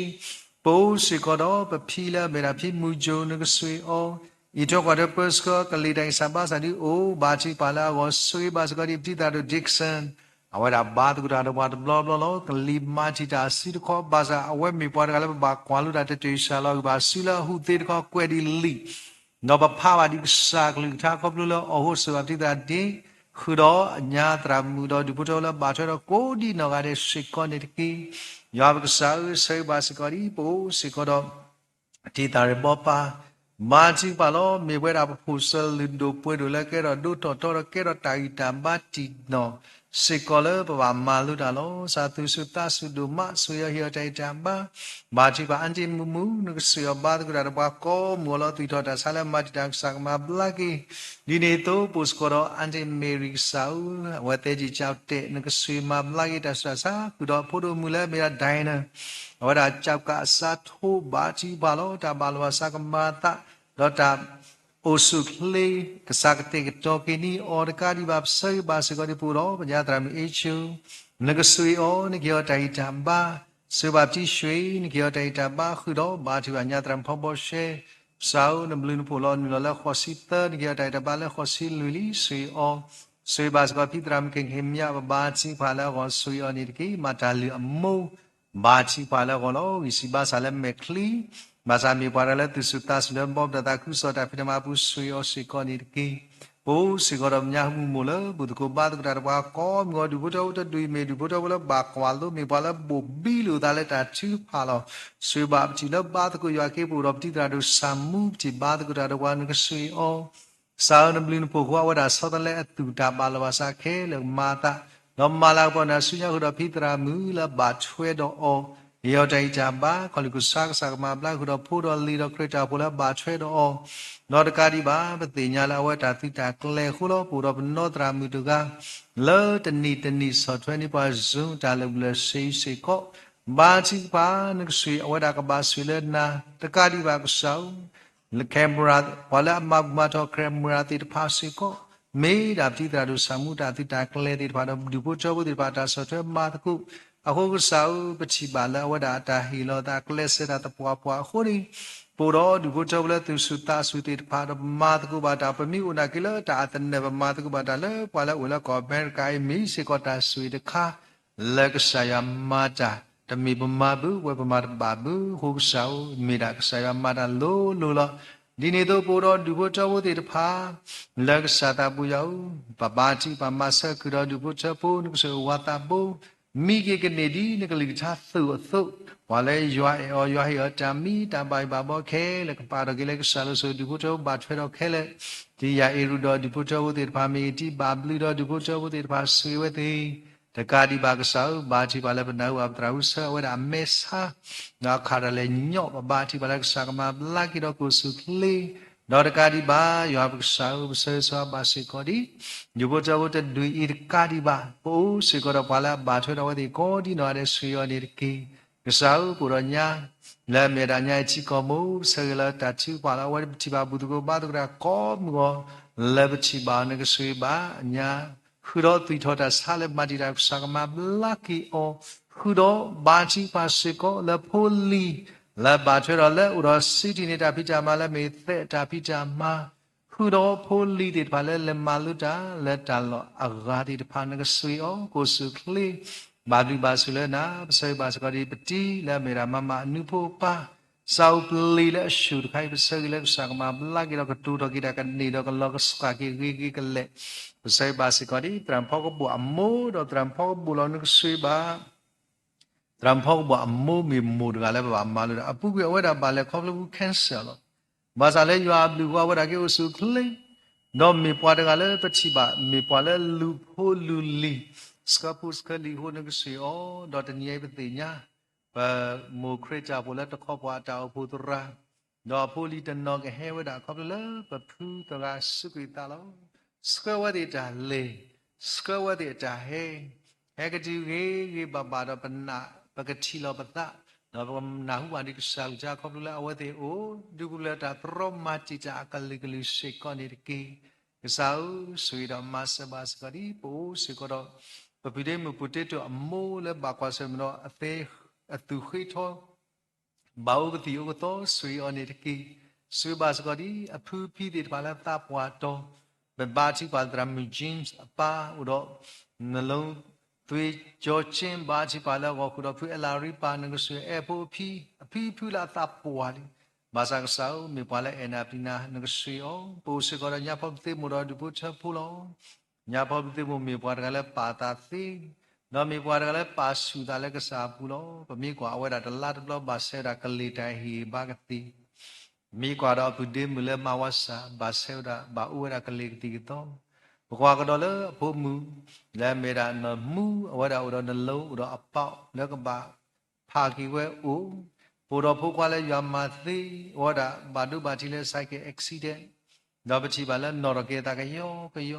ပအိၣ်စ့ၢ်ကီးဒီးပဖံလၢအမ့ၢ်ဒၣ်ဖံမုၢ်ကၠိ နကဆိၣ်ဂ့ၤအီၤ, အံးထွဲကွၢ်ထွဲပၢဆှၢ ကလံၤတၢ်ဂံၢ်စၢ်ဘါစၢ်ဒ်အိၣ် ဘါထုကဖၣ်လၢအဂီၢ် ဆိၣ်ဂ့ၤဘၣ်စ့ၢ်ကီးဒံးပတံၤသရၣ်ဒိၣ် Dixon အဝဲဒၣ်ဘါသကိးတၢ်ဒီးပှၤတဘျီဘျီလီၤ. ကလံၤမၤတံာ်တာ်အစုတခီ ဘၣ်ဆၣ်အဝဲမ့ၢ်ပှၤတဂၤလၢပဘၣ်ကွၢ်လိတၢ် တတၢၢ်စၢ်လီၤဂံၢ်ဘၣ်စုလၢအဟူးသ့တခီ ကွဲးဒံးလံာ် ဒီးပဖးဘၣ်ဒံးကစၢ်ကလုၢ်ကထါခီဖျိလၢအီၣ်ဟိး ဆိၣ်ဂ့ၤဘၣ်ပတံၤသရၣ်ဒ့ ဃုာ်ဒီးညါသရၣ်မုၣ်ဒီးဒူၣ်ဖိထၢဖိလၢဘၣ်ထွဲဒီးကိးဒံးနီၢ်ဂၤဒဲးစ့ၢ်ကီးန့ၣ်တက့ၢ်. ယွၤပကစၢ်ဧၢ, ဆိၣ်ဂ့ၤဘၣ်စ့ၢ်ကီးဒံး ပအိၣ်စ့ၢ်ကီးဒီး တံၤသၣ်ရ့ၣ်ဘီပၢ် ဘါထုကဖၣ်လီၤ. မ့ၢ်ပဝဲဒၣ်ပဖိးစၢၤလုၢ်ဒိၣ်ပှ့ၤဒိၣ်လၢကဲထီၣ်ဒိၣ်ထီၣ်ထီဒီးကဲထီၣ်တၢ်ဂံၢ်တၢ်ဘါတံၢ်နီၢ်စ့ၢ်ကီးလၢပဘၣ်မၤလိတၢ်လီၤ. စၢ်သူၣ်ဆူၣ်သးဆူၣ်ဒိၣ်မး ဆိၣ်ဂ့ၤအီၤဟ့ၣ်အီၤတၢ်ဂံၢ်တၢ်ဘါ ဘါထုကဖၣ် အၢၣ်တ့ၢ်မုၢ်မုၢ် နကဆိၣ်ဂ့ၤအီၤဘါသကိးတၢ်ဒီးပှၤကိးမုၢ်အလီၤ သွံၣ်ထီၣ်တၢ်ဆါလၢမၤတံာ်တာ် ကစၢ်ကမၤဘျါက့ၤ ဒ်န့ၣ်အသိး ပအိၣ်စ့ၢ်ကီးဒီး အၢၣ်တ့ၢ်မ့ၢ်ရံၣ်ကစၢ်ဧၢ, အဝဲသဲက့ၤကၠီတဲာ် နကဆိၣ်ဂ့ၤမၤဘျါက့ၤတၢ်ဆူးတၢ်ဆါ ဃုာ်ဒီးဖိဒိၣ်မုၣ်လၢအမ့ၢ်ဒၣ် Diana အဝဲဒၣ်ကၠီကးအစးထိ ဘါထုကဖၣ်လီၤ. တၢ်ဘၣ်လီၤဘၣ်စးကမၤအသး ဒီးတၢ်အိၣ်ဆူၣ်ချ့ ကစၢ်ကတဲာ်ကတီၤက့ၤန့ၢ်အီၤတကးဒံးဘၣ် ပဆိၣ်ဂ့ၤဘၣ်စ့ၢ်ကီးဒံးပအိၣ်ဒီး ပညါသရၣ်မုၣ်အ့ၡူ နကဆိၣ်ဂ့ၤအီၤ နကဟ့ၣ်အီၤတၢ်ဂံၢ်တၢ်ဘါ ဆိၣ်ဂ့ၤဘၣ်ပတံၤၡွ့ နကဟ့ၣ်အီၤတၢ်ဂံၢ်တၢ်ဘါ ဃုာ်ဒီးဘါထုကဖၣ်ညါသရၣ်မုၣ်ဖီဘီရှဲ ကစၢ်ဧၢ နဘျုးနဖှိၣ်လီၤနုာ်လီၤလၢဃိးဆံသၢ နကဟ့ၣ်အီၤတၢ်ဂံၢ်တၢ်ဘါလၢဃိးဆံလွံၢ်လံ ဆိၣ်ဂ့ၤအီၤ ဆိၣ်ဂ့ၤဘၣ်စ့ၢ်ကီးဖံသရၣ်မုၣ်က့ၤကဟ့ၣ်မၠး ပဘါထုကဖၣ်လၢအဂီၢ် ဆိၣ်ဂ့ၤအီၤန့ၣ်တက့ၢ်. မၤတၢ်လုၢ်အမိၢ် ဘါထုကဖၣ်လၢအဂီၢ်လီၤ. ဂံၢ်စၢ်ဘါစၢ်လၢမဲာ်ချံ ဘၣ်ဆၣ်မ့ၢ်ပှၤတဂၤလၢသူၣ်ဆူၣ်သးဆူၣ်လၢဘီပတၢ်သးခုကစီၣ်တၢ်ဖံးတၢ်မၤအပူၤ ဆိၣ်ဂ့ၤအီၤစ့ၢ်ကီးန့ၣ်တက့ၢ်. ပအိၣ်စ့ၢ်ကီးဒီးပညါဟူမူၢ်လၢ ဘူၣ်သကိးဘါသကိးတၢ်ဒီးပှၤကိးမုၢ်အီၤ ဒူၣ်ဖိထၢဖိတဒူၣ်အံၤမ့ၢ်ဒူၣ်ဖိထၢဖိလၢဘၣ်ကွၢ်လိ မ့ၢ်ပှၤလၢဘိၣ်ဘံလိာ်သးလၢတၢ်ထုကဖၣ်လီၤ. ဆိၣ်ဂ့ၤဘၣ်ပထံၣ်လၢဘါသကိးယွၤအခ့အပူၤဒီး ပတံၤသရၣ်ဒိၣ်စၢ်မူ ပထံၣ်ဘါသကိးတၢ်ဒီးပှၤ နကဆိၣ်ဂ့ၤအီၤ ကစၢ်ဧၢ နဘျုးနဖှိၣ်အဃိ အဝဲဒၣ်ဆီတလဲအသူၣ်တၢ်ဘၣ်လီၤဘၣ်စးခဲလၢာ်ကမၤအသး ဒီးမၤလၤကပီၤနၢ်ဆူညါဃုာ်ဒီးဖံသရၣ်မုၣ်လၢဘၣ်ထွဲဒီးအီၤ ဟ့ၣ်အီၤတၢ်ဂံၢ်တၢ်ဘါ ခီၣ်လံၢ်ကစၢ် ကစၢ်ကမၤဘျါဃုာ်ဒီးဖိဒီးလံၤဒီးခရံာ်တၢ်အိၣ်ဖှိၣ်လၢဘၣ်ထွဲဒီးအီၤ ဒီးတကးဒံးဘၣ် ပသ့ၣ်ညါလၢအဝဲတၢ်သုးတၢ်ကျဲၤအဃိလီၤ. ပအိၣ်ဒီးပနီၢ်သရၣ်မုၣ်တဂၤ လၢတနံၤတနံၤဆီၣ်ထွဲန့ၢ်ပှၤ Zoom တၢ်လၢာ်ဘူၣ်လၢာ်စ့အံၤစ့ၢ်ကီး ဘါထုကဖၣ် နကဆိၣ်ဂ့ၤအဝဲဒၣ်ကဘၣ်ဆိၣ်ဂ့ၤလၢနၤ တကးဒံးဘၣ်ကစၢ်ဧၢ camera ပှၤလၢအမၤဘူၣ်မၤထီၣ် camera သ့ၣ်တဖၣ်စ့ၢ်ကီး မ့ၢ်ဒၣ်ပတံၤသရၣ်ဒိၣ်စၢ်မူတၢ်သုးတၢ်ကျဲၤသ့ၣ်တဖၣ်ဒီး ဒူၣ်ဖိထၢဖိသ့ၣ်တဖၣ် တၢ်ဆီၣ်ထွဲမၤသကိး အဃိကစၢ်ဧၢ ပထံၣ်ဘၣ်လၢအဝဲဒၣ်အတၢ်ဟ့ၣ်လီၤသးကျဲးစၢးတၢ်သပှၢ်ပှၢ်အဃိန့ၣ် ပအိၣ်ဒီးဒူၣ်ဖိထၢဖိလၢသူၣ်ဆူၣ်သးဆူၣ်သ့ၣ်တဖၣ်ဒီးပမၤသကိးဘၣ်တၢ် ပမ့ၢ်အိၣ်နာ်က့လၢတၢ်အသနၢၣ် ပမၤသကိးဘၣ်တၢ်လၢပှၤလၢအိၣ်လၢကီၢ်အမဲရကၤအံၤ မ့ၢ်စ့ၢ်ကီးတၢ်ဆိၣ်ဂ့ၤတခါ လၢကစၢ်ယွၤမၤတၢ် တမ့ၢ်ပမၤဘၣ် ဝဲပမၤတဘၣ်ဘၣ် အဃိကစၢ်ဧၢ မ့ၢ်ဒၣ်ကစၢ်ယွၤမၤတၢ်လိၤလိၤလီၤ. ဒ်န့ၣ်အသိး ပအိၣ်ဒီးဒူၣ်ဖိထၢဖိသ့ၣ်တဖၣ် လၢကစၢ်သးပူၤယၤဧၢ, ပဘါထုကဖၣ်မၤစၢၤဃုာ်ဒီးဒူၣ်ဖိထၢဖိ နကဆိၣ်ဂ့ၤဝၤသးဘိ, မံက့ၤကန့ၢ်ဒ်နကလုၢ်ကထါသိးအသိး, ပှၤလၢယွၤအဲၣ်အီၤ ယွၤဟ့ၣ်အီၤတၢ်မံတၢ်ဘၣ်ယိၣ်ဘၣ်ဘီခဲလၢာ် ကပာ်ထီၣ်က့ၤလၢကစၢ်လိၤ ဆိၣ်ဂ့ၤဒူၣ်ဖိထၢဖိဘၣ်ထွဲဒီးခဲလၢာ်, တံၤယၤအ့ရူၢ်ဒီးဒူၣ်ဖိထၢဖိသ့ၣ်တဖၣ် မ့ၢ်ဂ့ၤ တံၤဘၣ်ဘျုးဒီးဒူၣ်ဖိထၢဖိသ့ၣ်တဖၣ် ဆိၣ်ဂ့ၤဝဲသ့ၣ် တကးဒံးဘၣ်ကစၢ်ဧၢ, ဘါထုကဖၣ်လၢပနၢ်ဟူဘၣ်ပသရၣ်မုၣ်ဆၢဝဲဒၣ်အမဲာ်ဆါ, ဒီးအခးတၢ်လဲၤညီၣ်, ပဘါထုကဖၣ်လၢကစၢ်ကမၤဘျါက့ၤဒီးကအိၣ်ဆူၣ်အိၣ်ချ့, ဒီးတကးဒံးဘၣ် ယွၤပကစၢ်ဧၢ, ပဆၢဂ့ၤဆၢဝါဘၣ်စ့ၢ်ကီးဒံး ဒူၣ်ဖိထၢဖိတဒူၣ်အံၤတကးဒံးဘၣ်, ပအိၣ်စ့ၢ်ကီးဒီးပှၤလၢအဘၣ်ထွဲဒီးအဝဲသ့ၣ်ကိးဒံနီၢ်ဂၤဒဲးဆူယွၤန့ၣ်တက့ၢ်. ကစၢ်ဧၢ, ပအိၣ်ဒီးညါ လၢအမ့ၢ်ဝဲဒၣ်ညါအံၤထံကီၢ်မိၢ်, ပဆၢဂ့ၤလၢတၢ်ထုကဖၣ်လီၤ. အဝဲပထံၣ်ဘၣ်ဘူၣ်သကိးဘါသကိးတၢ်ကိးမုၢ်ဂီၤ, လၢပထံၣ်ဘၣ်အီၤ နကဆိၣ်ဂ့ၤဘၣ်ညါ, ဃုာ်ဒီးသွံၣ်ထီၣ်တၢ်ဆါလၢမၤတံာ်တာ်ကစၢ်ကမၤဘျါက့ၤအီၤ, ဃုာ်ဒီးဘါထုကဖၣ်စ့ၢ်ကီးလၢဖိလံၤ လၢဘၣ်ထွဲဒီးလၢအိၣ်ဒီးစံးတံၢ်န့ၢ်တၢ်ဖံးတၢ်မၤလၢမ့ၢ်သဲးတၢ်ဖံးတၢ်မၤ ဃုာ်ဒီးဖိလံၤသ့ၣ်တဖၣ်လၢလဲၤမၤလိတၢ်လၢတၢ်လီၢ်အဂၤသ့ၣ်တဖၣ် နကဆိၣ်ဂ့ၤအီၤ ကအိၣ်ဆူၣ်အိၣ်ချ့, ဘၣ်ဘျုးဘၣ်ဆိၣ်လၢနၤ, ပဆၢဂ့ၤဘၣ်စ့ၢ်ကီးဒ်ပတံၤလၢအမ့ၢ်ဒၣ်မၤမၤအနူဖိပၢ် စးအိၣ်ပလ့ၤလၢအဆူၣ်တခါအံၤ, ပဆၢဂ့ၤလၢကစၢ်ကမၤဘျါက့ၤဒီးကတိၤထီၣ်က့ၤတၢ်ကန့ၢ်ဒီးကလီၤကဆှၣ်က့ၤဂ့ၤဂ့ၤကလဲာ်, ပဆၢဂ့ၤဘၣ်စ့ၢ်ကီးဒ် သရၣ်မုၣ်ဖီကဘိၣ်အမိၢ်ဒီးသရၣ်မုၣ်ဖီကဘိၣ်လီၤ နကဆိၣ်ဂ့ၤဘၣ် သရၣ်မုၣ်ဖီကဘိၣ်အမိၢ်မ့ၢ်မိၢ်တဂၤလၢပဘၣ်မၤလိတၢ်, အပူၤကွံာ်အဝဲဒၣ်ဘၣ်လဲၤခီဖျိဖု cancer လီၤ. ဘၣ်ဆၣ်လၢယွၤအဘျုးအဃိအဝဲဒၣ်က့ၤအိၣ်ဆူၣ်အိၣ်ချ့, ဒီးမ့ၢ်ပှၤတဂၤလၢပထံၣ်ဘၣ် မ့ၢ်ပှၤလၢလူၤဖိလူၤလံၤ ဆှၢဖိဆှၢလံၤအဃိ နကဆိၣ်ဂ့ၤအီၤ, ဒီးတနံၤအံၤပသ့ၣ်ညါ ပမိၢ်ခရံာ်တၢ်အိၣ်ဖှိၣ်လၢတခီပှၤအတၢ်အိၣ်ဖှိၣ်သရၣ် ဒီးအဖိလံၤတနီၤကဟဲဝဲဒၣ် ခီဖျိလၢပဖုသရၣ်စူးကွံာ်သးလီၤ. ဆှၢဝဲသ့ၣ်တၢ်လဲၤ, ဆှၢဝဲသ့ၣ်အတၢ်ဟဲ, ဟဲကတုၤဂ့ၤဂ့ၤဘၣ်ဘၣ်ဒီးပနၢ် ပကထံၣ်လီၤပသး, ဒီးပကနၢ်ဟူဘၣ်ဒံးကစၢ်ကလုၢ်ကထါ ခီဖျိလၢအဝဲသ့ၣ်အိၣ် ဒုးပူၤလၢတၢ်တြီမၤတံာ်တာ်အကလုာ်ကလုာ်စ့ၢ်ကီးန့ၣ်တက့ၢ်. ကစၢ်ဧၢ, ဆိၣ်ဂ့ၤဒီးမၤစၢၤဘၣ်စ့ၢ်ကီးဒ် ပအိၣ်စ့ၢ်ကီးဒီး ပပုၢ်ဒ့မုၣ် potato အမိၢ်လၢဘၣ်ကွၢ်ဆၢၣ်မဲာ်ဒီးအသ့ အသူၣ်ဃ့ထီ ဘၣ်အိၣ်ကသံၣ်အိၣ်ကသီ ဆိၣ်ဂ့ၤအီၤန့ၣ်တက့ၢ်. ဆိၣ်ဂ့ၤဘၣ်စ့ၢ်ကီးဒ်အဖုဖံသ့ၣ်တဖၣ်လၢသးပှၢ်တီၤ, ပဘါထုကဖၣ်လၢသရၣ်မုၣ် James အပၢ်အိၣ်ဒီး နလိ သွံၣ်ကၠီကၠ့ ဘါထုကဖၣ်လၢအဂီၢ်ဃုာ်ဒီးဖုအဲလၤရံပၢ် နကဆိၣ်ဂ့ၤ အဲၣ်ဖိအဖံ အဖံဖုလၢအသးပှၢ်လံ. ဘၣ်ဆၣ်ကစၢ်ဧၢ, မ့ၢ်ပှၤလၢအဲၣ်နၤပျံၤနၤ နကဆိၣ်ဂ့ၤအီၤ, ပအိၣ်စ့ၢ်ကီးဒီးညါဖီဘုးသ့ၣ်မိၢ်ဒီးဒူၣ်ဖိထၢဖိလီၤ. ညါဖီဘုးသ့ၣ်မိၢ်မ့ၢ်ပှၤတဂၤလၢပာ်သးသ့, ဒီးမ့ၢ်ပှၤတဂၤလၢပာ်ဆူၣ်သးလၢကစၢ်အပူၤလီၤ. ပမ့ၢ်ကွၢ်အဝဲဒၣ်တလါတဘျီဘၣ်ဆဲးဝဲဒၣ်ကလ့ၤတၢ်ဟ့ၣ်ဘါကသ့, မ့ၢ်ကွၢ်ဒီးအပုၢ်ဒ့မုၣ်လၢမၤဝါစၢ် ဘၣ်ဆဲးဝဲဒၣ် ဘၣ်အိၣ်ဝဲဒၣ်ကလ့ၤကသံၣ်ကသီ, ပကွၢ်ကဒီးလၢအဖိမုၣ် လၢအမ့ၢ်ဒၣ်နမူ အဝဲဒၣ်အိၣ်ဒီးနလိ အိၣ်ဒီးအပၢ်လၢကဘၣ် ဖးက့ၤဝဲအိၣ်, ပအိၣ်ဒီးဖိခွါလၢယွၤမၤသ့, အဝဲဒၣ်ဘၣ်ဒိဘၣ်ထံးလၢ cycle accident, ဒီးပထံၣ်ဘၣ်လၢနီၣ်ထီၣ်က့ၤအသးကယီကယီ,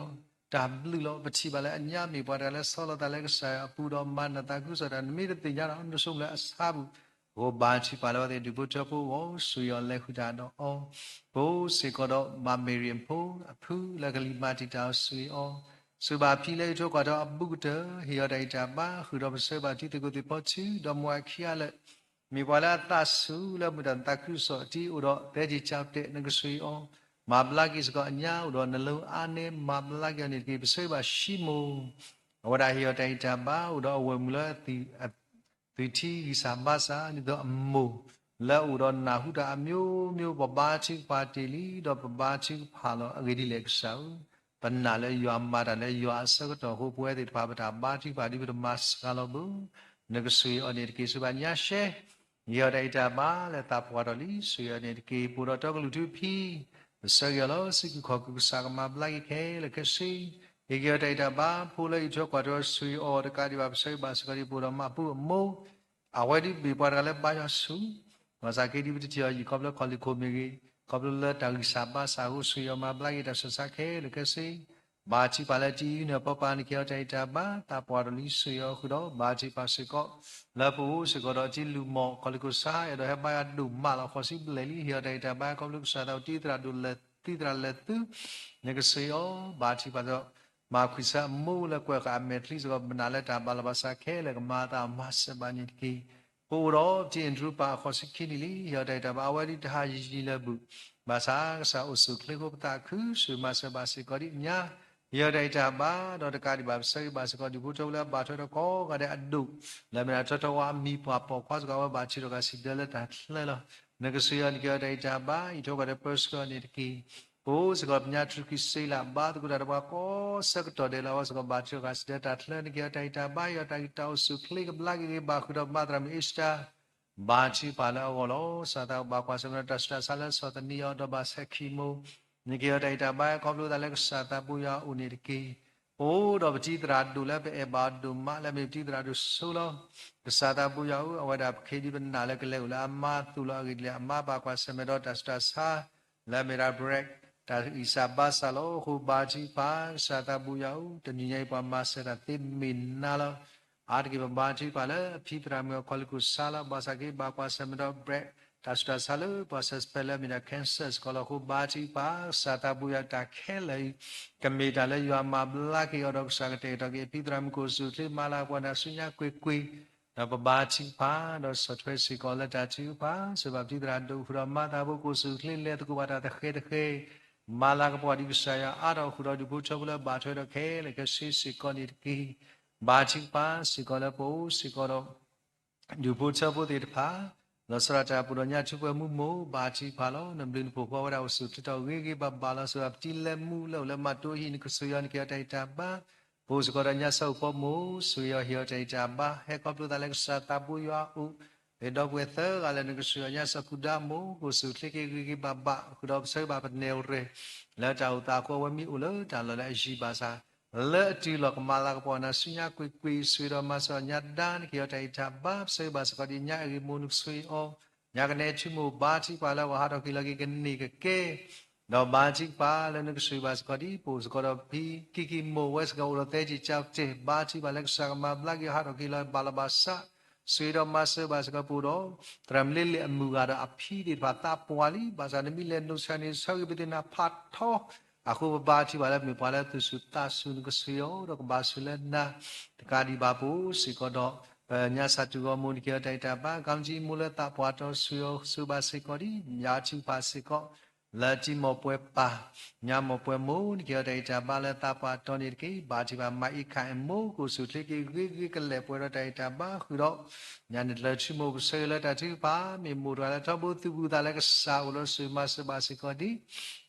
တၢ်ဘျုးလီၤ. ပထံၣ်ဘၣ်လၢအညါမ့ၢ်ပှၤတဂၤလၢဆီလီၤသးလၢကစၢ်ယွၤအပူၤဒီးမၤနၢၤသးခုကစီၣ်တၢ် နမ့ၢ်တသ့ၣ်ညါဒီး နဆိကမိၣ်လၢအဆါပူၤ, အဃိဘါထုကဖၣ်လၢအဝဲသ့ၣ်ဒူၣ်ဖိထၢဖိအဂီၢ် ဆိၣ်ဂ့ၤအီၤလဲၤဃုာ်တၢ်ဒီးအီၤ, ပအိၣ်စ့ၢ်ကီးဒီးဘၣ်မ့ၢ်ရံအဖိ အဖုလၢကလံၤမၤတံာ်တာ်အီၤ ဆိၣ်ဂ့ၤအီၤ ဆိၣ်ဂ့ၤဘၣ်ဖံလၢဟံၣ်ထိၣ်ကွၢ်ထိၣ်အဘူးကတၢၢ် ဟ့ၣ်အီၤတၢ်ဂံၢ်တၢ်ဘါ ဃုာ်ဒီးပဆၢဂ့ၤဘၣ်ထံသကိးသ့ၣ်ဖီထူ ဒီးမိၢ်အခံဂၤလၢာ်, မ့ၢ်ပှၤလၢအသးဆူၣ်လၢမုၢ်တၢ်သးခုကစီၣ်တံၢ်အိၣ်ဒီးသဲက့ၤကၠါပတဲာ် နကဆိၣ်ဂ့ၤအီၤ, မၤဘျါက့ၤစ့ၢ်ကီးအညါအိၣ်ဒီးနလိအါန့ၢ် မၤဘျါက့ၤအီၤန့ၣ်တက့ၢ်. ပဆၢဂ့ၤဘၣ်ၡံမိၣ်, အဝဲဒၣ်ဟ့ၣ်အီၤတၢ်ဂံၢ်တၢ်ဘါ အိၣ်ဒီးအဝဲၢ်မုၣ်လၢ သွံၣ်ထံဂံၢ်စၢ်ဘါစၢ် ဒ်သိးအမိၢ် လၢအအိၣ်ဒီးနၢ်ဟူတၢ်အမျိုးမျိုး ပဘါထုကဖၣ်တ့ၢ်လံ ဒီးပဘါထုကဖၣ်လီၤ. အဂ့ၢ်ဒ်လဲၣ်ကစၢ်ဧၢ, ပနာ်လၢယွၤမၤတၢ်လၢယွၤအဆၢကတီၢ်အဃိ ပဝဲသ့ၣ်တဖၣ် ပတၢ်ဘါထုကဖၣ်ဒ်ပတမၤစှၤလီၤဘၣ် နကဆိၣ်ဂ့ၤအီၤန့ၣ်တက့ၢ်. ဆိၣ်ဂ့ၤဘၣ်ညါရှဲ ဟ့ၣ်အီၤတၢ်ဂံၢ်တၢ်ဘါလၢသးပှၢ်ထီၣ်လံ ဆိၣ်ဂ့ၤအီၤန့ၣ်တက့ၢ်. ပအိၣ်ဒီးတီကလုာ်ထူဖံ ပဆၢဂ့ၤအီၤလီၤ. စံးဘျုးခီၣ်က့ၤကစၢ်ကမၤဘျါက့ၤခဲလၢာ်ခဲဆ့ ဟ့ၣ်က့ၤအီၤတၢ်ဂံၢ်တၢ်ဘါ ဖိလၢဟံၣ်ထိၣ်ကွၢ်ထိၣ် ဆိၣ်ဂ့ၤအီၤတကးဒံးဘၣ် ပဆၢဂ့ၤဘၣ်စ့ၢ်ကီးဒ်ပအိၣ်ဒီးမၤပူအမိၢ် အဝဲဒ်မ့ၢ်ပှၤတဂၤလၢဘါယွၤဆူၣ်, ဘၣ်ဆၣ်က့ဒ်ပတထံၣ်အီၤယံာ် ခီဖျိလၢခီၣ်လံၢ်ခိၣ်မ့ၢ်ဂ့ၤ, ခီဖျိလၢတၢ်ဂံၢ်စၢ်ဘါစၢ်အဃိ ဆိၣ်ဂ့ၤအီၤမၤဘျါက့ၤတၢ်ဆူးတၢ်ဆါခဲလၢာ်ခဲဆ့ ဘါထုကဖၣ်လၢတံၤအံၤန့ၣ် ပၢ်ပၢ်န့ၣ် က့ၤအီၤတၢ်ဂံၢ်တၢ်ဘါ သးပှၢ်ထီၣ်လံ ဆိၣ်ဂ့ၤအီၤဃုာ်ဒီး ဘါထုကဖၣ်စ့ၢ်ကီး လၢပအိၣ်စ့ၢ်ကီးဒီးတံၤလူၢ်မီၢ် ခီၣ်လံၢ်ခိၣ်ဆါ အဲၣ်ဒိးဟဲဘါယွၤဒိၣ်မးလီၤ ဃိးဆံဘျဲၣ်လံ ဟ့ၣ်အီၤတၢ်ဂံၢ်တၢ်ဘါ ခီဖျိကစၢ်သးအိၣ်တံၤသရၣ်ဒိၣ်လဲၣ် တံၤသရၣ်လဲၣ်သု နကဆိၣ်ဂ့ၤအီၤ ဘါထုကဖၣ်ဒီး မၤခွံၣ်ဆၢအမိၢ်လၢကွဲးဃာ်အမဲာ်ချံစ့ၢ်ကီး ပနာ်လၢတၢ်ဘၣ်လီၤဘၣ်စးခဲလၢာ်ကမၤအသးမၤစၢၤဘၣ်န့ၣ်တက့ၢ်. ပအိၣ်ဒီးတံၤ Andrew ပၢ်အဃိးဆံခံနံၣ်လံ ဟ့ၣ်အီၤတၢ်ဂံၢ်တၢ်ဘါ အဝဲဒ်တဟးယံာ်လၢၤဘၣ် ဘၣ်ဆၣ်ကစၢ်အိၣ်ဆူၣ်အိၣ်ချ့အဃိ ပသးခု ဆိၣ်ဂ့ၤမၤစၢၤဘၣ်စ့ၢ်ကီးဒ်အညါ ဟ့ၣ်အီၤတၢ်ဂံၢ်တၢ်ဘါ ဒီးတကးဒံးဘၣ် ပဆၢဂ့ၤဘၣ်စ့ၢ်ကီး ဒူၣ်ဖိထၢဖိလၢအဘၣ်ထွဲဒီးကိးဂၤဒဲးအဒိၣ် လၢအမ့ၢ်ဒၣ်ထီထီဝါအမံၤပှၢ်ပိာ်ခွါစ့ၢ်ကီး အဝဲဘၣ်ထုးထီၣ်ဃာ်စံးဒၢလၢတၢ်ချၢလီၤ. နကဆိၣ်ဂ့ၤအီၤ နက့ၤအီၤတၢ်ဂံၢ်တၢ်ဘါ ဟံၣ်ထိၣ်ကွၢ်ထိၣ် ပၢဆှၢအီၤန့ၣ်တက့ၢ်. ပအိၣ်စ့ၢ်ကီးပညါ ထူၣ်ကံၢ်စ့လး ဘါသကိးတၢ်ဒီးပှၤကိးဆၢကတီၢ်ဒဲးလၢအဝဲစ့ၢ်ကီး ဘၣ်ထုးထီၣ်ဃာ်စံးဒၢတၢ်ချၢ နက့ၤအီၤတၢ်ဂံၢ်တၢ်ဘါ ဟ့ၣ်အီၤတၢ်ဂံၢ်တၢ်အိၣ်ဆူၣ်အိၣ်ချ့ ကဘျါက့ၤဂ့ၤ ဘၣ်ဃုာ်ဒီးမၤသရၣ်မုၣ် Esther ဘါထုကဖၣ်လၢအဂီၢ်လီၤ. ကစၢ်သးဘၣ်ကွၢ်ဆၢၣ်မဲာ်ဒီးတၢ်ဆူးတၢ်ဆါလၢဆီၣ်သနံးအီၤ ဒီးဘၣ်ဆဲးခံမိၢ် နက့ၤအီၤတၢ်ဂံၢ်တၢ်ဘါ ခီဖျိသးလၢကစၢ်သးဘိယွၤအအိၣ်န့ၣ်တက့ၢ်. အိၣ်ဒီးပတံၤသရၣ်ဒိၣ်လၢပအဲၣ်ဘၣ်အီၤဒိၣ်မး လၢအမ့ၢ်ပတံၤသရၣ်ဒိၣ်ဆိလီၤ. ကစၢ်သးဘိယွၤဧၢ, အဝဲဒၣ်ပခ့ဒံပနာ်လၢကလဲၤအိၣ်လၢအမါသူၣ်လီၤအဂ့ၢ်ဒ်လဲၣ်, အမါဘၣ်ကွၢ်ဆၢၣ်မဲာ်ဒီးတၢ်ဆူးတၢ်ဆါ လၢအမ့ၢ်ဒၣ် break တၢ်ဂံၢ်စၢ်ဘါစၢ်လီၤ. အဃိဘါထုကဖၣ် ကစၢ်သးဘိယွၤဧၢ, တနံၤညါအံၤပှၤမၤစၢၤတၢ်သ့မ့ၢ်နၤလီၤ. အါတက့ၢ်ပဘါထုကဖၣ်လၢ အဖံသရၣ်မုၣ်အခီၣ်လ့ၢ်ခိၣ်ဆါလီၤ. ဘၣ်ဆၣ်က့ၤဘၣ်ကွၢ်ဆၢၣ်မဲာ်ဒီး break တၢ်ဆူးတၢ်ဆါလၢပှၤဆၢၣ်စပဲလၢအမ့ၢ်ဒၣ် cancer စ့ၢ်ကီးလီၤ. အဃိဘါထုကဖၣ် ကစၢ်သးဘိယွၤ တၢ်ခဲလၢာ်အံၤ ကမ့ၢ်တၢ်လၢယွၤမၤဘျါက့ၤအီၤဒီးကစၢ်ကတဲာ်ကတီၤက့ၤ အဖံသရၣ်မုၣ်ကိၣ်စူၣ်ချ့ မၤလၤကပီၤနၤဆူညါကွ့ၢ်ကွ့ၢ် ဒီးပဘါထုကဖၣ် ဒီးဆီၣ်ထွဲစ့ၢ်ကီးလၢတၢ်ထုကဖၣ် စၢၤဘၣ်ပတံၤသရၣ်ဒိၣ်ဃုာ်ဒီးမၤသးဖိကိၣ်စူၣ်ချ့ လဲၤသကိးဘၣ်တၢ်တဃဲၤတဃဲၤ မၤလၤကပီၤဒံးကစၢ်ယွၤအါထီၣ်ဃုာ်ဒီးဒူၣ်ဖိထၢဖိလၢဘၣ်ထွဲဒီးခဲလၢာ်ခဲဆ့စ့ၢ်ကီးန့ၣ်တက့ၢ်. ဘါထုကဖၣ်စ့ၢ်ကီးလၢပအိၣ်စ့ၢ်ကီးဒီး ဒူၣ်ဖိထၢဖိသ့ၣ်တဖၣ် လီၤဆီဒၣ်တၢ်ပူၤဒီးညါထူပှဲၤမူမိၢ် ဘါထုကဖၣ်လီၤ. နဘျုးနဖှိၣ်ဃီဝဲဒၣ်အိၣ်ဆူၣ်ချ့ထီၣ်ဂ့ၤဂ့ၤဘၣ်ဘၣ်လီၤ. စၢၤဘၣ်ပတံၤလၢမူလၢအိၣ်လၢမၤတိဟံၣ် နကစၢၤအီၤနကဟ့ၣ်အီၤတၢ်အံၤတၢ်ဘါ ပအိၣ်စ့ၢ်ကီးဒီးညါစီၤအိၣ်ဖီမိၢ် စၢၤအီၤဟ့ၣ်အီၤတၢ်အံၤတၢ်ဘါ ဟဲခီဖျိသးလၢကစၢ်သးဘိယွၤအအိၣ် ပဒီပုၢ်ဝဲၢ်သၢဂၤလၢနကစၢၤအီၤညါစီၤကူဒါမိၢ် ကိၣ်စူၣ်ချ့က့ၤဂ့ၤဂ့ၤဘၣ်ဘၣ် ဃုာ်ဒီးပဆၢဘၣ်ပနဲၣ်ရံၣ် လၢတၢ်အိၣ်သးအဃိ အဝဲမ့ၢ်အိၣ်လၢတၢ်လီၢ်လၢအယံၤဘၣ်ဆၣ် လၢအတုၤလီၤကမၤလၤကပီၤနၤဆူညါကွ့ၢ်ကွ့ၢ် စၢၤဒီးမၤစၢၤအီၤညါဒါ နကဟ့ၣ်အီၤတၢ်အံၤတၢ်ဘါ ပဆၢဘၣ်စ့ၢ်ကီးဒ်ညါအဂ့ၢ်မိၢ် နကစၢၤအီၤ ညါကနဲထူမိၢ် ဘါထုကဖၣ်လၢအဂီၢ်ဟးထီၣ်က့ၤလီၤက့ၤကန့ၢ်ကကဲ ဒီးဘါထုကဖၣ်လၢနကစၢၤဘၣ်စ့ၢ်ကီးဒ် ပအိၣ်စ့ၢ်ကီးဒီးဖံကံၢ်ကံၢ်မိၢ် အဝဲစ့ၢ်ကီးအိၣ်ဒီးသဲက့ၤကၠီကတ့ၢ် ဘါထုကဖၣ်လၢကစၢ်ကမၤဘျါက့ၤအီၤဟးထီၣ်က့ၤလီၤဘၣ်လီၤဘၣ်စး စၢၤဒီးမၤစၢၤဘၣ်စ့ၢ်ကီးပအိၣ်ဒီး သရၣ်မုၣ်လ့လ့ၣ်အမုၢ်ဂၤဒီးအဖံသ့ၣ်တဖၣ်သးပှၢ်လံ ဘၣ်ဆၣ်နမ့ၢ်လဲၤနုာ်ဆၢန့ၣ် ဆၢဂ့ၤပသ့ၣ်နၤဖးထီ အဃိပဘါထုကဖၣ်လၢမ့ၢ်ပှၤလၢသူၣ်ဆူၣ်သးဆူၣ် နကစၢၤအီၤဒီးကဘၣ်ဆိၣ်လၢနၤ တကးဒံးဘၣ်ပအိၣ်စ့ၢ်ကီးဒီး ပညါစၢ်တူၢ်ဂီၤမိၢ် နကဟ့ၣ်အီၤတၢ်အံၤတၢ်ဘါ ကမၤထံမိၢ်လၢသးပှၢ်တီ စၢၤအီၤစၢၤဘၣ်စ့ၢ်ကီးဒ် ယါထုကဖၣ်စ့ၢ်ကီး လၢတံၤမီၢ်ပှဲၤပၢ် ညါမီၢ်ပှဲၤမိၢ် နကဟ့ၣ်အီၤတၢ်အံၤတၢ်ဘါလၢသးပှၢ်တီန့ၣ်တက့ၢ်. ဘါထုကဖၣ်မၤအံးခးအမိၢ် ကိၣ်စူၣ်ချ့က့ၤဂ့ၤဂ့ၤကလဲာ်ပှဲၤဒီးတၢ်အံၤတၢ်ဘါဃုာ်ဒီး ညါနတၢ်ထူမိၢ် ပဆၢဂ့ၤလၢတၢ်ထုကဖၣ် မ့ၢ်မိၢ်တဂၤလၢထီဘိသူၣ်ဘီၣ်သးလၢကစၢ်အိၣ်လီၤ စၢၤမၤစၢၤဘၣ်စ့ၢ်ကီးဒ်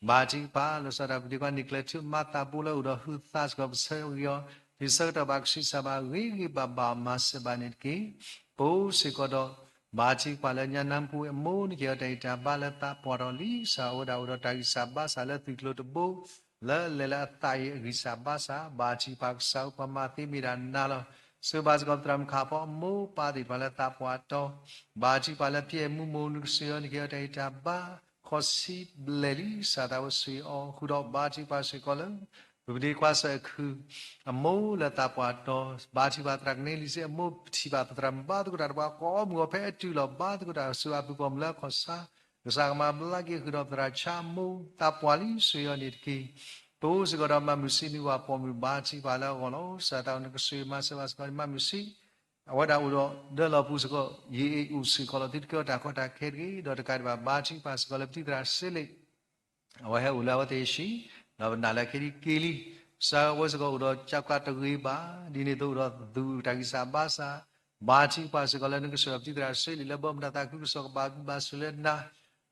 ဘါထုကဖၣ် လီၤဆီဒၣ်တၢ်ပူၤဒံးကွၢ်န့ၣ် ကျဲၤထူမၤသးဘိလၢအိၣ်ဒီးဟုသးစ့ၢ်ကီး ပဆၢဂ့ၤအီၤ ဒ်ဆၢကတီၢ်ဘၣ်ကဆံးစၢ်ဘၣ်ဂ့ၤဂ့ၤဘၣ်ဘၣ်မၤစၢၤဘၣ်န့ၣ်တက့ၢ်. ပအိၣ်စ့ၢ်ကီးဒီး ဘါထုကဖၣ်လၢညါနၢ်ပူၤအမိၢ် နကဟ့ၣ်အီၤတၢ်အံးတၢ်ဘါလၢသးပှၢ်တီလံ စၢ်အဝဲဒၣ်အိၣ်ဒီးတၢ်ဂံၢ်စၢ်ဘါစၢ်လၢသုးကျိၤတဘိ လၢအလဲၤလၢအသးအံၤအဂံၢ်စၢ်ဘါစၢ် ဘါထုကဖၣ်ကစၢ်ဧၢ ပှၤမၤသ့မ့ၢ်ဒၣ်နၤလီၤ. စၢၤဘၣ်စ့ၢ်ကီးပသရၣ်မုၣ်ခးဖီအမိၢ်ပၢ်သ့ၣ်တဖၣ်လၢသးပှၢ်တီ ဘါထုကဖၣ်လၢဖံအဲၣ်မူမိၢ် နကစၢၤအီၤ နကဟ့ၣ်အီၤတၢ်အံးတၢ်ဘါ ဃီဆံဘျဲၣ်လံ စၢ်သးဝဲစၢၤအီၤဃုာ်ဒီး ဘါထုကဖၣ်စ့ၢ်ကီးလၢ ပပဒ့ခွါစၢ်အခုၣ် အမိၢ်လၢသးပှၢ်တီ ဘါထုကဖၣ်သရၣ်ကနဲလံၤစ့အမိၢ် ပထံၣ်ဘၣ်ပသရၣ်မုၣ်ဘါသကိးတၢ်တပှၤကိးမုၢ်ဂီၤဖဲအတုၤလီၤ ဘါသကိးတၢ်စၢၤအပူၤပိာ်မုၣ်လၢအခီၣ်ဆါ ကစၢ်ကမၤဘျါက့ၤဃုာ်ဒီးပသရၣ်ဆါအမိၢ် သးပှၢ်လံ စၢၤအီၤန့ၣ်တက့ၢ်. ပအိၣ်စ့ၢ်ကီးဒီးမၤမုၢ်ဆံးနွံဝၤပိာ်မုၣ် ဘါထုကဖၣ်လၢအဂီၢ်လီၤ. စၢ်သးဝဲနကစၢၤမၤစၢၤဘၣ်စ့ၢ်ကီး မၤမုၢ်ဆံး အဝဲဒၣ်အိၣ်ဒီးဒၢလီၤပူၤစ့ၢ်ကီး ယံာ်အိၣ်စ့ၢ်ကီးလီၤ သုတကဲထီၣ်တၢ်ကီတၢ်ခဲတဂ့ၤ ဒီးတကးဒံးဘၣ် ဘါထုကဖၣ်စ့ၢ်ကီးလၢပတံၤသရၣ်စ့လ့ၣ် အဝဲဟဲအိၣ်လၢအဝဲသ့ၣ်အဟံၣ် ဒီးပနာ်လၢခဲဒံးက့ၤလံ. စၢ်ဝဲစ့ၢ်ကီးအိၣ်ဒီးကၠီကးတဂ့ၤဘၣ် ဒ်န့ၣ်အသိးအိၣ်ဒီးသူၣ်တၢ်ဂံၢ်စၢ်ဘါစၢ် ဘါထုကဖၣ်စ့ၢ်ကီးလၢနကစၢၤပတံၤသရၣ်စ့လ့ၣ်လၢဘီမုၢ်တၢ်သးခုကစီၣ်ကဘၣ်ဘျုးဘၣ်ဆိၣ်လၢနၤ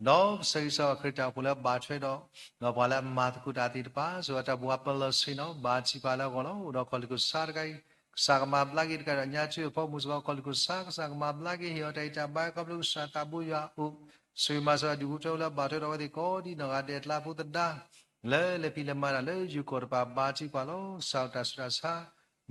ဒီးပဆၢဂ့ၤဆၢဝါခရံာ်တၢ်အိၣ်ဖှိၣ်လၢဘၣ်ထွဲဒီး ဒီးပှၤလၢအမၤသကိးတၢ်သ့ၣ်တဖၣ် စၢ်ဝဲတၢ်ဘှါပလီၢ်ဆ့ၣ်နီၤ ဘါထုကဖၣ်လၢအဂီၢ်လီၤ. အိၣ်ဒီးခီၣ်လ့ၢ်ခိၣ်ဆါတဂၤအံၤ ကစၢ်ကမၤဘျါက့ၤတကးဒီးညါထူအဖီမိၢ်စ့ၢ်ကီး ခီၣ်လ့ၢ်ခိၣ်ဆါ ကစၢ်ကမၤဘျါက့ၤ ဟ့ၣ်အီၤတၢ်အံးတၢ်ဘါ ခီဖျိကစၢ်သးဘိယွၤအအိၣ် စၢၤမၤစၢၤအဒူၣ်ဖိထၢဖိလၢဘၣ်ထွဲဒီးအဝဲသ့ၣ်ကိးဒံနီၢ်ဂၤဒဲး ကျါဖိသဒါ လၢလဲၤဖံးလဲၤမၤတၢ်လၢယိၤကီၢ်တဖၣ် ဘါထုကဖၣ်လီၤ. စၢ်တၢ်ဆူးတၢ်ဆါ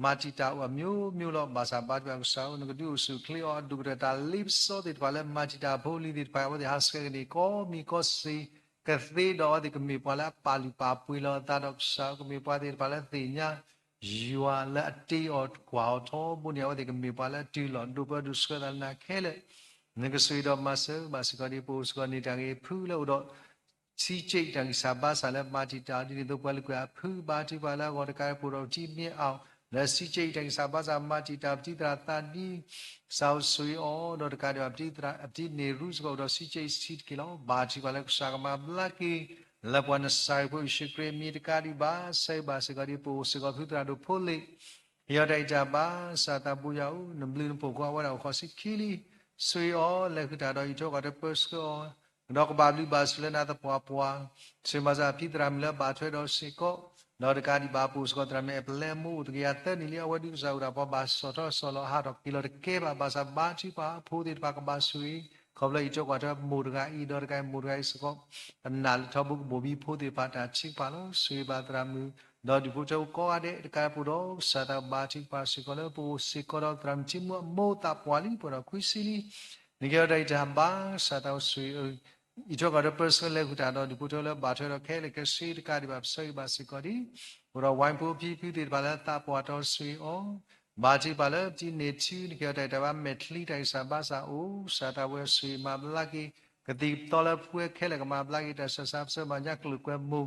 မၤတံာ်တာ်အိၣ်အမျိုးမျိုးလီၤ. ဘၣ်ဆၣ်ဘါထုကဖၣ်ကစၢ်ဧၢ နကဒုးအိၣ်ဆူၣ်အိၣ်ချ့အီၤ အဒူၣ်ကတၢၢ်တၢ်လ့ပစီသ့ၣ်တဖၣ်လၢမၤတံာ်တာ်ဖိလံၤသ့ၣ်တဖၣ် အဝဲသ့ၣ်ဟးဆှဲးက့ၤန့ၣ် ကီမံၤကီစ့ၢ် ကသ့ဒီးအဝဲသ့ၣ်ကမ့ၢ်ပှၤလၢအပာ်လုၢ်ပာ်ပှ့ၤလီၤအသးဒီးကစၢ် ကမ့ၢ်ပှၤသ့ၣ်တဖၣ်လၢသ့ၣ်ညါ ယွၤလၢအတ့အီၤကွၢ်အီၤထီဘိန့ၣ် အဝဲသ့ၣ်ကမ့ၢ်ပှၤလၢအတုၤလီၤ ဒိၣ်ပၢဒိၣ်ဆှၢသးလၢနၤခဲလၢာ် နကစၢၤဒီးမၤစၢၤဘၣ်စ့ၢ်ကီးဒ် ပအိၣ်စ့ၢ်ကီးန့ၣ်တၢ်ဂ့ၤဖုလၢအိၣ်ဒီး စံက့အံၤတၢ်ဂံၢ်စၢ်ဘါစၢ်လၢမၤတံာ်တာ်ဒ်န့ၣ်အသိး ပှၤလုၢ်ကွံာ်အဖု ဘါထုကဖၣ်လၢအဂီၢ်တကး ပအိၣ်ဒီးပတံၤမ့ၢ်အီၤ လၢစံက့အံၤတၢ်ဂံၢ်စၢ်ဘါစၢ်မၤတံာ်တာ်ပတံၤသရၣ်သးဒ် စၢ်အိၣ်ဆူၣ်အီၤ ဒီးတကးဒံးဘၣ်ပတံၤသရၣ် အပတံၤန့ၢ်ရူစ့ၢ်ကီးအိၣ်ဒီးစံက့အံၤဆံးတက့ၢ်လီၤ. ဘါထုကဖၣ်လၢကစၢ်ကမၤဘျါက့ၤ လၢပှၤနစၢ်ရ့ၣ်ဖိယ့ၣ်ၡူးခရံာ်အမံၤတကးဒံးဘၣ် ဆၢဂ့ၤဘၣ်စ့ၢ်ကီးဒ် ပအိၣ်စ့ၢ်ကီးဖုသရၣ်ဒိၣ်ဖိလ့ၣ် ဟ့ၣ်အီၤတၢ်အံးတၢ်ဘါ စၢ်သးဘိယွၤဧၢ နဘျုးနဖှိၣ်ဃီအဝဲဒၣ်အိၣ်ဃီဆံခံလံ စၢၤအီၤ လဲၤဃုာ်တၢ်ဒီးအံးထွဲကွၢ်ထွဲပၢဆှၢအီၤ ဒီးကဘၣ်ဘျုးဘၣ်ဆိၣ်လၢနၤသပှၢ်ပှၢ် စၢၤမၤစၢၤအဖံသရၣ်မုၣ်လၢဘၣ်ထွဲဒီးစ့ၢ်ကီး ဒီးတကးဒံးဘၣ် ပအိၣ်စ့ၢ်ကီးသရၣ်မုၣ်အဲၣ်ပလဲအမိၢ်အိၣ်တကယၤသၢနံၣ်လံ အဝဲဒုးကစၢ်အိၣ်ဒၣ်ပှၤဘၣ်စီၣ်ထီၣ်စီၣ်လီၤဟးထီၣ်က့ၤလီၤတကဲဘၣ် ဘၣ်ဆၣ်ဘါထုကဖၣ်ဖိသ့ၣ်တဖၣ်ကဘၣ်ဆိၣ်ဂ့ၤ ခီဖျိအံးထွဲကွၢ်ထွဲမိၢ်တဂၤအံၤ ဒီးတကးအံၤမိၢ်တဂၤအံၤစ့ၢ်ကီး ပနာ်လၢထီဘိကဘိၣ်ဘံဖိသ့ၣ်တဖၣ်တၢ်ထုကဖၣ်လီၤ. စၢၤဂ့ၤဘၣ်သရၣ်မုၣ် ဒီးဒူၣ်ဖိထၢဖိကိးဂၤဒဲးတကးဖိဒီး ကစၢ်သးဘါထုကဖၣ်စ့ၢ်ကီးလၢပအိၣ်စ့ၢ်ကီးဒီးသရၣ်မုၣ်ထံမူအမိၢ်သးပှၢ်လံ ပှဲၤဒီးခွံဆံလံ. နကဟ့ၣ်အီၤတၢ်ဂံၢ်တၢ်ဘါ ကစၢ်သးအိၣ်ဆိၣ်ဂ့ၤ အံးထွဲကွၢ်ထွဲပၢဆှၢလဲၤဃုာ်တၢ်ဒီးဒူၣ်ဖိထၢလၢဘၣ်ထွဲဒီးခဲလၢာ်ခဲဆ့တကးဒံးဘၣ် ပဆၢဂ့ၤဘၣ်စ့ၢ်ကီးဒံး အိၣ်ဒီးဝဲဖိဖံဖုသ့ၣ်တဖၣ်လၢသးပှၢ်တီဆိၣ်ဂ့ၤအီၤ ဘါထုကဖၣ်လၢပတံၤန့ၢ်ထံ နကဟ့ၣ်အီၤတၢ်ဂံၢ်တၢ်ဘါ မဲာ်ချံတၢ်ဂံၢ်စၢ်ဘါစၢ်အိၣ် ကစၢ်သးဝဲဆိၣ်ဂ့ၤမၤဘျါက့ၤ ကသံၣ်ကသီလၢပဝဲခဲလၢာ်ကမၤဘျါက့ၤ တၢ်ဆှၢဆါပဆၢဘၣ်ညါကလုာ်ကွဲမူ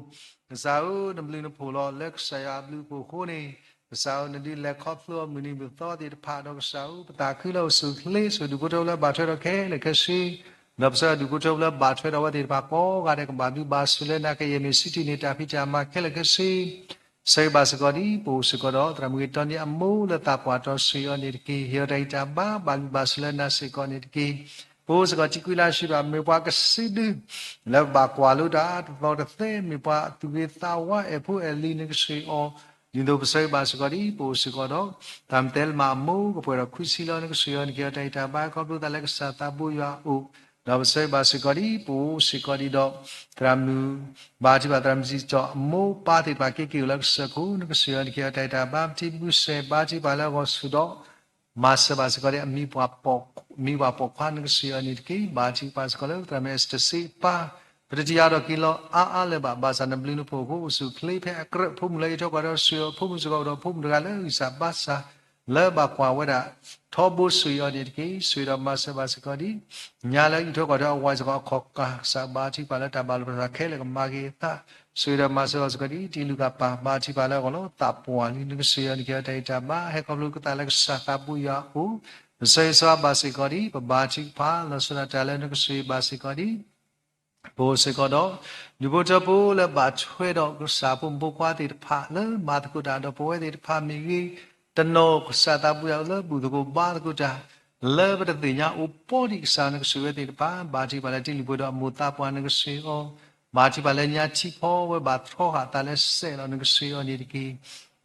ကစၢ်ဧၢ နဘျုးနဖှိၣ်လီၤ လၢကစၢ်ယွၤအဘျုးအဖှိၣ်အဃိန့ၣ် ကစၢ်ဧၢ နဒုးလဲၤခီဖျိအီၤမုၢ်နံၤမုၢ်သီသ့ၣ်တဖၣ်ဒီးကစၢ်ဧၢ ပသးခုလၢအိၣ်ဆူၣ်အိၣ်ချ့ ဆိၣ်ဂ့ၤဒူၣ်ဖိထၢဖိလၢဘၣ်ထွဲဒီးခဲလၢာ်ခဲဆ့ ဒီးပဆၢဒူၣ်ဖိထၢဖိလၢဘၣ်ထွဲဒီးအဝဲသ့ၣ်တဖၣ်ကိးဂၤဒဲး ကဘၣ်ဘျုးဘၣ်ဆိၣ်လၢနၤ ကယဲၢ်မ့ၢ်စံးတံၢ်န့ၢ်တၢ်ဖံးတၢ်မၤခဲလၢာ်ခဲဆ့ ဆၢဂ့ၤဘၣ်စ့ၢ်ကီးဒံး ပအိၣ်စ့ၢ်ကီးဒီး သရၣ်မုၣ်ဂ့ၤတီနံအမိၢ်လၢသးပှၢ်တီဆိၣ်ဂ့ၤအီၤန့ၣ်တက့ၢ်. ဟ့ၣ်အီၤတၢ်ဂံၢ်တၢ်ဘါ ဘၣ်ဘျုးဘၣ်ဆိၣ်လၢနၤစ့ၢ်ကီးန့ၣ်တက့ၢ်. ပအိၣ်စ့ၢ်ကီးထံကွံလါရှံဘၣ် မ့ၢ်ပှၤကဆံဒု လၢပဘၣ်ကွၢ်လိတၢ်တသီတသဲ မ့ၢ်ပှၤသူၣ်ဂ့ၤသးဝါအဲၣ်ဖိအဲၣ်လံၤ နကဆိၣ်ဂ့ၤအီၤ ဒ်သိးပဆၢဂ့ၤဘၣ်စ့ၢ်ကီးဒံး ပအိၣ်စ့ၢ်ကီးဒီး သရၣ်မုၣ်တဲလၢမးအမိၢ် ကပှဲၤဒီးခွံဆံလီၤ နကဆိၣ်ဂ့ၤအီၤ နကဟ့ၣ်အီၤတၢ်ဂံၢ်တၢ်ဘါ ခီဖျိသးလၢကစၢ်သးဘိယွၤအအိၣ် ဒီးပဆၢဂ့ၤဘၣ်စ့ၢ်ကီးဒံး ပအိၣ်စ့ၢ်ကီးဒံးဒီး သရၣ်မုၣ် ဘါထုကဖၣ်သရၣ်မုၣ်စံၣ်ကၠီၣ်အမိၢ်ပၢ်သ့ၣ်တဖၣ်က့ၤက့ၤအိၣ်လၢကစၢၢ်ခိၣ် နကဆိၣ်ဂ့ၤအီၤ နကဟ့ၣ်အီၤတၢ်ဂံၢ်တၢ်ဘါ ပထံပကစဲၢ် ဘါထုကဖၣ်လၢအဂီၢ်ဆူၣ်ဒီး မၤစၢၤဘၣ်စ့ၢ်ကီးဒံး အမံၤပှၢ်ပိာ်ခွါ နကဆိၣ်ဂ့ၤအီၤန့ၣ်တက့ၢ်. ဘါထုကဖၣ်စ့ၢ်ကီးလၢသရၣ်မုၣ်အဲစတၢၣ်စ့ပၢ် ပတထံၣ်အါထီၣ်က့ၤလီၤအါအါလၢၤဘၣ် ဘၣ်ဆၣ်နဘျုးနဖှိၣ်အဃိ အိၣ်ဆူၣ်အိၣ်ချ့ဖဲအကြၢး ဖိမုၣ်လၢအံးထွဲကွၢ်ထွဲဆိၣ်ဂ့ၤအီၤ ဖိမုၣ်စ့ၢ်ကီး အိၣ်ဒီးဖိမုၣ်တဂၤလၢဂံၢ်စၢ်ဘါစၢ် လၢဘၣ်ကွၢ်ဝဲဒၣ် ထီဘိဆိၣ်ဂ့ၤအီၤန့ၣ်တက့ၢ်. ဆိၣ်ဂ့ၤဒီးမၤစၢၤဘၣ်စ့ၢ်ကီးဒံး ညါလၢအံးထွဲကွၢ်ထွဲအဝၤစ့ၢ်ကီးအခီၣ်ကၢ် ကစၢ်ဘါထုကဖၣ်လၢတၢ်ဘၣ်လိာ်ပသးခဲလၢာ်ကမၤက့ၤအသး ဆိၣ်ဂ့ၤဒီးမၤစၢၤဘၣ်စ့ၢ်ကီးဒံး တံၤလူၤကၣ်ပၢ် ဘါထုကဖၣ်လၢအဂီၢ်လီၤ သးပှၢ်လံ နကဆိၣ်ဂ့ၤအီၤ နကဟ့ၣ်အီၤတၢ်ဂံၢ်တၢ်ဘါ ဟဲခီဖျိကသးလၢကစၢ်သးဘိယွၤအအိၣ် ပဆၢဂ့ၤဆၢဝါဘၣ်စ့ၢ်ကီးဒံး ပဘါထုကဖၣ်လီၤဆီဒၣ်တၢ်လၢနကဆိၣ်ဂ့ၤဘၣ်စ့ၢ်ကီးဒံး ပအိၣ်စ့ၢ်ကီးဒီး ဒူၣ်ဖိထၢဖိလၢဘၣ်ထွဲဒီးကစၢ်ဖိမုၣ်ဖိခွါသ့ၣ်တဖၣ်လၢမၤသကိးတၢ်ဒီးပဝဲသ့ၣ်တဖၣ်မ့ၢ်ဂ့ၤ, တနီၤကစၢ်သးဘိယွၤလၢဘူၣ်သကိးဘါသကိးတၢ် လၢပတသ့ၣ်ညါအိၣ်ပီဒံးကစၢ်နကဆိၣ်ဂ့ၤဝဲသ့ၣ်တဖၣ် ဘါထုကဖၣ်လၢတံၤလုၢ်ပှဲၤဒီးအမိၢ်သးပှၢ်နကဆိၣ်ဂ့ၤအီၤ, ဘါထုကဖၣ်လၢညါထံဖီဝဲဘၣ်ထီဃာ်သးလၢစဲးလီၤနကဆိၣ်ဂ့ၤအီၤန့ၣ်တက့ၢ်.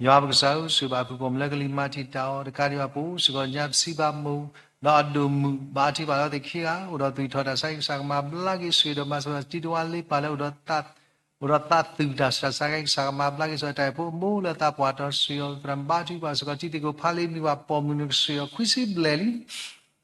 ယွၤပကစၢ်ဧၢ ဆိၣ်ဂ့ၤဘၣ်ဖုၣ်ကိာ်မုၣ်လၢကလံၤမၤတံာ်တာ်အီၤ တကးဒံးဘၣ်ပအိၣ်စ့ၢ်ကီးညါပစံးဘၣ်မိၢ် ဒီးအဒိၣ်မုၣ် ဘါထုကဖၣ်လၢသ့ၣ်ခံဂၤ အိၣ်ဒီးသွံၣ်ထီၣ်တၢ်ဆါဟံၣ်ကစၢ်ကမၤဘျါက့ၤ ဆိၣ်ဂ့ၤဒီးမၤစၢၤဘၣ်တံၤတဝါလ့ပၢ်လၢ အိၣ်ဒီးသးသူၣ်တၢ်ဆါဟံၣ်ကစၢ်ကမၤဘျါက့ၤ ဆိၣ်ဂ့ၤတၢ်အံၤဖိအမိၢ်လၢသးပှၢ်တီဆိၣ်ဂ့ၤအီၤ သရၣ်မုၣ်ဘါထုကဖၣ်စ့ၢ်ကီး တံၤသကိးဖါလ့ မံၤပှၢ်ပိာ်မုၣ်နကဆိၣ်ဂ့ၤအီၤ ခွံဆံဘျဲၣ်လံ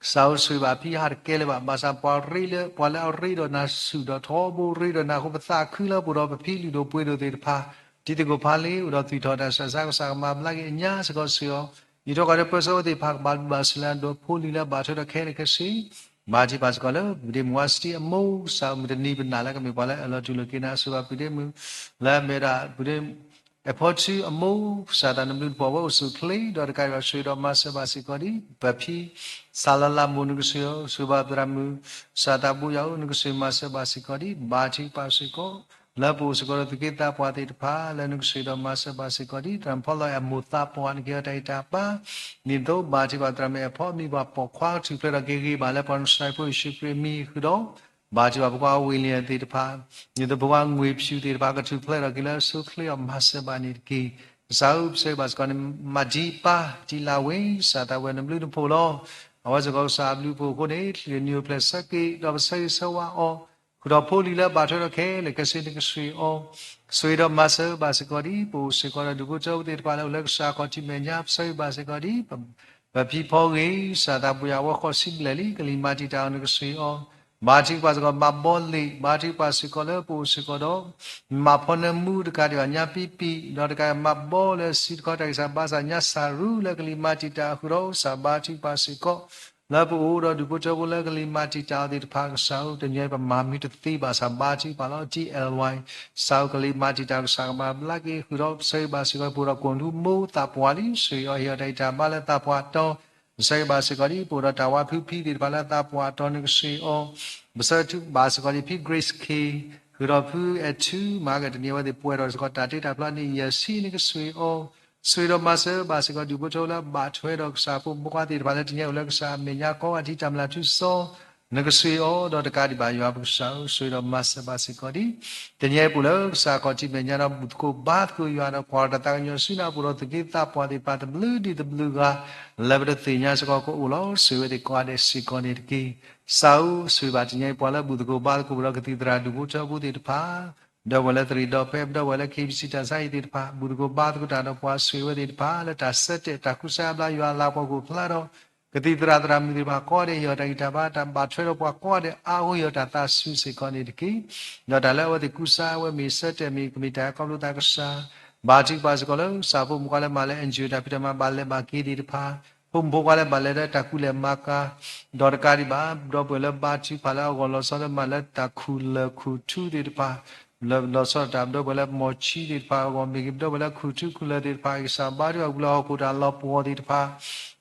ကစၢ်ဧၢ ဆိၣ်ဂ့ၤဘၣ်ဖံဟးတကဲလၢၤဘၣ် ဘၣ်ဆၣ်ပှၤရ့လၢ ပှၤလၢအရ့ဒီးနၤဆူၣ်ဒီးထီဘိရ့ဒီးနၤအဃိ ပသးခုလၢပအိၣ်ဒီးပဖံလုၢ်ဒိၣ်ပှ့ၤဒိၣ်သ့ၣ်တဖၣ် တံၤသကိးဖါလ့ အိၣ်ဒီးသွံၣ်ထီၣ်တၢ်ဆါဟံၣ်ကစၢ်ကမၤဘျါက့ၤအညါစ့ၢ်ကီးဆိၣ်ဂ့ၤအီၤ အံးထွဲကွၢ်ထွဲပၢဆှၢဝဲသ့ၣ်တဖၣ်ကဘၣ်ဘျုးဘၣ်ဆိၣ်လၢအဒိးဖိလံၤလၢဘၣ်ထွဲဒီးခဲလၢာ်ခဲဆ့ ဘါထုကဖၣ်စ့ၢ်ကီးလၢ ပဒ့မုၣ်ဝါစတံအမိၢ် ကစၢ်ဧၢ မုၢ်တနံၤပနာ်လၢကမ့ၢ်ပှၤလၢအၢၣ်လီၤတူၢ်လိာ်က့ၤနၤ ဆိၣ်ဂ့ၤဘၣ်ပဒ့မုၣ် လၢအမ့ၢ်ဝဲဒၣ်ပဒ့ အဲၣ်ဖီထူအမိၢ် ကစၢ်သးနဘျုးနဖှိၣ်ဝဲအိၣ်ဆူၣ်အိၣ်ချ့ ဒီးတကးဒံးဘၣ်ဆိၣ်ဂ့ၤဒီးမၤစၢၤဘၣ်စ့ၢ်ကီးဒံး ပဖံ စၢ်လါလါမိၢ်နကဆိၣ်ဂ့ၤအီၤ ဆိၣ်ဂ့ၤဘၣ်သရၣ်မုၣ် ကစၢ်သးဘိယွၤဧၢ နကဆိၣ်ဂ့ၤမၤစၢၤဘၣ်စ့ၢ်ကီးဒံး ဘါထုကဖၣ်စ့ၢ်ကီး လၢပအိၣ်စ့ၢ်ကီးဒီးသူၣ်က့သးပှၢ်သ့ၣ်တဖၣ် လၢနကဆိၣ်ဂ့ၤဒီးမၤစၢၤဘၣ်စ့ၢ်ကီးဒံး သရၣ်မုၣ်ဖီလီၤအဲၣ်အမိၢ်သးပှၢ် နကဟ့ၣ်အီၤတၢ်ဂံၢ်တၢ်ဘါ ဒ်သိးဘါထုကဖၣ်သရၣ်မုၣ်အဲၣ်ဖီ မံၤပှၢ်ပိာ်ခွါကထူၣ်ဖျဲးထီၣ်က့ၤဂ့ၤဘၣ်လၢပှၤကစၢ်ဖိယ့ၣ်ၡူးခရံာ်အမံၤဃုာ်ဒီး ဘါထုကဖၣ်ဖိခွါဝ့ၢ်လံၤသ့ၣ်တဖၣ် ဒ်သိးဖိခွါငွေဖြူသ့ၣ်တဖၣ် ကထူၣ်ဖျဲးထီၣ်က့ၤလၢဆိချ့အီၤမၤစၢၤဘၣ်န့ၣ်တက့ၢ်. ကစၢ်ဧၢ ပဆၢဂ့ၤဘၣ်စ့ၢ်ကီးန့ၣ် မၤဒံပၢ် တံၤလၢ်ဝ့ ကစၢ်သးဝဲနဘျုးနဖှိၣ်လီၤ. အဝဲစ့ၢ်ကီးကစၢ်အဘျုးအဖှိၣ်အဃိန့ၣ် တချုးနံၤအိၣ်ဖျဲၣ်ဆၢက့ၤ ဒီးပဆၢဂ့ၤဆၢဝါအီၤ ဃုာ်ဒီးဖိလံၤလၢဘၣ်ထွဲဒီးခဲလၢာ်ခဲဆ့နကဆိၣ်ဂ့ၤအီၤ ဆိၣ်ဂ့ၤဒီးမၤစၢၤဘၣ်စ့ၢ်ကီးဒံး ပအိၣ်စ့ၢ်ကီးဒီးဒူၣ်ဖိထၢဖိသ့ၣ်တဖၣ်လၢအိၣ်လၢကစၢ်ခီၣ်ထံးမဲာ်ညါ ပဆၢဂ့ၤဘၣ်စ့ၢ်ကီးဒံး ပဖံဖီဂ့ၤ ကစၢ်သးဘိယွၤဝဲဃိးဆံဘျဲၣ်လံ ကလံၤမၤတံာ်တာ်အီၤနကဆိၣ်ဂ့ၤအီၤ ဘါထုကဖၣ်စ့ၢ်ကီး မၤဘီလ့ၣ် ဘါထုကဖၣ်စ့ၢ်ကီးလၢပအိၣ်စ့ၢ်ကီးဒီး မၤဖီနၢမူတကးဒံးဘၣ်ညါပံပံ ဒီးတကးမၤဘီလၢစံးတခီတၢ်ဂံၢ်စၢ်ဘါစၢ်ညါစၢ်ရူလၢကလံၤမၤတံာ်တာ်အဃုာ်ဒီး ကစၢ်ဘါထုကဖၣ်စ့ၢ်ကီး လၢပအိၣ်ဒီးဒူၣ်ဖိထၢဖိလၢကလံၤမၤတံာ်တာ်အီၤသ့ၣ်တဖၣ် ကစၢ်ဧၢ တနံၤအံၤပမၤမံတသ့ဘၣ်ဆၣ်ဘါထုကဖၣ်လီၤ တံၤအဲၣ်ဝဲ ကစၢ်ဧၢ ကလံၤမၤတံာ်တာ်ကစၢ်ကမၤဘျါက့ၤဃုာ်ဒီး ပဆၢဂ့ၤဘၣ်စ့ၢ်ကီး ပအိၣ်ဒီးကိၣ်ဒူမိၢ်သးပှၢ်လံ ဆိၣ်ဂ့ၤအီၤဟ့ၣ်အီၤတၢ်ဂံၢ်တၢ်ဘါလၢသးပှၢ်တီ ပဆၢဂ့ၤဘၣ်စ့ၢ်ကီးဒံး ပအိၣ်ဒီးတၢ်ဝါဖုဖံသ့ၣ်တဖၣ်လၢသးပှၢ်တီနကဆိၣ်ဂ့ၤအီၤ ပဆၢဂ့ၤဘၣ်စ့ၢ်ကီးဒံး ဖံ Grace K ဃုာ်ဒီးဖုအဲၣ်ထူ မၤကတနံၤအဝဲသ့ၣ်ပှဲၤဒီးစ့ၢ်ကီး တၢ်တ့တၢ်ဖျီန့ၣ်ယဲၢ်ဆံနကဆိၣ်ဂ့ၤအီၤ ဆိၣ်ဂ့ၤဒီးမၤစၢၤဘၣ်စ့ၢ်ကီး ဒူၣ်ဖိထၢဖိလၢဘၣ်ထွဲဒီးကစၢ်ဖိမုၣ်ဖိခွါသ့ၣ်တဖၣ်လၢတနံၤအံၤအိၣ်လၢကစၢ်အမဲာ်ညါကိးဂၤဒဲး တၢ်မျၢ်ထူစီ နကဆိၣ်ဂ့ၤအီၤ ဒီးတကးဒံးဘၣ်ယွၤပကစၢ်ဧၢ ဆိၣ်ဂ့ၤဒီးမၤစၢၤဘၣ်စ့ၢ်ကီးဒံး တနံၤအံၤပအိၣ်လၢကစၢ်ခီၣ်ထံးမဲာ်ညါဒီးဘူၣ်သကိးဘါသကိးယွၤဒီးကွၢ်ဒီးတၢ်သးကညီၤဆူနၤ ပအိၣ်ဒီးသူၣ်က့သးပှၢ်သ့ၣ်တဖၣ်တဘျုးဒံးတဘျုးဂၤ လၢပတသ့ၣ်ညါစ့ၢ်ကီးကအိၣ်လီၤ ဆိၣ်ဂ့ၤဝဲသ့ၣ်ကိးဂၤဒဲးစ့ၢ်ကီးန့ၣ်တက့ၢ်. ကစၢ်ဧၢ ဆိၣ်ဂ့ၤဘၣ်တနံၤအံၤပှၤလၢဘူၣ်သကိးဘါသကိးပှၤဒီးကသံၣ်သရၣ်ဒူၣ်ဖိထၢဖိသ့ၣ်တဖၣ် ပဒီပုၢ်ဝဲၢ်လၢသရံးဒီဖဲ ပဒီပုၢ်ဝဲၢ်လၢ KBC တၢ်ဆါဟံၣ်သ့ၣ်တဖၣ် ဘူၣ်သကိးဘါသကိးတၢ်ဒီးပှၤဆိၣ်ဂ့ၤဝဲသ့ၣ်တဖၣ် လၢတၢ်ဆၢတဲာ်တၢ်ကူစါအါဘျါ ယွၤလၤပှၤကအိၣ်ဖျါဒီး ကသံၣ်သရၣ်သရၣ်မုၣ်သ့ၣ်တဖၣ် ကိးဂၤဒဲး ဟ့ၣ်အီၤတၢ်ဂံၢ်တၢ်ဘါ တၢ်ဘၣ်ထွဲဒီးပှၤကိးဂၤဒဲး အါဃိဟ့ၣ်အီၤတၢ်သးဆူၣ်စ့ၢ်ကီးန့ၣ်တက့ၢ်. ဒီးတၢ်လၢအဝဲသ့ၣ်ကူစါဝဲမ့ၢ်ဆၢတဲာ်မ့ၢ် ကမ့ၢ်တၢ်အဲၣ်ခီဖျိသးကစၢ် ဘါထုကဖၣ်စ့ၢ်ကီးလၢ ကစၢ်ဖိမုၣ်ခွါလၢမၤလၢ NGO တၢ်ဖံးတၢ်မၤဘၣ်လဲၤဘၣ်က့ၤသ့ၣ်တဖၣ် ဖိမုၣ်ဖိခွါလၢဘၣ်လဲၤလၢတၢ်ကူလဲၤမၤကၤ ဒီးတကးဒံးဘၣ် ပဒီပုၢ်ဝဲၢ်လၢဘါထုကဖၣ်လၢအဂီၢ် လီၤဆီလၢမၤလၢတၢ်ခူၣ်လၢၢ်ခူၣ်ထူသ့ၣ်တဖၣ် လၢလီၤဆီဒၣ်တၢ် ပဒီပုၢ်ဝဲၢ်လၢမီၢ်ဆံသ့ၣ်တဖၣ်အဂီၢ်မ့ၢ်ဂ့ၤ ပဒီပုၢ်ဝဲၢ်လၢခူၣ်ထူခူၣ်လၢၢ်သ့ၣ်တဖၣ် ကစၢ်ဘါထုကဖၣ်ပူၤလၢဟီၣ်ခိၣ်တၢ်လီၤပှီၢ်သ့ၣ်တဖၣ်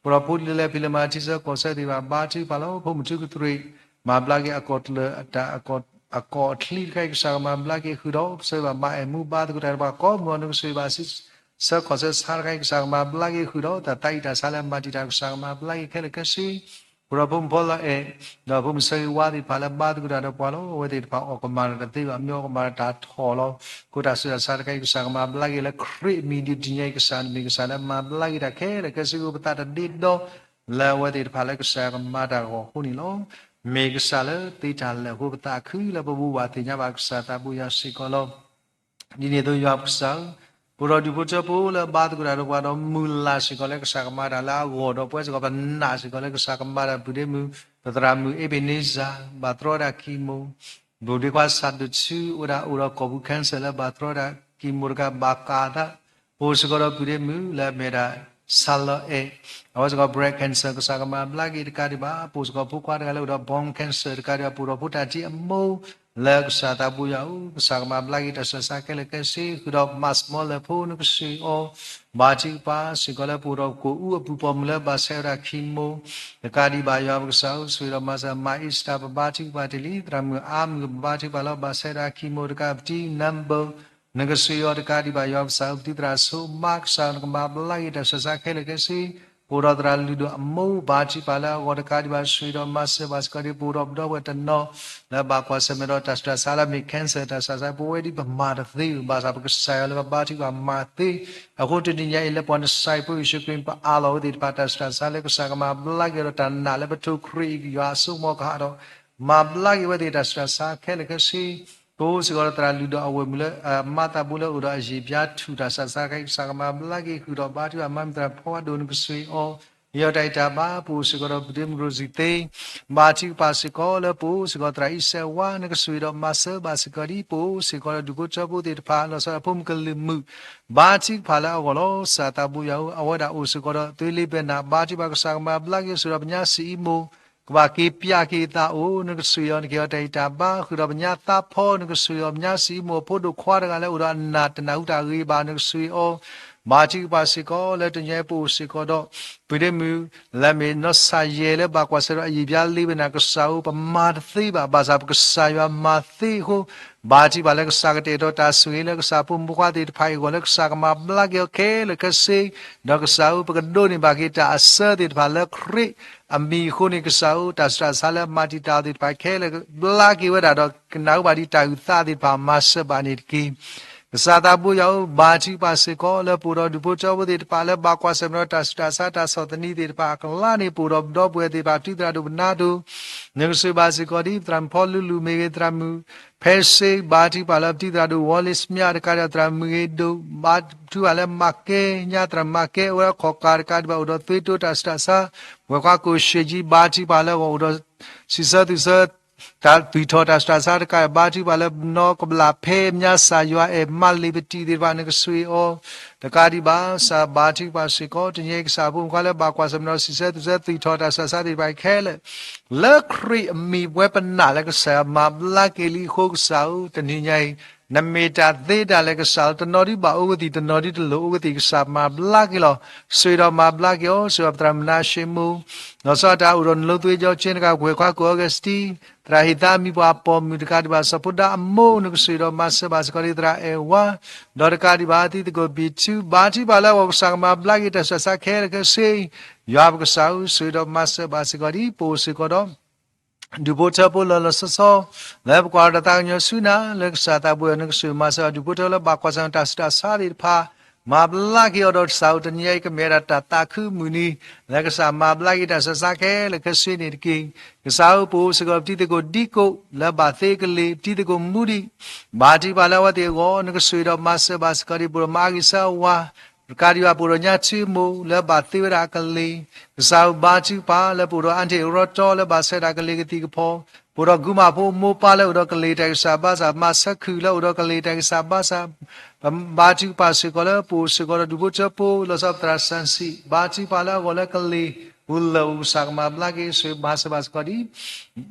ပဒီပုၢ်ဝဲၢ်လၢလဲၤဖံးလဲၤမၤထံဆၢကီၢ်ဆၢသ့ၣ်တဖၣ် ဘါထုကဖၣ်လီၤ. ဖိမုၣ်ထူကတြ့ၣ် မၤဘျါက့ၤအကီၢ်တလၢာ် တၢ်အကီၢ်အချံတခါအံၤ ကစၢ်ကမၤဘျါက့ၤဃုာ်ဒီး ပဆၢဘၣ်မၤအဲၣ်မူဘါသကိးတၢ်ဒီးပှၤကိးမုၢ်အီၤ နကဆိၣ်ဂ့ၤဘၣ်ဆၢကီၢ်ဆၢဆါတခါအံၤ ကစၢ်ကမၤဘျါက့ၤဃုာ်ဒီး တၢ်သးအံၣ်တၢ်ဆါလၢအမၤတံာ်တာ် ကစၢ်ကမၤဘျါက့ၤခဲလၢာ်ခဲဆ့ ပဒီပုၢ်ဝဲၢ်ဖိလီၤအဲၣ် ဒီးဖိမုၣ်ဆၢဂ့ၤဝါသ့ၣ်တဖၣ်လၢဘါသကိးတၢ်ဒီးပှၤလီၤ. အဝဲသ့ၣ်တဖၣ်အီၣ်ကမၣ်တၢ်တသ့ဘၣ် မ့ၢ်အီၣ်ကမၣ်တၢ်ထီၣ်လီၤ. အဃိတၢ်ဆူးတၢ်ဆါတခါအံၤ ကစၢ်ကမၤဘျါက့ၤလၢခရံာ်အမံၤ ဒုးသ့ၣ်ညါအံၤ ကစၢ်မ့ၢ်ကစၢ်လၢမၤဘျါက့ၤတၢ်ခဲလၢာ်ခဲဆ့ အဃိပသးတဒ့ဒီ လၢအဝဲသ့ၣ်တဖၣ်လၢကစၢ်ကမၤတၢ်အဂီၢ်အဃိန့ၣ်လီၤ. မ့ၢ်ကစၢ်လၢသ့တၢ်လၢာ်အဃိ ပသးခုလၢပဘိးဘၣ်သ့ၣ်ညါဘၣ်ကစၢ်သးဘိယွၤစ့ၢ်ကီးလီၤ. ဒ်န့ၣ်အသိးယွၤပကစၢ်ဧၢ, ပအိၣ်ဒီးဒူၣ်ဖိထၢဖိလၢဘါသကိးတၢ်ဒီးပှၤဒီးမုၢ်လၢ်စ့ၢ်ကီးလၢကစၢ်ကမၤတၢ်လၢအဂီၢ်ဒီးပဝဲစ့ၢ်ကီး ပနာ်စ့ၢ်ကီးလၢကစၢ်ကမၤတၢ် ပုၢ်ဒ့မုၣ် ပသရၣ်မုၣ် အ့ဘ့ၣ်နံစၢ် ဘၣ်တြီဝဲဒၣ်ကံၢ်မိၢ် ဘျုးဒ့ခွါစၢ်ဒိၣ်ထူ ဝဲဒၣ်အိၣ်ဒီးကီၢ်ပူၤ cancer လၢဘၣ်တြီဝဲဒၣ်ကံၢ်မိၢ်တဂၤဘၣ်ကးသး, ပအိၣ်စ့ၢ်ကီးဒီးပုၢ်ဒ့မုၣ်လၢအမ့ၢ်ဒၣ် စၢ်လီၤအဲၣ် အဝဲစ့ၢ်ကီး breast cancer ကစၢ်ကမၤဘျါက့ၤတကးဒံးဘၣ်, ပအိၣ်စ့ၢ်ကီးဖိခွါတဂၤလၢအိၣ်ဒီး bone cancer တကးဒံးဘၣ်, ပအိၣ်ဒီးဖိတၢ်ထံအမိၢ် လၢကစၢ်သးဘိယွၤဧၢ, ကစၢ်ကမၤဘျါက့ၤတၢ်ဆူးတၢ်ဆါခဲလၢာ်ခဲဆ့, ဃုာ်ဒီးမၤစမီလၢဖိနကစၢ်အံၤအီၤ, ဘါထုကဖၣ်စ့ၢ်ကီးလၢပအိၣ်ဒီးကီၢ်အူအပူၤပိာ်မုၣ်လၢဘၣ်ဆဲးဝဲဒၣ် chemo တကးဒံးဘၣ်ယွၤပကစၢ်ဧၢ, ဆိၣ်ဂ့ၤဒီးမၤစၢၤ မၤအ့စတၢ် ပဘါထုကဖၣ်တ့ၢ်လံ, သရၣ်မုၣ်အါမုၢ် ပဘါထုကဖၣ်လီၤ ဘၣ်ဆဲးဝဲဒၣ် chemo တကးပတံ number နကစၢ်အံၤအီၤတကးဒံးဘၣ်ယွၤပကစၢ်ဧၢ, ပတံၤသရၣ်ဆိ မၤကစၢ်နကမၤဘျါက့ၤတၢ်ဆူးတၢ်ဆါခဲလၢာ်ခဲဆ့, ပအိၣ်ဒီးသရၣ်လုၢ်ဒိၣ်အမိၢ် ဘါထုကဖၣ်လၢအဂီၢ်တကးဒံးဘၣ် ဆိၣ်ဂ့ၤဒီးမၤစၢၤဘၣ်စ့ၢ်ကီးဒံး ပအိၣ်ဒီးပဒီပုၢ်ဝဲၢ်တနီၤ လၢဘၣ်ကွၢ်ဆၢၣ်မဲာ်ဒီးတၢ်ဆူးတၢ်ဆါလၢမ့ၢ် cancer တၢ်ဆူးတၢ်ဆါ ပဝဲဒ်ပမၤတသ့, ဘၣ်ဆၣ်ပကစၢ်ယွၤလၢပဘါထုကဖၣ်မၤသ့, အဃိတနံၤညါအံၤလၢပှၤနစၢ်ဖိယ့ၣ်ၡူးခရံာ် ပအၢၣ်လီၤဝဲသ့ၣ်တဖၣ်တၢ်ဆူးတၢ်ဆါလၢကစၢ်ကမၤဘျါက့ၤဒီးတၢ်နာ်လၢပထိၣ်ခရံာ်အံၤ ယွၤအစိကမီၤကဟးဒီး မၤဘျါက့ၤဝဲသ့ၣ်တၢ်ဆူးတၢ်ဆါခဲလၢာ်ခဲဆ့, ပအိၣ်စ့ၢ်ကီးဒီးသရၣ်လုၢ်ဒိၣ်အဝဲၢ်မုၣ်လၢ မၤသးဘိလၢအိၣ်ဒီးအယံာ်ဘျါထူၣ်တၢ်ဆူးတၢ်ဆါခဲအံၤ ကစၢ်ကမၤဘျါက့ၤဃုာ်ဒီးဘါထုကဖၣ် မၤမုၢ်သရၣ်ဖီဝါဒိၣ်နကစၢ်အံၤအီၤ, ဟ့ၣ်အီၤတၢ်ဂံၢ်တၢ်ဘါ, ပအိၣ်စ့ၢ်ကီးဒီးပုၢ်ဒ့မုၣ်ရိစံသ့ ဘါထုကဖၣ်စ့ၢ်ကီးလၢပအိၣ်စ့ၢ်ကီးသရၣ်အံၤစဲးဝါ နကစၢ်အံၤဒီးမၤစၢၤဘၣ်စ့ၢ်ကီးဒံး ပအိၣ်စ့ၢ်ကီးဒီးဒူၣ်ဖိထၢဖိသ့ၣ်တဖၣ် လီၤဆီဒၣ်တၢ်ဖိမုၣ်ကလုာ်မုၣ် ဘါထုကဖၣ်လၢအဂီၢ်လီၤ. ကစၢ်သးဘိယွၤဧၢ, အဝဲဒၣ်အိၣ်စ့ၢ်ကီးဒီးသွေးလေးပင်နာ် ဘါထုကဖၣ် ကစၢ်ကမၤဘျါက့ၤဆိၣ်ဂ့ၤဒီးပညါစံၣ်အံၤမိၢ် ကဘၣ်က့ၤပျၢ်က့ၤသးအိၣ် နကစၢ်အံၤအီၤ နကဟ့ၣ်အီၤတၢ်ဂံၢ်တၢ်ဘါ ဃုာ်ဒီးပညါသးဖီ နကစၢ်အံၤအီၤပညါစံၣ်အံၤမိၢ် အဖိဒိၣ်ခွါတဂၤလၢအိၣ်ဒီးအနၢ်တနၢ်ဟူတၢ်ဂ့ၤဘၣ် နကစၢ်အံၤအီၤ, ဘါထုကဖၣ်စ့ၢ်ကီးလၢတနံၤညါအံၤပအိၣ်စ့ၢ်ကီးဒီး ပုၢ်ဒ့မုၣ် လၢအမ့ၢ်နီၢ်စၢ်ယဲၢ်လၢဘၣ်ကွၢ်ဆၢၣ်ဒီး အယံာ်ဘျါလ့ပနၢ် ကစၢ်ဧၢ ပမၤတသ့ဘၣ်, ဘၣ်ဆၣ်ပကစၢ်ယွၤမၤသ့အဃိ, ဘါထုကဖၣ်လၢကစၢ်ကတဲာ်ကတီၤတၢ်ဆိၣ်ဂ့ၤလၢကစၢ်ဖိမုၣ်ဖိခွါသ့ၣ်တဖၣ်အံၤအဂီၢ် လၢကစၢ်ကမၤဘျါက့ၤအီၤခဲလၢာ်ခဲဆ့, ဒီးကစၢ်ဧၢ ပကဒိးန့ၢ်ဘၣ်က့ၤတၢ်အစၢသ့ၣ်တဖၣ်လၢခရံာ်အမံၤအဃိန့ၣ် ကစၢ်ဧၢ တၢ်ဆူးတၢ်ဆါလၢအမၤတံာ်တာ်အီၤသ့ၣ်တဖၣ်ခဲလၢာ် ဘျါက့ၤဝဲဒၣ်ဒီး ကနၢ်ဟူဘၣ်ဒံးတၢ်အုၣ်သးသ့ၣ်တဖၣ် မၤစၢၤဘၣ်န့ၣ်တက့ၢ်. ကစၢ်သးဘိယွၤဧၢ, ဘါထုကဖၣ်စ့ၢ်ကီးလၢပအိၣ်ဒီးဒူၣ်ဖိထၢဖိသ့ၣ်တဖၣ်လၢဘၣ်ကွၢ်ဆၢၣ်မဲာ်ဒီးတၢ်ဆူးတၢ်ဆါတၢ်ဆီၣ်သနံးသ့ၣ်တဖၣ်အကျါန့ၣ် ပအိၣ်ဒီးပဒီပုၢ်ဝဲၢ်သ့ၣ်တဖၣ် ပတံၤသရၣ်ဒိၣ်ပနါဒိၣ် နကစၢ်ဘၣ်စ့ၢ်ကီးဒ် သရၣ်မုၣ်ဖီလူလူမ့ၢ်ဂ့ၤ သရၣ်မုၣ် ဖဲစ့ ဘါထုကဖၣ်လၢပတံၤသရၣ်ဒိၣ် ဝီလ့စမၠၣ် တကးဒံး သရၣ်မုၣ်ဂ့ၤဒိၣ် ဘါထုကဖၣ်လၢမၤကဲညါ သရၣ်မၤကဲဝဲဒၣ်ခီၣ်ကး တကးဒံးဘၣ် အိၣ်ဒီးသွေးတိုးတၢ်ဆူးတၢ်ဆါ ဝဲၤခွါကိၣ်ရှ့ၣ်ကၠံ ဘါထုကဖၣ်လၢအဂီၢ် အိၣ်ဒီး စံးဆၢသူၣ်ဆၢ တၢ်သွံၣ်ထီၣ်တၢ်ဆူးတၢ်ဆါတကးဒံး ဘါထုကဖၣ်လၢနီၢ်ကဘျၣ်ဖဲမၠါစၢ်ယွၤအဲၣ်မၤလ့ၤပတံၤသ့ၣ်တဖၣ် နကစၢ်အံၤအီၤ တကးဒံးဘၣ် ကစၢ်ဘါထုကဖၣ်စ့ၢ်ကီး တနံၤညါအံၤ ကစၢ်ဖိမုၣ်ဖိခွါလၢဘၣ်ကွၢ်ဆၢၣ်မဲာ်ဒီး စံးဆၢသူၣ်ဆၢသွံၣ်ထီၣ်တၢ်ဆူးတၢ်ဆါသ့ၣ်တဖၣ်ခဲလၢာ် လၢခရံာ်အမံၤ ပဝဲပနာ်လၢကစၢ်ယွၤမၤဘျါက့ၤလံအဃိ ကစၢ်ဧၢ တနံၤညါအံၤ နမ့ၢ်တၢ်သ့တၢ်လၢာ်ကစၢ်လီၤ. တနီၤဒုးဘၣ်အိၣ်ကသံၣ် တနီၤဒုးတလိၣ်အိၣ်ကသံၣ် ကစၢ်မၤဘျါက့ၤလီၤ. ဆိၣ်ဂ့ၤဒီးမၤဘျါက့ၤအီၤ ဆိၣ်ဂ့ၤဒီးပသရၣ်မုၣ်မနၤၡ့မိၢ် လီၤဆီဒၣ်တၢ်အိၣ်ဒီးနလိသဝ့ကၠီကၠ့တကး ဝဲၤခွါကိၣ်အီကစတံ သရၣ်ဟ့ၣ်သးမံၤပှၤပိာ်မုၣ်တကးဒံးဘၣ် စီၤဖိဒါအမိၢ် နကစၢ်ဒီးမၤစၢၤဘၣ်စ့ၢ်ကီးဒံး သရၣ်အဲၣ်ဝါ ဒီးတကးဒံးဘၣ် တံၤသကိးဘံၣ်ထူ ဘါထုကဖၣ်လၢအဂီၢ် ကစၢ်ကမၤဘျါက့ၤတၢ်ဆူးတၢ်ဆါခဲလၢာ်ခဲဆ့ ယွၤပကစၢ်ဧၢ ဆိၣ်ဂ့ၤဒီးမၤစၢၤဘၣ်စ့ၢ်ကီးဒံး ပအိၣ်စ့ၢ်ကီးဒီး ဒူၣ်ဖိထၢဖိလီၤလီၤဆီဆီ လၢပကွၢ်ဒီးတၢ်သးကညီၤဆူနၤ လၢကစၢ်သးဘိယွၤ နကစၢ်မၤစၢၤအီၤ ဒူၣ်ဖိထၢလၢဘၣ်ကွၢ်ဆၢၣ်တၢ်ဆူးတၢ်ဆါသ့ၣ်တဖၣ် မၤဘျါက့ၤအီၤဒီးကစၢ်ဧၢ တနံၤအံၤကမ့ၢ်ဝဲဒၣ်တၢ်သးခုမုၢ်နံၤ လၢကစၢ်မၤဘျါက့ၤတၢ်ဆူးတၢ်ဆါခဲလၢာ်ခဲဆ့န့ၣ်တက့ၢ်. ကစၢ်ဧၢ ပအိၣ်စ့ၢ်ကီးပတံၤသကိးဒံကိး လၢဘၣ်သ့ကလ့ၤ ပတံၤသကိးမူဒံး ဘါထုကဖၣ်လၢအဝဲသ့ၣ်အဂီၢ် နကဆိၣ်ဂ့ၤဒီးမၤစၢၤဘၣ်စ့ၢ်ကီးဒံး ပအိၣ်ဒီးမါအဂံၢ်ဆၢအဝၤ တကးဒံးဘၣ်ပအိၣ်ဒီးညါထံမိၢ် လၢဘၣ်သ့ဝဲဒၣ်အကလ့ၤ ကစၢ်ဧၢ ဘါထုကဖၣ်လၢပအိၣ်ဒီးအါထံၣ်ရီတီ လၢဘၣ်ဆှၢတၢ်ကလ့ၤကသံၣ်ကဖီ ပအိၣ်ဒီးကုမၤဖိမိၢ်ပၢ်လၢအိၣ်ဒီးကလ့ၤတၢ်ဂံၢ်စၢ်ဘါစၢ် မၤဆၢခုၣ်လၢအိၣ်ဒီးကလ့ၤတၢ်ဂံၢ်စၢ်ဘါစၢ် ပဘါထုကဖၣ်စ့ၢ်ကီးလၢပအိၣ်စ့ၢ်ကီးဒီးဒူၣ်ဖိထၢဖိ လီၤဆီဒၣ်တၢ်သးစံး ဘါထုကဖၣ်လၢအဂီၢ်လၢကလ့ၤ ပူၤလၢာ်အိၣ်ကစၢ်ကမၤဘျါက့ၤ ဆိၣ်ဂ့ၤမၤစၢၤဘၣ်စ့ၢ်ကီးဒံး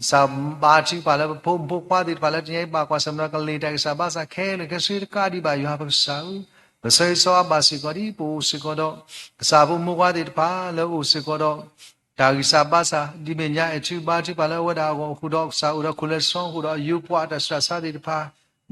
ကစၢ်ဘါထုကဖၣ်လၢပဖိမုၣ်ဖိခွါသ့ၣ်တဖၣ်လၢတနံၤအံၤဘၣ်ကွၢ်ဆၢၣ်မဲာ်ဒီးကလ့ၤတၢ်ဂံၢ်စၢ်ဘါစၢ်ခဲလၢာ်ခဲဆ့တကးဒံးဘၣ်ယွၤပကစၢ်ဧၢ ပဆၢဂ့ၤဆၢဝါဘၣ်စ့ၢ်ကီးဒံး ပအိၣ်စ့ၢ်ကီးဒီး ကစၢ်ဖိမုၣ်ဖိခွါသ့ၣ်တဖၣ်လၢအိၣ်စ့ၢ်ကီးဒီး တၢ်ဂံၢ်စၢ်ဘါစၢ် ဒ်မဲာ်ညါအဲၣ်ထုဘါထုကဖၣ်လၢအဝဲဒၣ်အဂီၢ်အဃိဒီး ကစၢ်အိၣ်ဒီးခိၣ်လၢဆှီအဃိဒီး ယိၤပှၤတၢ်ဆူးတၢ်ဆါသ့ၣ်တဖၣ်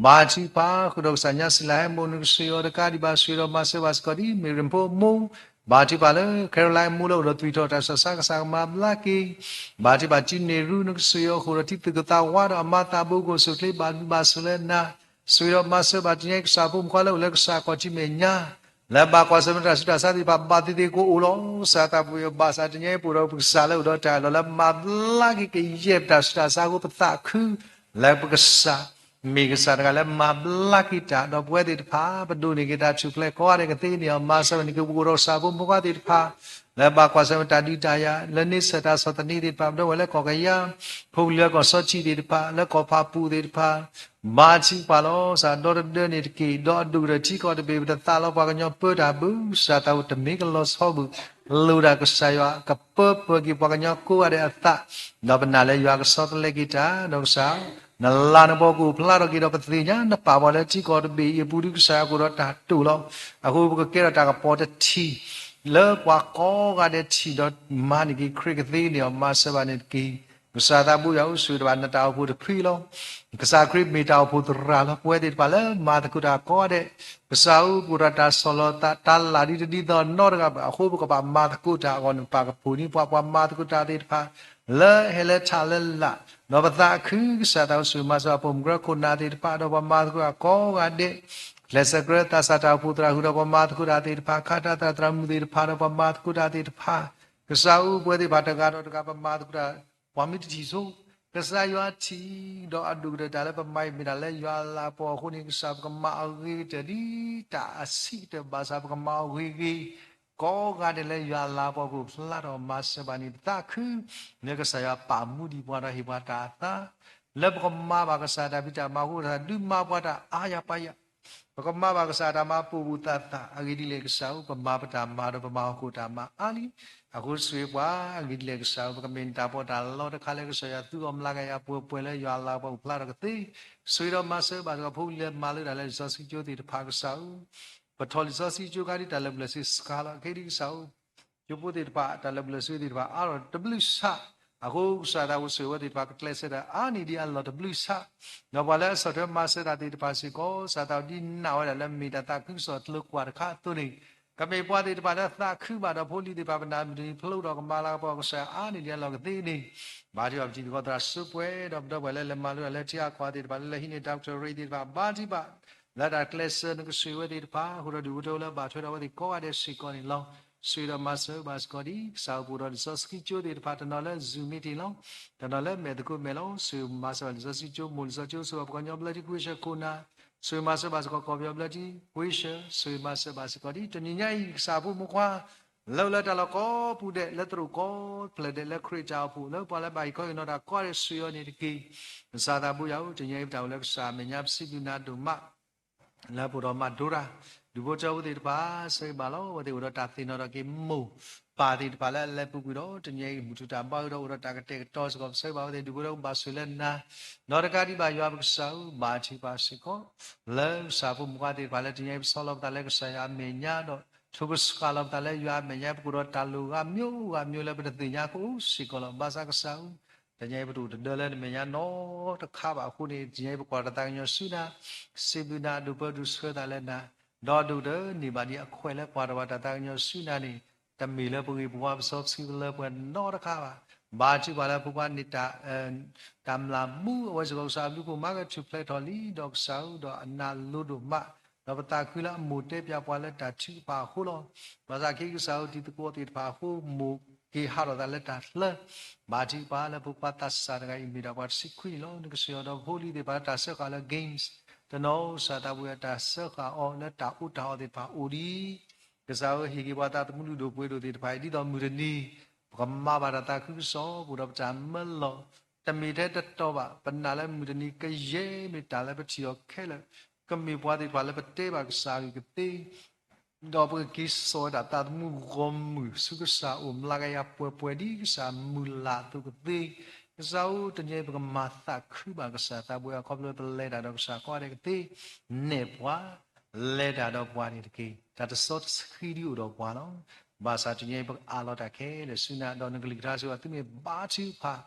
ဘါထုကဖၣ်ဃုာ်ဒီးကစၢ်ညါစံလၤဟဲမိၢ် နကဆိၣ်ဂ့ၤအီၤတကးဒံးဘၣ် ဆိၣ်ဂ့ၤဒီးမၤစၢၤဘၣ်စ့ၢ်ကီးဒံး မ့ၢ်ရ့ၣ်ဖိမိၢ် ဘါထုကဖၣ်လၢ ခဲရလါမိၢ်လၢအိၣ်ဒီးသွံၣ်ထီၣ်တၢ်ဆူးတၢ်ဆါ ကစၢ်ကမၤဘျါက့ၤ ဘါထုကဖၣ်တံၤန့ၢ်ရူ နကဆိၣ်ဂ့ၤအီၤဃုာ်ဒီးတံၤသကိးသးဝါဒီးအမါသးဘိ ကအိၣ်ဆူၣ်အိၣ်ချ့ဘၣ်ဘျုးဘၣ်ဆိၣ်လၢနၤ ဆိၣ်ဂ့ၤဒီးမၤစၢၤဘၣ်တနံၤအံၤ ကစၢ်ဖိမုၣ်ဖိခွါလၢအိၣ်လၢကစၢ်ခီၣ်ထံးမဲာ်ညါ လၢဘၣ်ကွၢ်ဆၢၣ်မဲာ်တၢ်ဆူးတၢ်ဆါသ့ၣ်တဖၣ် ဘၣ်သ့ၣ်သ့ၣ်ကအိၣ်လီၤ ကစၢ်သးဘိယွၤ ဘၣ်ဆၣ်တနံၤအံၤ ပအိၣ်ဒီးပကစၢ်လၢအိၣ်ဒီးတၢ်အၢၣ်လီၤလၢမၤဘျါက့ၤကယဲၢ်ပတၢ်ဆူးတၢ်ဆါအဃိ ပသးခု လၢပကစၢ် မ့ၢ်ကစၢ်တဂၤလၢမၤဘျါက့ၤတၢ် ဒီးပဝဲသ့ၣ်တဖၣ် ပဒိးန့ၢ်က့ၤတၢ်ထူၣ်ဖျဲးကိးဂၤဒဲးကသ့န့ၣ် အမၤစၢၤန့ၢ်က့ၤပအိၣ်ဒီးကစၢ်ဖိမုၣ်ဖိခွါသ့ၣ်တဖၣ် လၢဘၣ်ကွၢ်ဆၢၣ်မဲာ်တၢ်ဒုးတၢ်ယၤ လၢန့ဆၢၣ်တၢ်ဆီၣ်သနံးသ့ၣ်တဖၣ် ပဒိးဝဲလၢကီၢ်ကယၤ ဖိလံၤလၢကီၢ်စီထံးသ့ၣ်တဖၣ် လၢကီၢ်ဖးပူၤသ့ၣ်တဖၣ် ဘါထုကဖၣ်လီၤ ကစၢ်ဒီတဒၢန့ၣ်တက့ၢ် ဒီးအဒိၣ်ကတၢၢ်ထံကီၢ်တဘ့ၣ် ပတသးလီၤပှၤကညီပၢတၢ်ဘၣ် ကစၢ်သးဘိတမ့ၢ်ကလီၤဆီဘၣ် လိၣ်ဒၣ်ကစၢ်ယွၤကပၢပၢၢ်က့ၤပှၤကညီကိးဂၤဒဲးအသး ဒီးပနာ်လၢယွၤကဆီတလဲက့ၤတၢ် ဒီးကစၢ် နလၤနကပီၤကအိၣ်ဖျါထီၣ်က့ၤဒီးပသ့ၣ်ညါ နပာ်ပှၤလၢထံကီၢ်တဘ့ၣ်အံၤအပူၤဒ်ကစၢ်ယွၤကအိၣ်ဒီးတၢ်တိာ်လီၤ. အဃိပကကဲထီၣ်တၢ်ကပီၤတထံၣ် လၢပှၤကိးဂၤဒဲးထံၣ်ဒီးမၤန့ၢ်က့ၤခရံာ်ကသ့န့ၣ် အမၤစၢၤဘၣ်န့ၣ်တက့ၢ်. ကစၢ်သးဘိယွၤအိၣ်ဆိၣ်ဂ့ၤဘၣ်နတၢ်အိၣ်ဖှိၣ်တဖုလီၤ. ကစၢ်ခရံာ်မ့ၢ်တၢ်အိၣ်ဖှိၣ်သရၣ်လီၤ. ပဝဲသ့ၣ်တဖၣ်လၢမၤသကိးတၢ်ကိးဂၤဒဲး ကစၢ်ဧၢ ပအိၣ်ဒီးတၢ်ဆီၣ်လီၤသး တၢ်လၢ်ဒ်တဒ်သိးနီတဂၤဘၣ် အဃိပကဘၣ်မၤသကိးတၢ်အဂီၢ် နပာ်ကဖှိၣ်န့ၢ်ပှၤ ပှၤမၤသကိးတၢ်သ့ၣ်တဖၣ် လၢဟဲလၢထးလၢလာ် ဒီးပသးခု ကစၢ်သးဘိဆိၣ်ဂ့ၤမၤစၢၤပှၤပိာ်မုၣ်ကရၢခိၣ်နၢ်သ့ၣ်တဖၣ် ဒီးပှၤမၤသကိးတၢ်ကိးဂၤဒဲး ကျဲးစၢးကြၢးသးစၢ်တၢ်အိၣ်ဖှိၣ်သရၣ်ဃုာ်ဒီး ပှၤမၤသကိးတၢ်သ့ၣ်တဖၣ် ခးတၢ်သရၣ်သရၣ်မုၣ်သ့ၣ်တဖၣ် ဒီးပှၤမၤသကိးတၢ်သ့ၣ်တဖၣ် ကစၢ်ဧၢ ပဝဲသ့ၣ်တဖၣ်တဂၤဒီးတဂၤ ပမၤသကိးတၢ် ပှၤမ့ၢ်တထံၣ်ဆိ ကစၢ်ယွၤထံၣ် ဒီးအဒိၣ်ကတၢၢ်တၢ်လၢပမၤအံၤမ့ၢ်တၢ်လၢယွၤအလၤကပီၤအဃိန့ၣ် ကစၢ်ပကမၤအီၤဂ့ၤကတၢၢ်ဒ်တၢ်အဆံးကတၢၢ်ဘၣ်ဆၣ် ပကမၤအီၤဂ့ၤဂ့ၤ ကိးဂၤဒဲးလၢယွၤအလၤကပီၤကအိၣ်ဖျါထီၣ်မၤစၢၤဘၣ်န့ၣ် ပသးခု လၢကစၢ်ယွၤပာ်မူဒံးပှၤဒီးဟ့ၣ်ပှၤတၢ်အသး လၢပကမၤဘၣ်ကစၢ်တၢ်ဖံးတၢ်မၤအဃိ ကစၢ်ဒုးမၤပှၤတၢ်အါယၤပာ်ယၤ ပကမၤဘၣ်ကစၢ်တၢ်မၤပိာ်ပူၤသးသး အဂ့ၢ်ဒ်လဲၣ်ကစၢ်ဧၢ ပမၤပတၢ်မၤဒီးပမၤဟီၣ်ခိၣ်တၢ်မၤအါလံ အဃိဆိၣ်ဂ့ၤပှၤ အဂ့ၢ်ဒ်လဲၣ်ကစၢ်ဧၢ ပကမ့ၢ်နတၢ်ပီးတၢ်လီတခါလၢကစၢ်ယွၤသူအီၤမျးကယၤပှဲၤပှဲၤလၢယွၤအလၤကပီၤအိၣ်ဖျါထီၣ်ကသ့ ဆိၣ်ဂ့ၤဒီးမၤစၢၤဘၣ်စ့ၢ်ကီးဖိလံၤလၢမၤလၢတၢ်လၢလံာ်စီဆှံကၠိသ့ၣ်တဖၣ်ကစၢ်ဧၢ ပထီၣ်လံာ်စီဆှံကၠိခါဒ်တၢ်လၢပျၢၤစ့ၢ်စှၤလီၤ အခဲဒ်ကစၢ်ဧၢ ကၠိဖိသ့ၣ်တဖၣ် တၢ်လၢပျၢၤစ့ၢ်သ့ၣ်တဖၣ်အါထီၣ်တဘျုးဆၣ် အဃိကစၢ်သးဘိဆိၣ်ဂ့ၤဝဲသ့ၣ်တဖၣ် ကကျဲးစၢးတၢ်အါန့ၢ်ဒံးအလီၢ်တဘျုးဆၣ် ဒီးပှၤလၢအဆီၣ်ထွဲမၤစၢၤတၢ်သ့ၣ်တဖၣ်စ့ၢ်ကီး ကစၢ်သးဘိဒ်နာ်ဝဲဒၣ်လၢမ့ၢ်တၢ်သးခုကစီၣ်အကျိၤကွာ်တခါအသိးန့ၣ် ကမ့ၢ်ပှၤသ့ၣ်တဖၣ်လၢသးခုဘၣ်ဒီးဖိလံၤသ့ၣ်တဖၣ် ပနၢ်မုၢ်တနံၤဖျိဒီးကမၤလၤကပီၤကစၢ်အါန့ၢ်ဒံးအလီၢ်ကသ့န့ၣ် ဘါထုကဖၣ်ပတံၤသကိးသရၣ်စၢၤပှဲၤ ဒီးပဒီပုၢ်ဝဲၢ်လၢလဲၤမၤလိတၢ်လၢထံအကွၢ်သ့ၣ်တဖၣ် လၢလဲၤဟံးန့ၢ်တၢ်ကတိၤရ့သ့ၣ်တဖၣ် ဘါထုကဖၣ် လၢတၢ်ကျဲးစၢးနကဆိၣ်ဂ့ၤဝဲသ့ၣ်တဖၣ် အဃိဒီးဒူၣ်ဖိထၢဖိလၢဘၣ်ထွဲဒီးအဝဲသ့ၣ်ကိးဂၤဒဲးစ့ၢ်ကီးန့ၣ်လီၤ. ဆိၣ်ဂ့ၤဒီးမၤစၢၤဘၣ်စ့ၢ်ကီးဒ် ကစၢ်အိၣ်ဖှိၣ်ဒီးလံာ်စီဆှံကၠိသ့ၣ်တဖၣ် တနီၤလၢ Zoom meeting လီၤ. တနီၤလၢမဲာ်သကိးမဲာ်လီၤ. ဆိၣ်ဂ့ၤမၤစၢၤဘၣ်လံာ်စီဆှံကၠိ မိၢ်လံာ်စီဆှံကၠိ ဆိၣ်ဂ့ၤပှၤကညီဘျၢထံ ကဝ့ၢ်ဆၢခိၣ်နၢ် ဆိၣ်ဂ့ၤမၤစၢၤဘၣ်စ့ၢ်ကီးကီၢ်ပယီၤဘျၢထံ ကဝ့ၢ်ဆၢ ဆိၣ်ဂ့ၤမၤစၢၤဘၣ်စ့ၢ်ကီးဒ် တနံၤညါအံၤ ကစၢ်ဖိမုၣ်ခွါ လၢအိၣ်လၢတၢ်လီၢ်ကိးပူၤဒဲး လၢသရိာ်ကိးဖျၢၣ်ဒဲး လၢခရံာ်တၢ်အိၣ်ဖှိၣ် လၢပှၤလၢဘၣ်ဟ့ၣ်ခီဟ့ၣ်နီၤတၢ်ကိးဂၤဒဲး ဆိၣ်ဂ့ၤအီၤန့ၣ်တက့ၢ်. ကစၢ်သးဘိယွၤဧၢ တနံၤအံၤပတၢ်အိၣ်လၢကစၢ်အမဲာ်ညါ ပစံးဘျုးနၤဒိၣ်မး လၢပအိၣ်ဒီးမၤဒိရၤ ဒူၣ်ဖိထၢဖိသ့ၣ်တဖၣ် ဆိၣ်ဂ့ၤဘၣ်လီၤ. အဝဲသ့ၣ်အိၣ်ဒီးတၢ်သ့ၣ်နီၣ်ထီၣ်က့ၤမိၢ်ပၢ်သ့ၣ်တဖၣ်လၢအလဲၤပူၤကွံာ်ဒီး တနံၤအံၤမုၢ်ထူၣ်တၢ်ဘါအုးဒီး အိၣ်ဒီးတၢ်ကတဲာ်ကတီၤစ့ၢ်ကီး ပဆိၣ်ဂ့ၤဘၣ်အဝဲသ့ၣ် ဒူၣ်ဖိထၢဖိဘၣ်ဆိၣ်လၢနၤ ဒီးတကးဒံးဘၣ်ယွၤပကစၢ်ဧၢ ဘါထုကဖၣ်စ့ၢ်ကီး လၢကစၢ်ဖိမုၣ်ခွါသ့ၣ်တဖၣ်လၢတနံၤအံၤ ပဆီလီၤပသးလၢကစၢ်ယွၤအမဲာ်ညါဒီး ထိၣ်ကစှၤလီၤပသးလၢယွၤအမဲာ်ညါ ပကအိၣ်ဒီးတၢ်လိၣ်ဂၤမျိုးဂၤမျိုးလၢပတသ့ၣ်ညါကအိၣ်စ့ၢ်ကီးလီၤ. ဘၣ်ဆၣ်ကစၢ်ဧၢ တနံၤအံၤပတအိၣ်တဒၢလၢနမဲာ်ညါနီတခါဘၣ်အဃိန့ၣ် တနံၤအံၤပကွၢ်တၢ်သးကညီၤဆူနၤ စံးဘျုးနၤ ဒိၣ်ပၢဒိၣ်ဆှၢသးလၢနၤ ဒီးဒိၣ်ကတၢၢ်န့ၢ်ဘၣ်ဒံးအခွဲးလၢကွၢ်တၢ်ဘၣ်တၢ်သးကညီၤဆူနၤန့ၣ် တမ့ၢ်လၢပဂ့ၢ်ပဝါပစီပစံးလၢပှဲၤနီတခါဘၣ်. ဘါထုကဖၣ်လၢဖိခွါန့ၣ် တၢ်မၤဘူၣ်အဝဲစ့ၢ်ကီး ကစၢ်အဘျုးအဖှိၣ်မၤကဲထူၣ်ဖျဲးထီၣ်လံ ဒီးကစၢ်ဧၢ ဒီးအနၢ်လိၤဒိၣ်မး ဒီးပသးခုလၢအမိၢ်တဲပၠးပှၤလၢတၢ်ထုကဖၣ်အဃိလီၤ. ဘၣ်ဆၣ်က့ၤကစၢ်ဧၢ တံၤသကိးသ့ၣ်တဖၣ်အဃိ မိၢ်က့ၤဟးထီၣ်သးလၢတၢ်ချၢ, ဘါထုကဖၣ်လၢဖိခွါသးစၢ်တဂၤအံၤ မ့ၢ်ဒၣ်ပှၤတဆံခွံန့ၣ်လီၤ. နကစၢ်ယွၤဒီးဖိလံၤသ့ၣ်တဖၣ်လၢတၢ်စၢဃာ်အီၤလၢ games တနီၤ ကစၢ်သးဘိယွၤ တၢ်စၢဃာ်အီၤလၢတၢ်အိးတၢ်အီသ့ၣ်တဖၣ်အိၣ်ဒံး ကစၢ်ဧၢ ဟ့ၣ်က့ၤပှၤသးသမူလုၢ်ဒိၣ်ပှ့ၤဒိၣ်သ့ၣ်တဖၣ်အံၤ ဒ်သိးမုၢ်တနံၤ ပကမၤဘၣ်တၢ်သးခုကစီၣ် ပအိၣ်ဒီးပတၢ်မၢလီၤ, တမ့ၢ်ထဲတတီၤဘၣ် ပနာ်လၢမုၢ်တနံၤကယဲၢ်မ့ၢ်တၢ်လၢပထံၣ်အီၤခဲလၢာ်, ကမ့ၢ်ပှၤသ့ၣ်တဖၣ်လၢပတဲဘၣ်ကစၢ်အဂ့ၢ်ကသ့ ဒီးပကက့ၤစိာ်ဝဲဒၣ်သးသမူဂီၢ်မုၢ်ဆူကစၢ်အိၣ် မလၤကယၤပှဲၤပှဲၤဒ်ကစၢ်မုၢ်လၢ်အသိးကသ့, ကစၢ်ဧၢ တနံၤအံၤပကမၤသးခုဘၣ်ကစၢ်သးဘိယွၤ ခီဖျိပလဲၤတၢ်ဒီးကစၢ်ကိးဂၤဒဲးကသ့, နဲၣ်ပှၤ လဲၤတၢ်ဒီးပှၤန့ၣ်တက့ၢ်. တၢ်တစီတဆှံဒ်အိၣ်ဒီးပှၤလီၤ. ဘၣ်ဆၣ်တနံၤအံၤပကအးလီၤတၢ်ခဲလၢာ်ဆူနၤ ဒီးနကလုၢ်ကထါစ့ၢ်ကီး သုမ့ၢ်ဘါထုကဖၣ်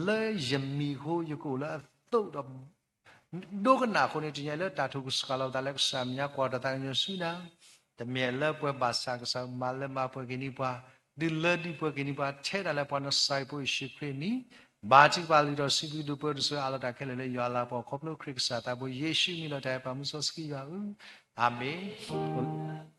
လၢယမံၤအဃိ ယကအိၣ်လၢအသိးဒီး ဒိကနၣ်အဃိန့ၣ် တနံၤအံၤလၢတၢ်ထိၣ်ကစှၤလီၤပသးလၢကစၢ်မဲာ်ညါ ကွၢ်တၢ်သးကညီၤဆူနၤ, တမ့ၢ်လၢပှဲၤဘၣ်ဆၣ် ကစၢ်မၤလၢမၤပှဲၤက့ၤန့ၢ်ပှၤ, ဒုးလၢဒုးပှဲၤက့ၤန့ၢ်ပှၤ ထဲဒၣ်လၢပှၤနစၤရ့းဖိယ့ၣ်ၡူးခရံာ်အမံၤ, ဘါထုကဖၣ်လုၢ်ထီၣ်စုဖုဒိၣ်ပၢဒိၣ်ဆၢ အးလီၤတၢ်ခဲလၢာ်လၢယွၤအလၤကပီၤ ခီဖျိခရံာ်ကစၢ်သးဘိယ့ၣ်ၡူးအမံၤလီၤ. တၢ်အဲၣ်ပာ်မူစီဆှံယွၤဧၢ, အၤမ့ၣ်.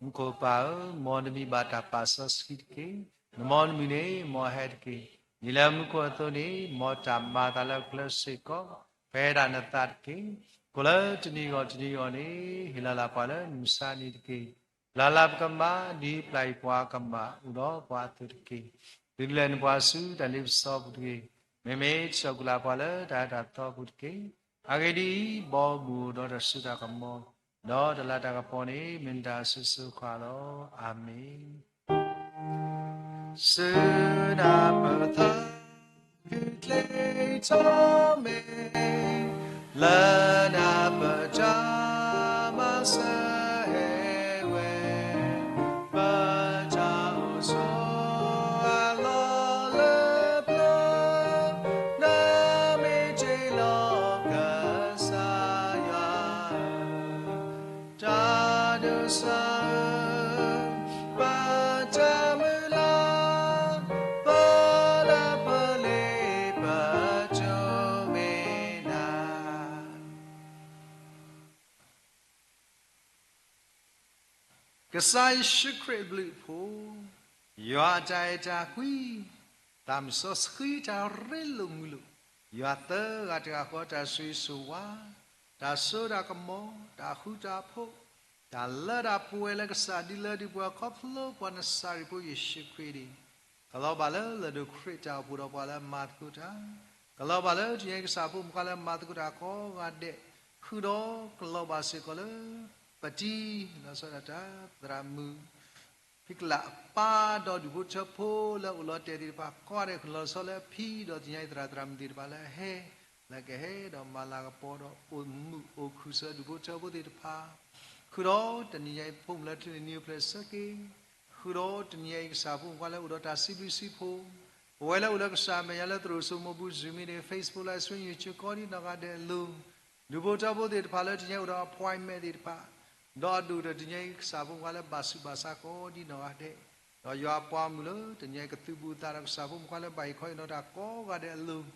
မူခိၣ်ပၢ်ဧၢ, မ်နမံၤဘၣ်တၢ်ပာ်စီဆှံတက့ၢ်. နမ်နမံၤန့ၣ် မ်အဟဲတက့ၢ်. ဒ်လၢမူခိၣ်အသိးန့ၣ် မ်တၢ်မၤအသးလၢကျဲစ့ၢ်ကီး, ပှဲၤဒၣ်နသးတက့ၢ်. ကိၣ်လၢတနံၤဂီၢ်တနံၤဂီၢ်န့ၣ် ဟ့ၣ်လီၤလၢ်ပှၤလၢနမုၢ်ဆါနံၤတက့ၢ်. ပျၢ်လၢ်ပကမၣ် ဒ်ပျၢ်အံၤပှၤကမၣ်အိၣ်ဒီးပှၤအသိးတက့ၢ်. ဒုးလဲၤနပှၤဆူတၢ်လ့ပစီပူၤတက့ၢ်. မ့မ့ၢ်ထံၣ်ထီၣ်ကွံာ်လၢ်ပှၤလၢတၢ်အဲၣ်တၢ်သီပူၤတက့ၢ်. အဂ့ၢ်ဒ်အံၤ, ဘီမုၢ်အိၣ်ဒီးတၢ်စိတၢ်ကမီၤ, ဒီးတၢ်လၤတၢ်ကပီၤန့ၣ် မ့ၢ်နတၢ်အစိၤစိၤဃၣ်ဃၣ်လီၤ. အၤမ့ၣ်. စူနၤပသးခုကျဲထီၣ်မဲာ်, လၢနၤပတၢ်မၤစၢၤဟဲဝဲ, ပတၢ်အိၣ်ဆိးအလီၢ်လၢပျၢၤ, နမ့ၢ်တ့လီၤကစၢ်ယွၤဧၢ, တၢ်ဒိးစၢ်ဧၢ, ပတၢ်မုၢ်လၢ်, ပလၢပလ့ပတိၢ်မ့ၢ်နၤ ကစၢ်ယ့ၣ်ၡူးခရံာ်အဘျုးအဖှိၣ်, ယွၤအတၢ်အဲၣ်တၢ်ကွံ, သးမုၢ်စီဆှံတၢ်ရ့လိာ်မုာ်လိာ်, ယွၤသၢဂၤတဂၤဃီတၢ်ဆိၣ်ဂ့ၤဆိၣ်ဝါ, တၢ်စိတၢ်ကမီၤ, တၢ်ဃူတၢ်ဖိး, တၢ်လၢတၢ်ပှဲၤလၢကစၢ်ဒ်လၢဒ်ပှၤခီဖျိပှၤနစၤရ့းဖိယ့ၣ်ၡူးခရံာ်န့ၣ်, ကလီၤဘၣ်လၢလၢၢ်ဒိၣ်ခရံာ်တၢ်အိၣ်ဖှိၣ်ဒီးပှၤလၢမၤသကိးတၢ်, ကလီၤဘၣ်လၢတနံၤအံၤကစၢ်ဖိမုၣ်ခွါလၢမၤသကိးတၢ်ကိးဂၤဒဲး, ဃုာ်ဒီးကလီၤဘၣ်စ့ၢ်ကီးလၢ ပတံၤလီၤဆီဒၣ်တၢ်သရၣ်မုၣ် ဖံကလးအပၢ်ဒီးဒူၣ်ဖိထၢဖိလၢအိၣ်လီၤတဲာ်သ့ၣ်တဖၣ်ကိးဂၤဒဲး ဃုာ်လီၤဆီလၢအဖံဒီး တနံၤအံၤသရၣ်သရၣ်မုၣ်သ့ၣ်တဖၣ်လၢအဟဲ, လၢကဟဲဒီးမၤလၤကပီၤဒီးအိၣ်မုာ်အိၣ်ခုၣ်ဆၢဒူၣ်ဖိထၢဖိသ့ၣ်တဖၣ်, ဃုာ်ဒီးတနံၤအံၤဖိမုၣ်လၢချ့န့ၣ် နံၤအိၣ်ဖျဲၣ်ဆၢက့ၤ, ဃုာ်ဒီးတနံၤအံၤကစၢ်ဖိမုၣ်ခွါလၢအိၣ်ဒီးတၢ်စံးဘျုးစံးဖှိၣ်, ပဝဲလၢအိၣ်လၢကစၢ်အမဲာ်ညါလၢသရိာ်စိမိၢ်ပူၤ Zoom မ့ၢ်ဂ့ၤ Facebook Live Stream YouTube ကိးဒံးနီၢ်ဂၤဒဲးအလိၤ, ဒူၣ်ဖိထၢဖိသ့ၣ်တဖၣ်လၢတနံၤအံၤအိၣ်ဒီး appointment သ့ၣ်တဖၣ်, ဒီးအဒိၣ်ဒီးတနံၤအံၤကစၢ်ဖိမုၣ်ခွါလၢဘၣ်ဆူးဘၣ်ဆါကိးဒံးနီၢ်ဂၤဒဲး, ဒီးယွၤအပှၤမုၣ်လၢတနံၤအံၤကသုးဘူးအသးဒီးကစၢ်ဖိမုၣ်ခွါလၢဘၣ်ဟ့ၣ်ခီဟ့ၣ်နီၤတၢ်ကိးဂၤဒဲးအလိၤ,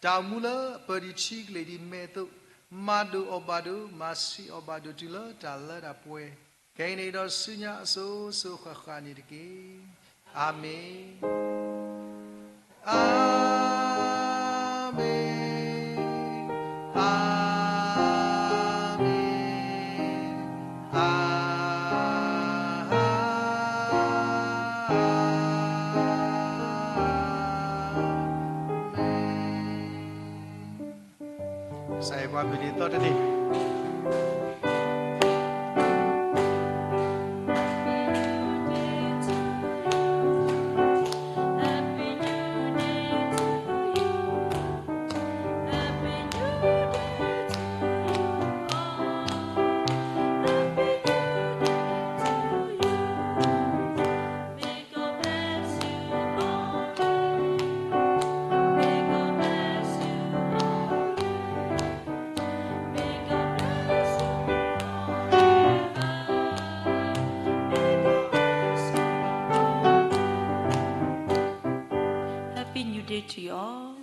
တၢ်အိၣ်မူလၢအပၢၢ်ဒံးထံကလ့ၢ်ဒံးမဲာ်အသိး, မၤဒိၣ်အီၣ်ဘၣ်ဒိၣ် မၤဆံးအီၣ်ဘၣ်ဒိၣ်တုၤလၢတၢ်လၢတၢ်ပှဲၤ, ခဲအံၤန့ၣ်ဒီးဆူညါအစိၤစိၤဃၣ်ဃၣ်န့ၣ်တက့ၢ်. အၤမ့ၣ်, အၤမ့ၣ်, အၤမ့ၣ်, အၤမ့ၣ်. ကစၢ်ယွၤပှၤမုၢ်နံၤသီတနံၤ Happy New Day to you all.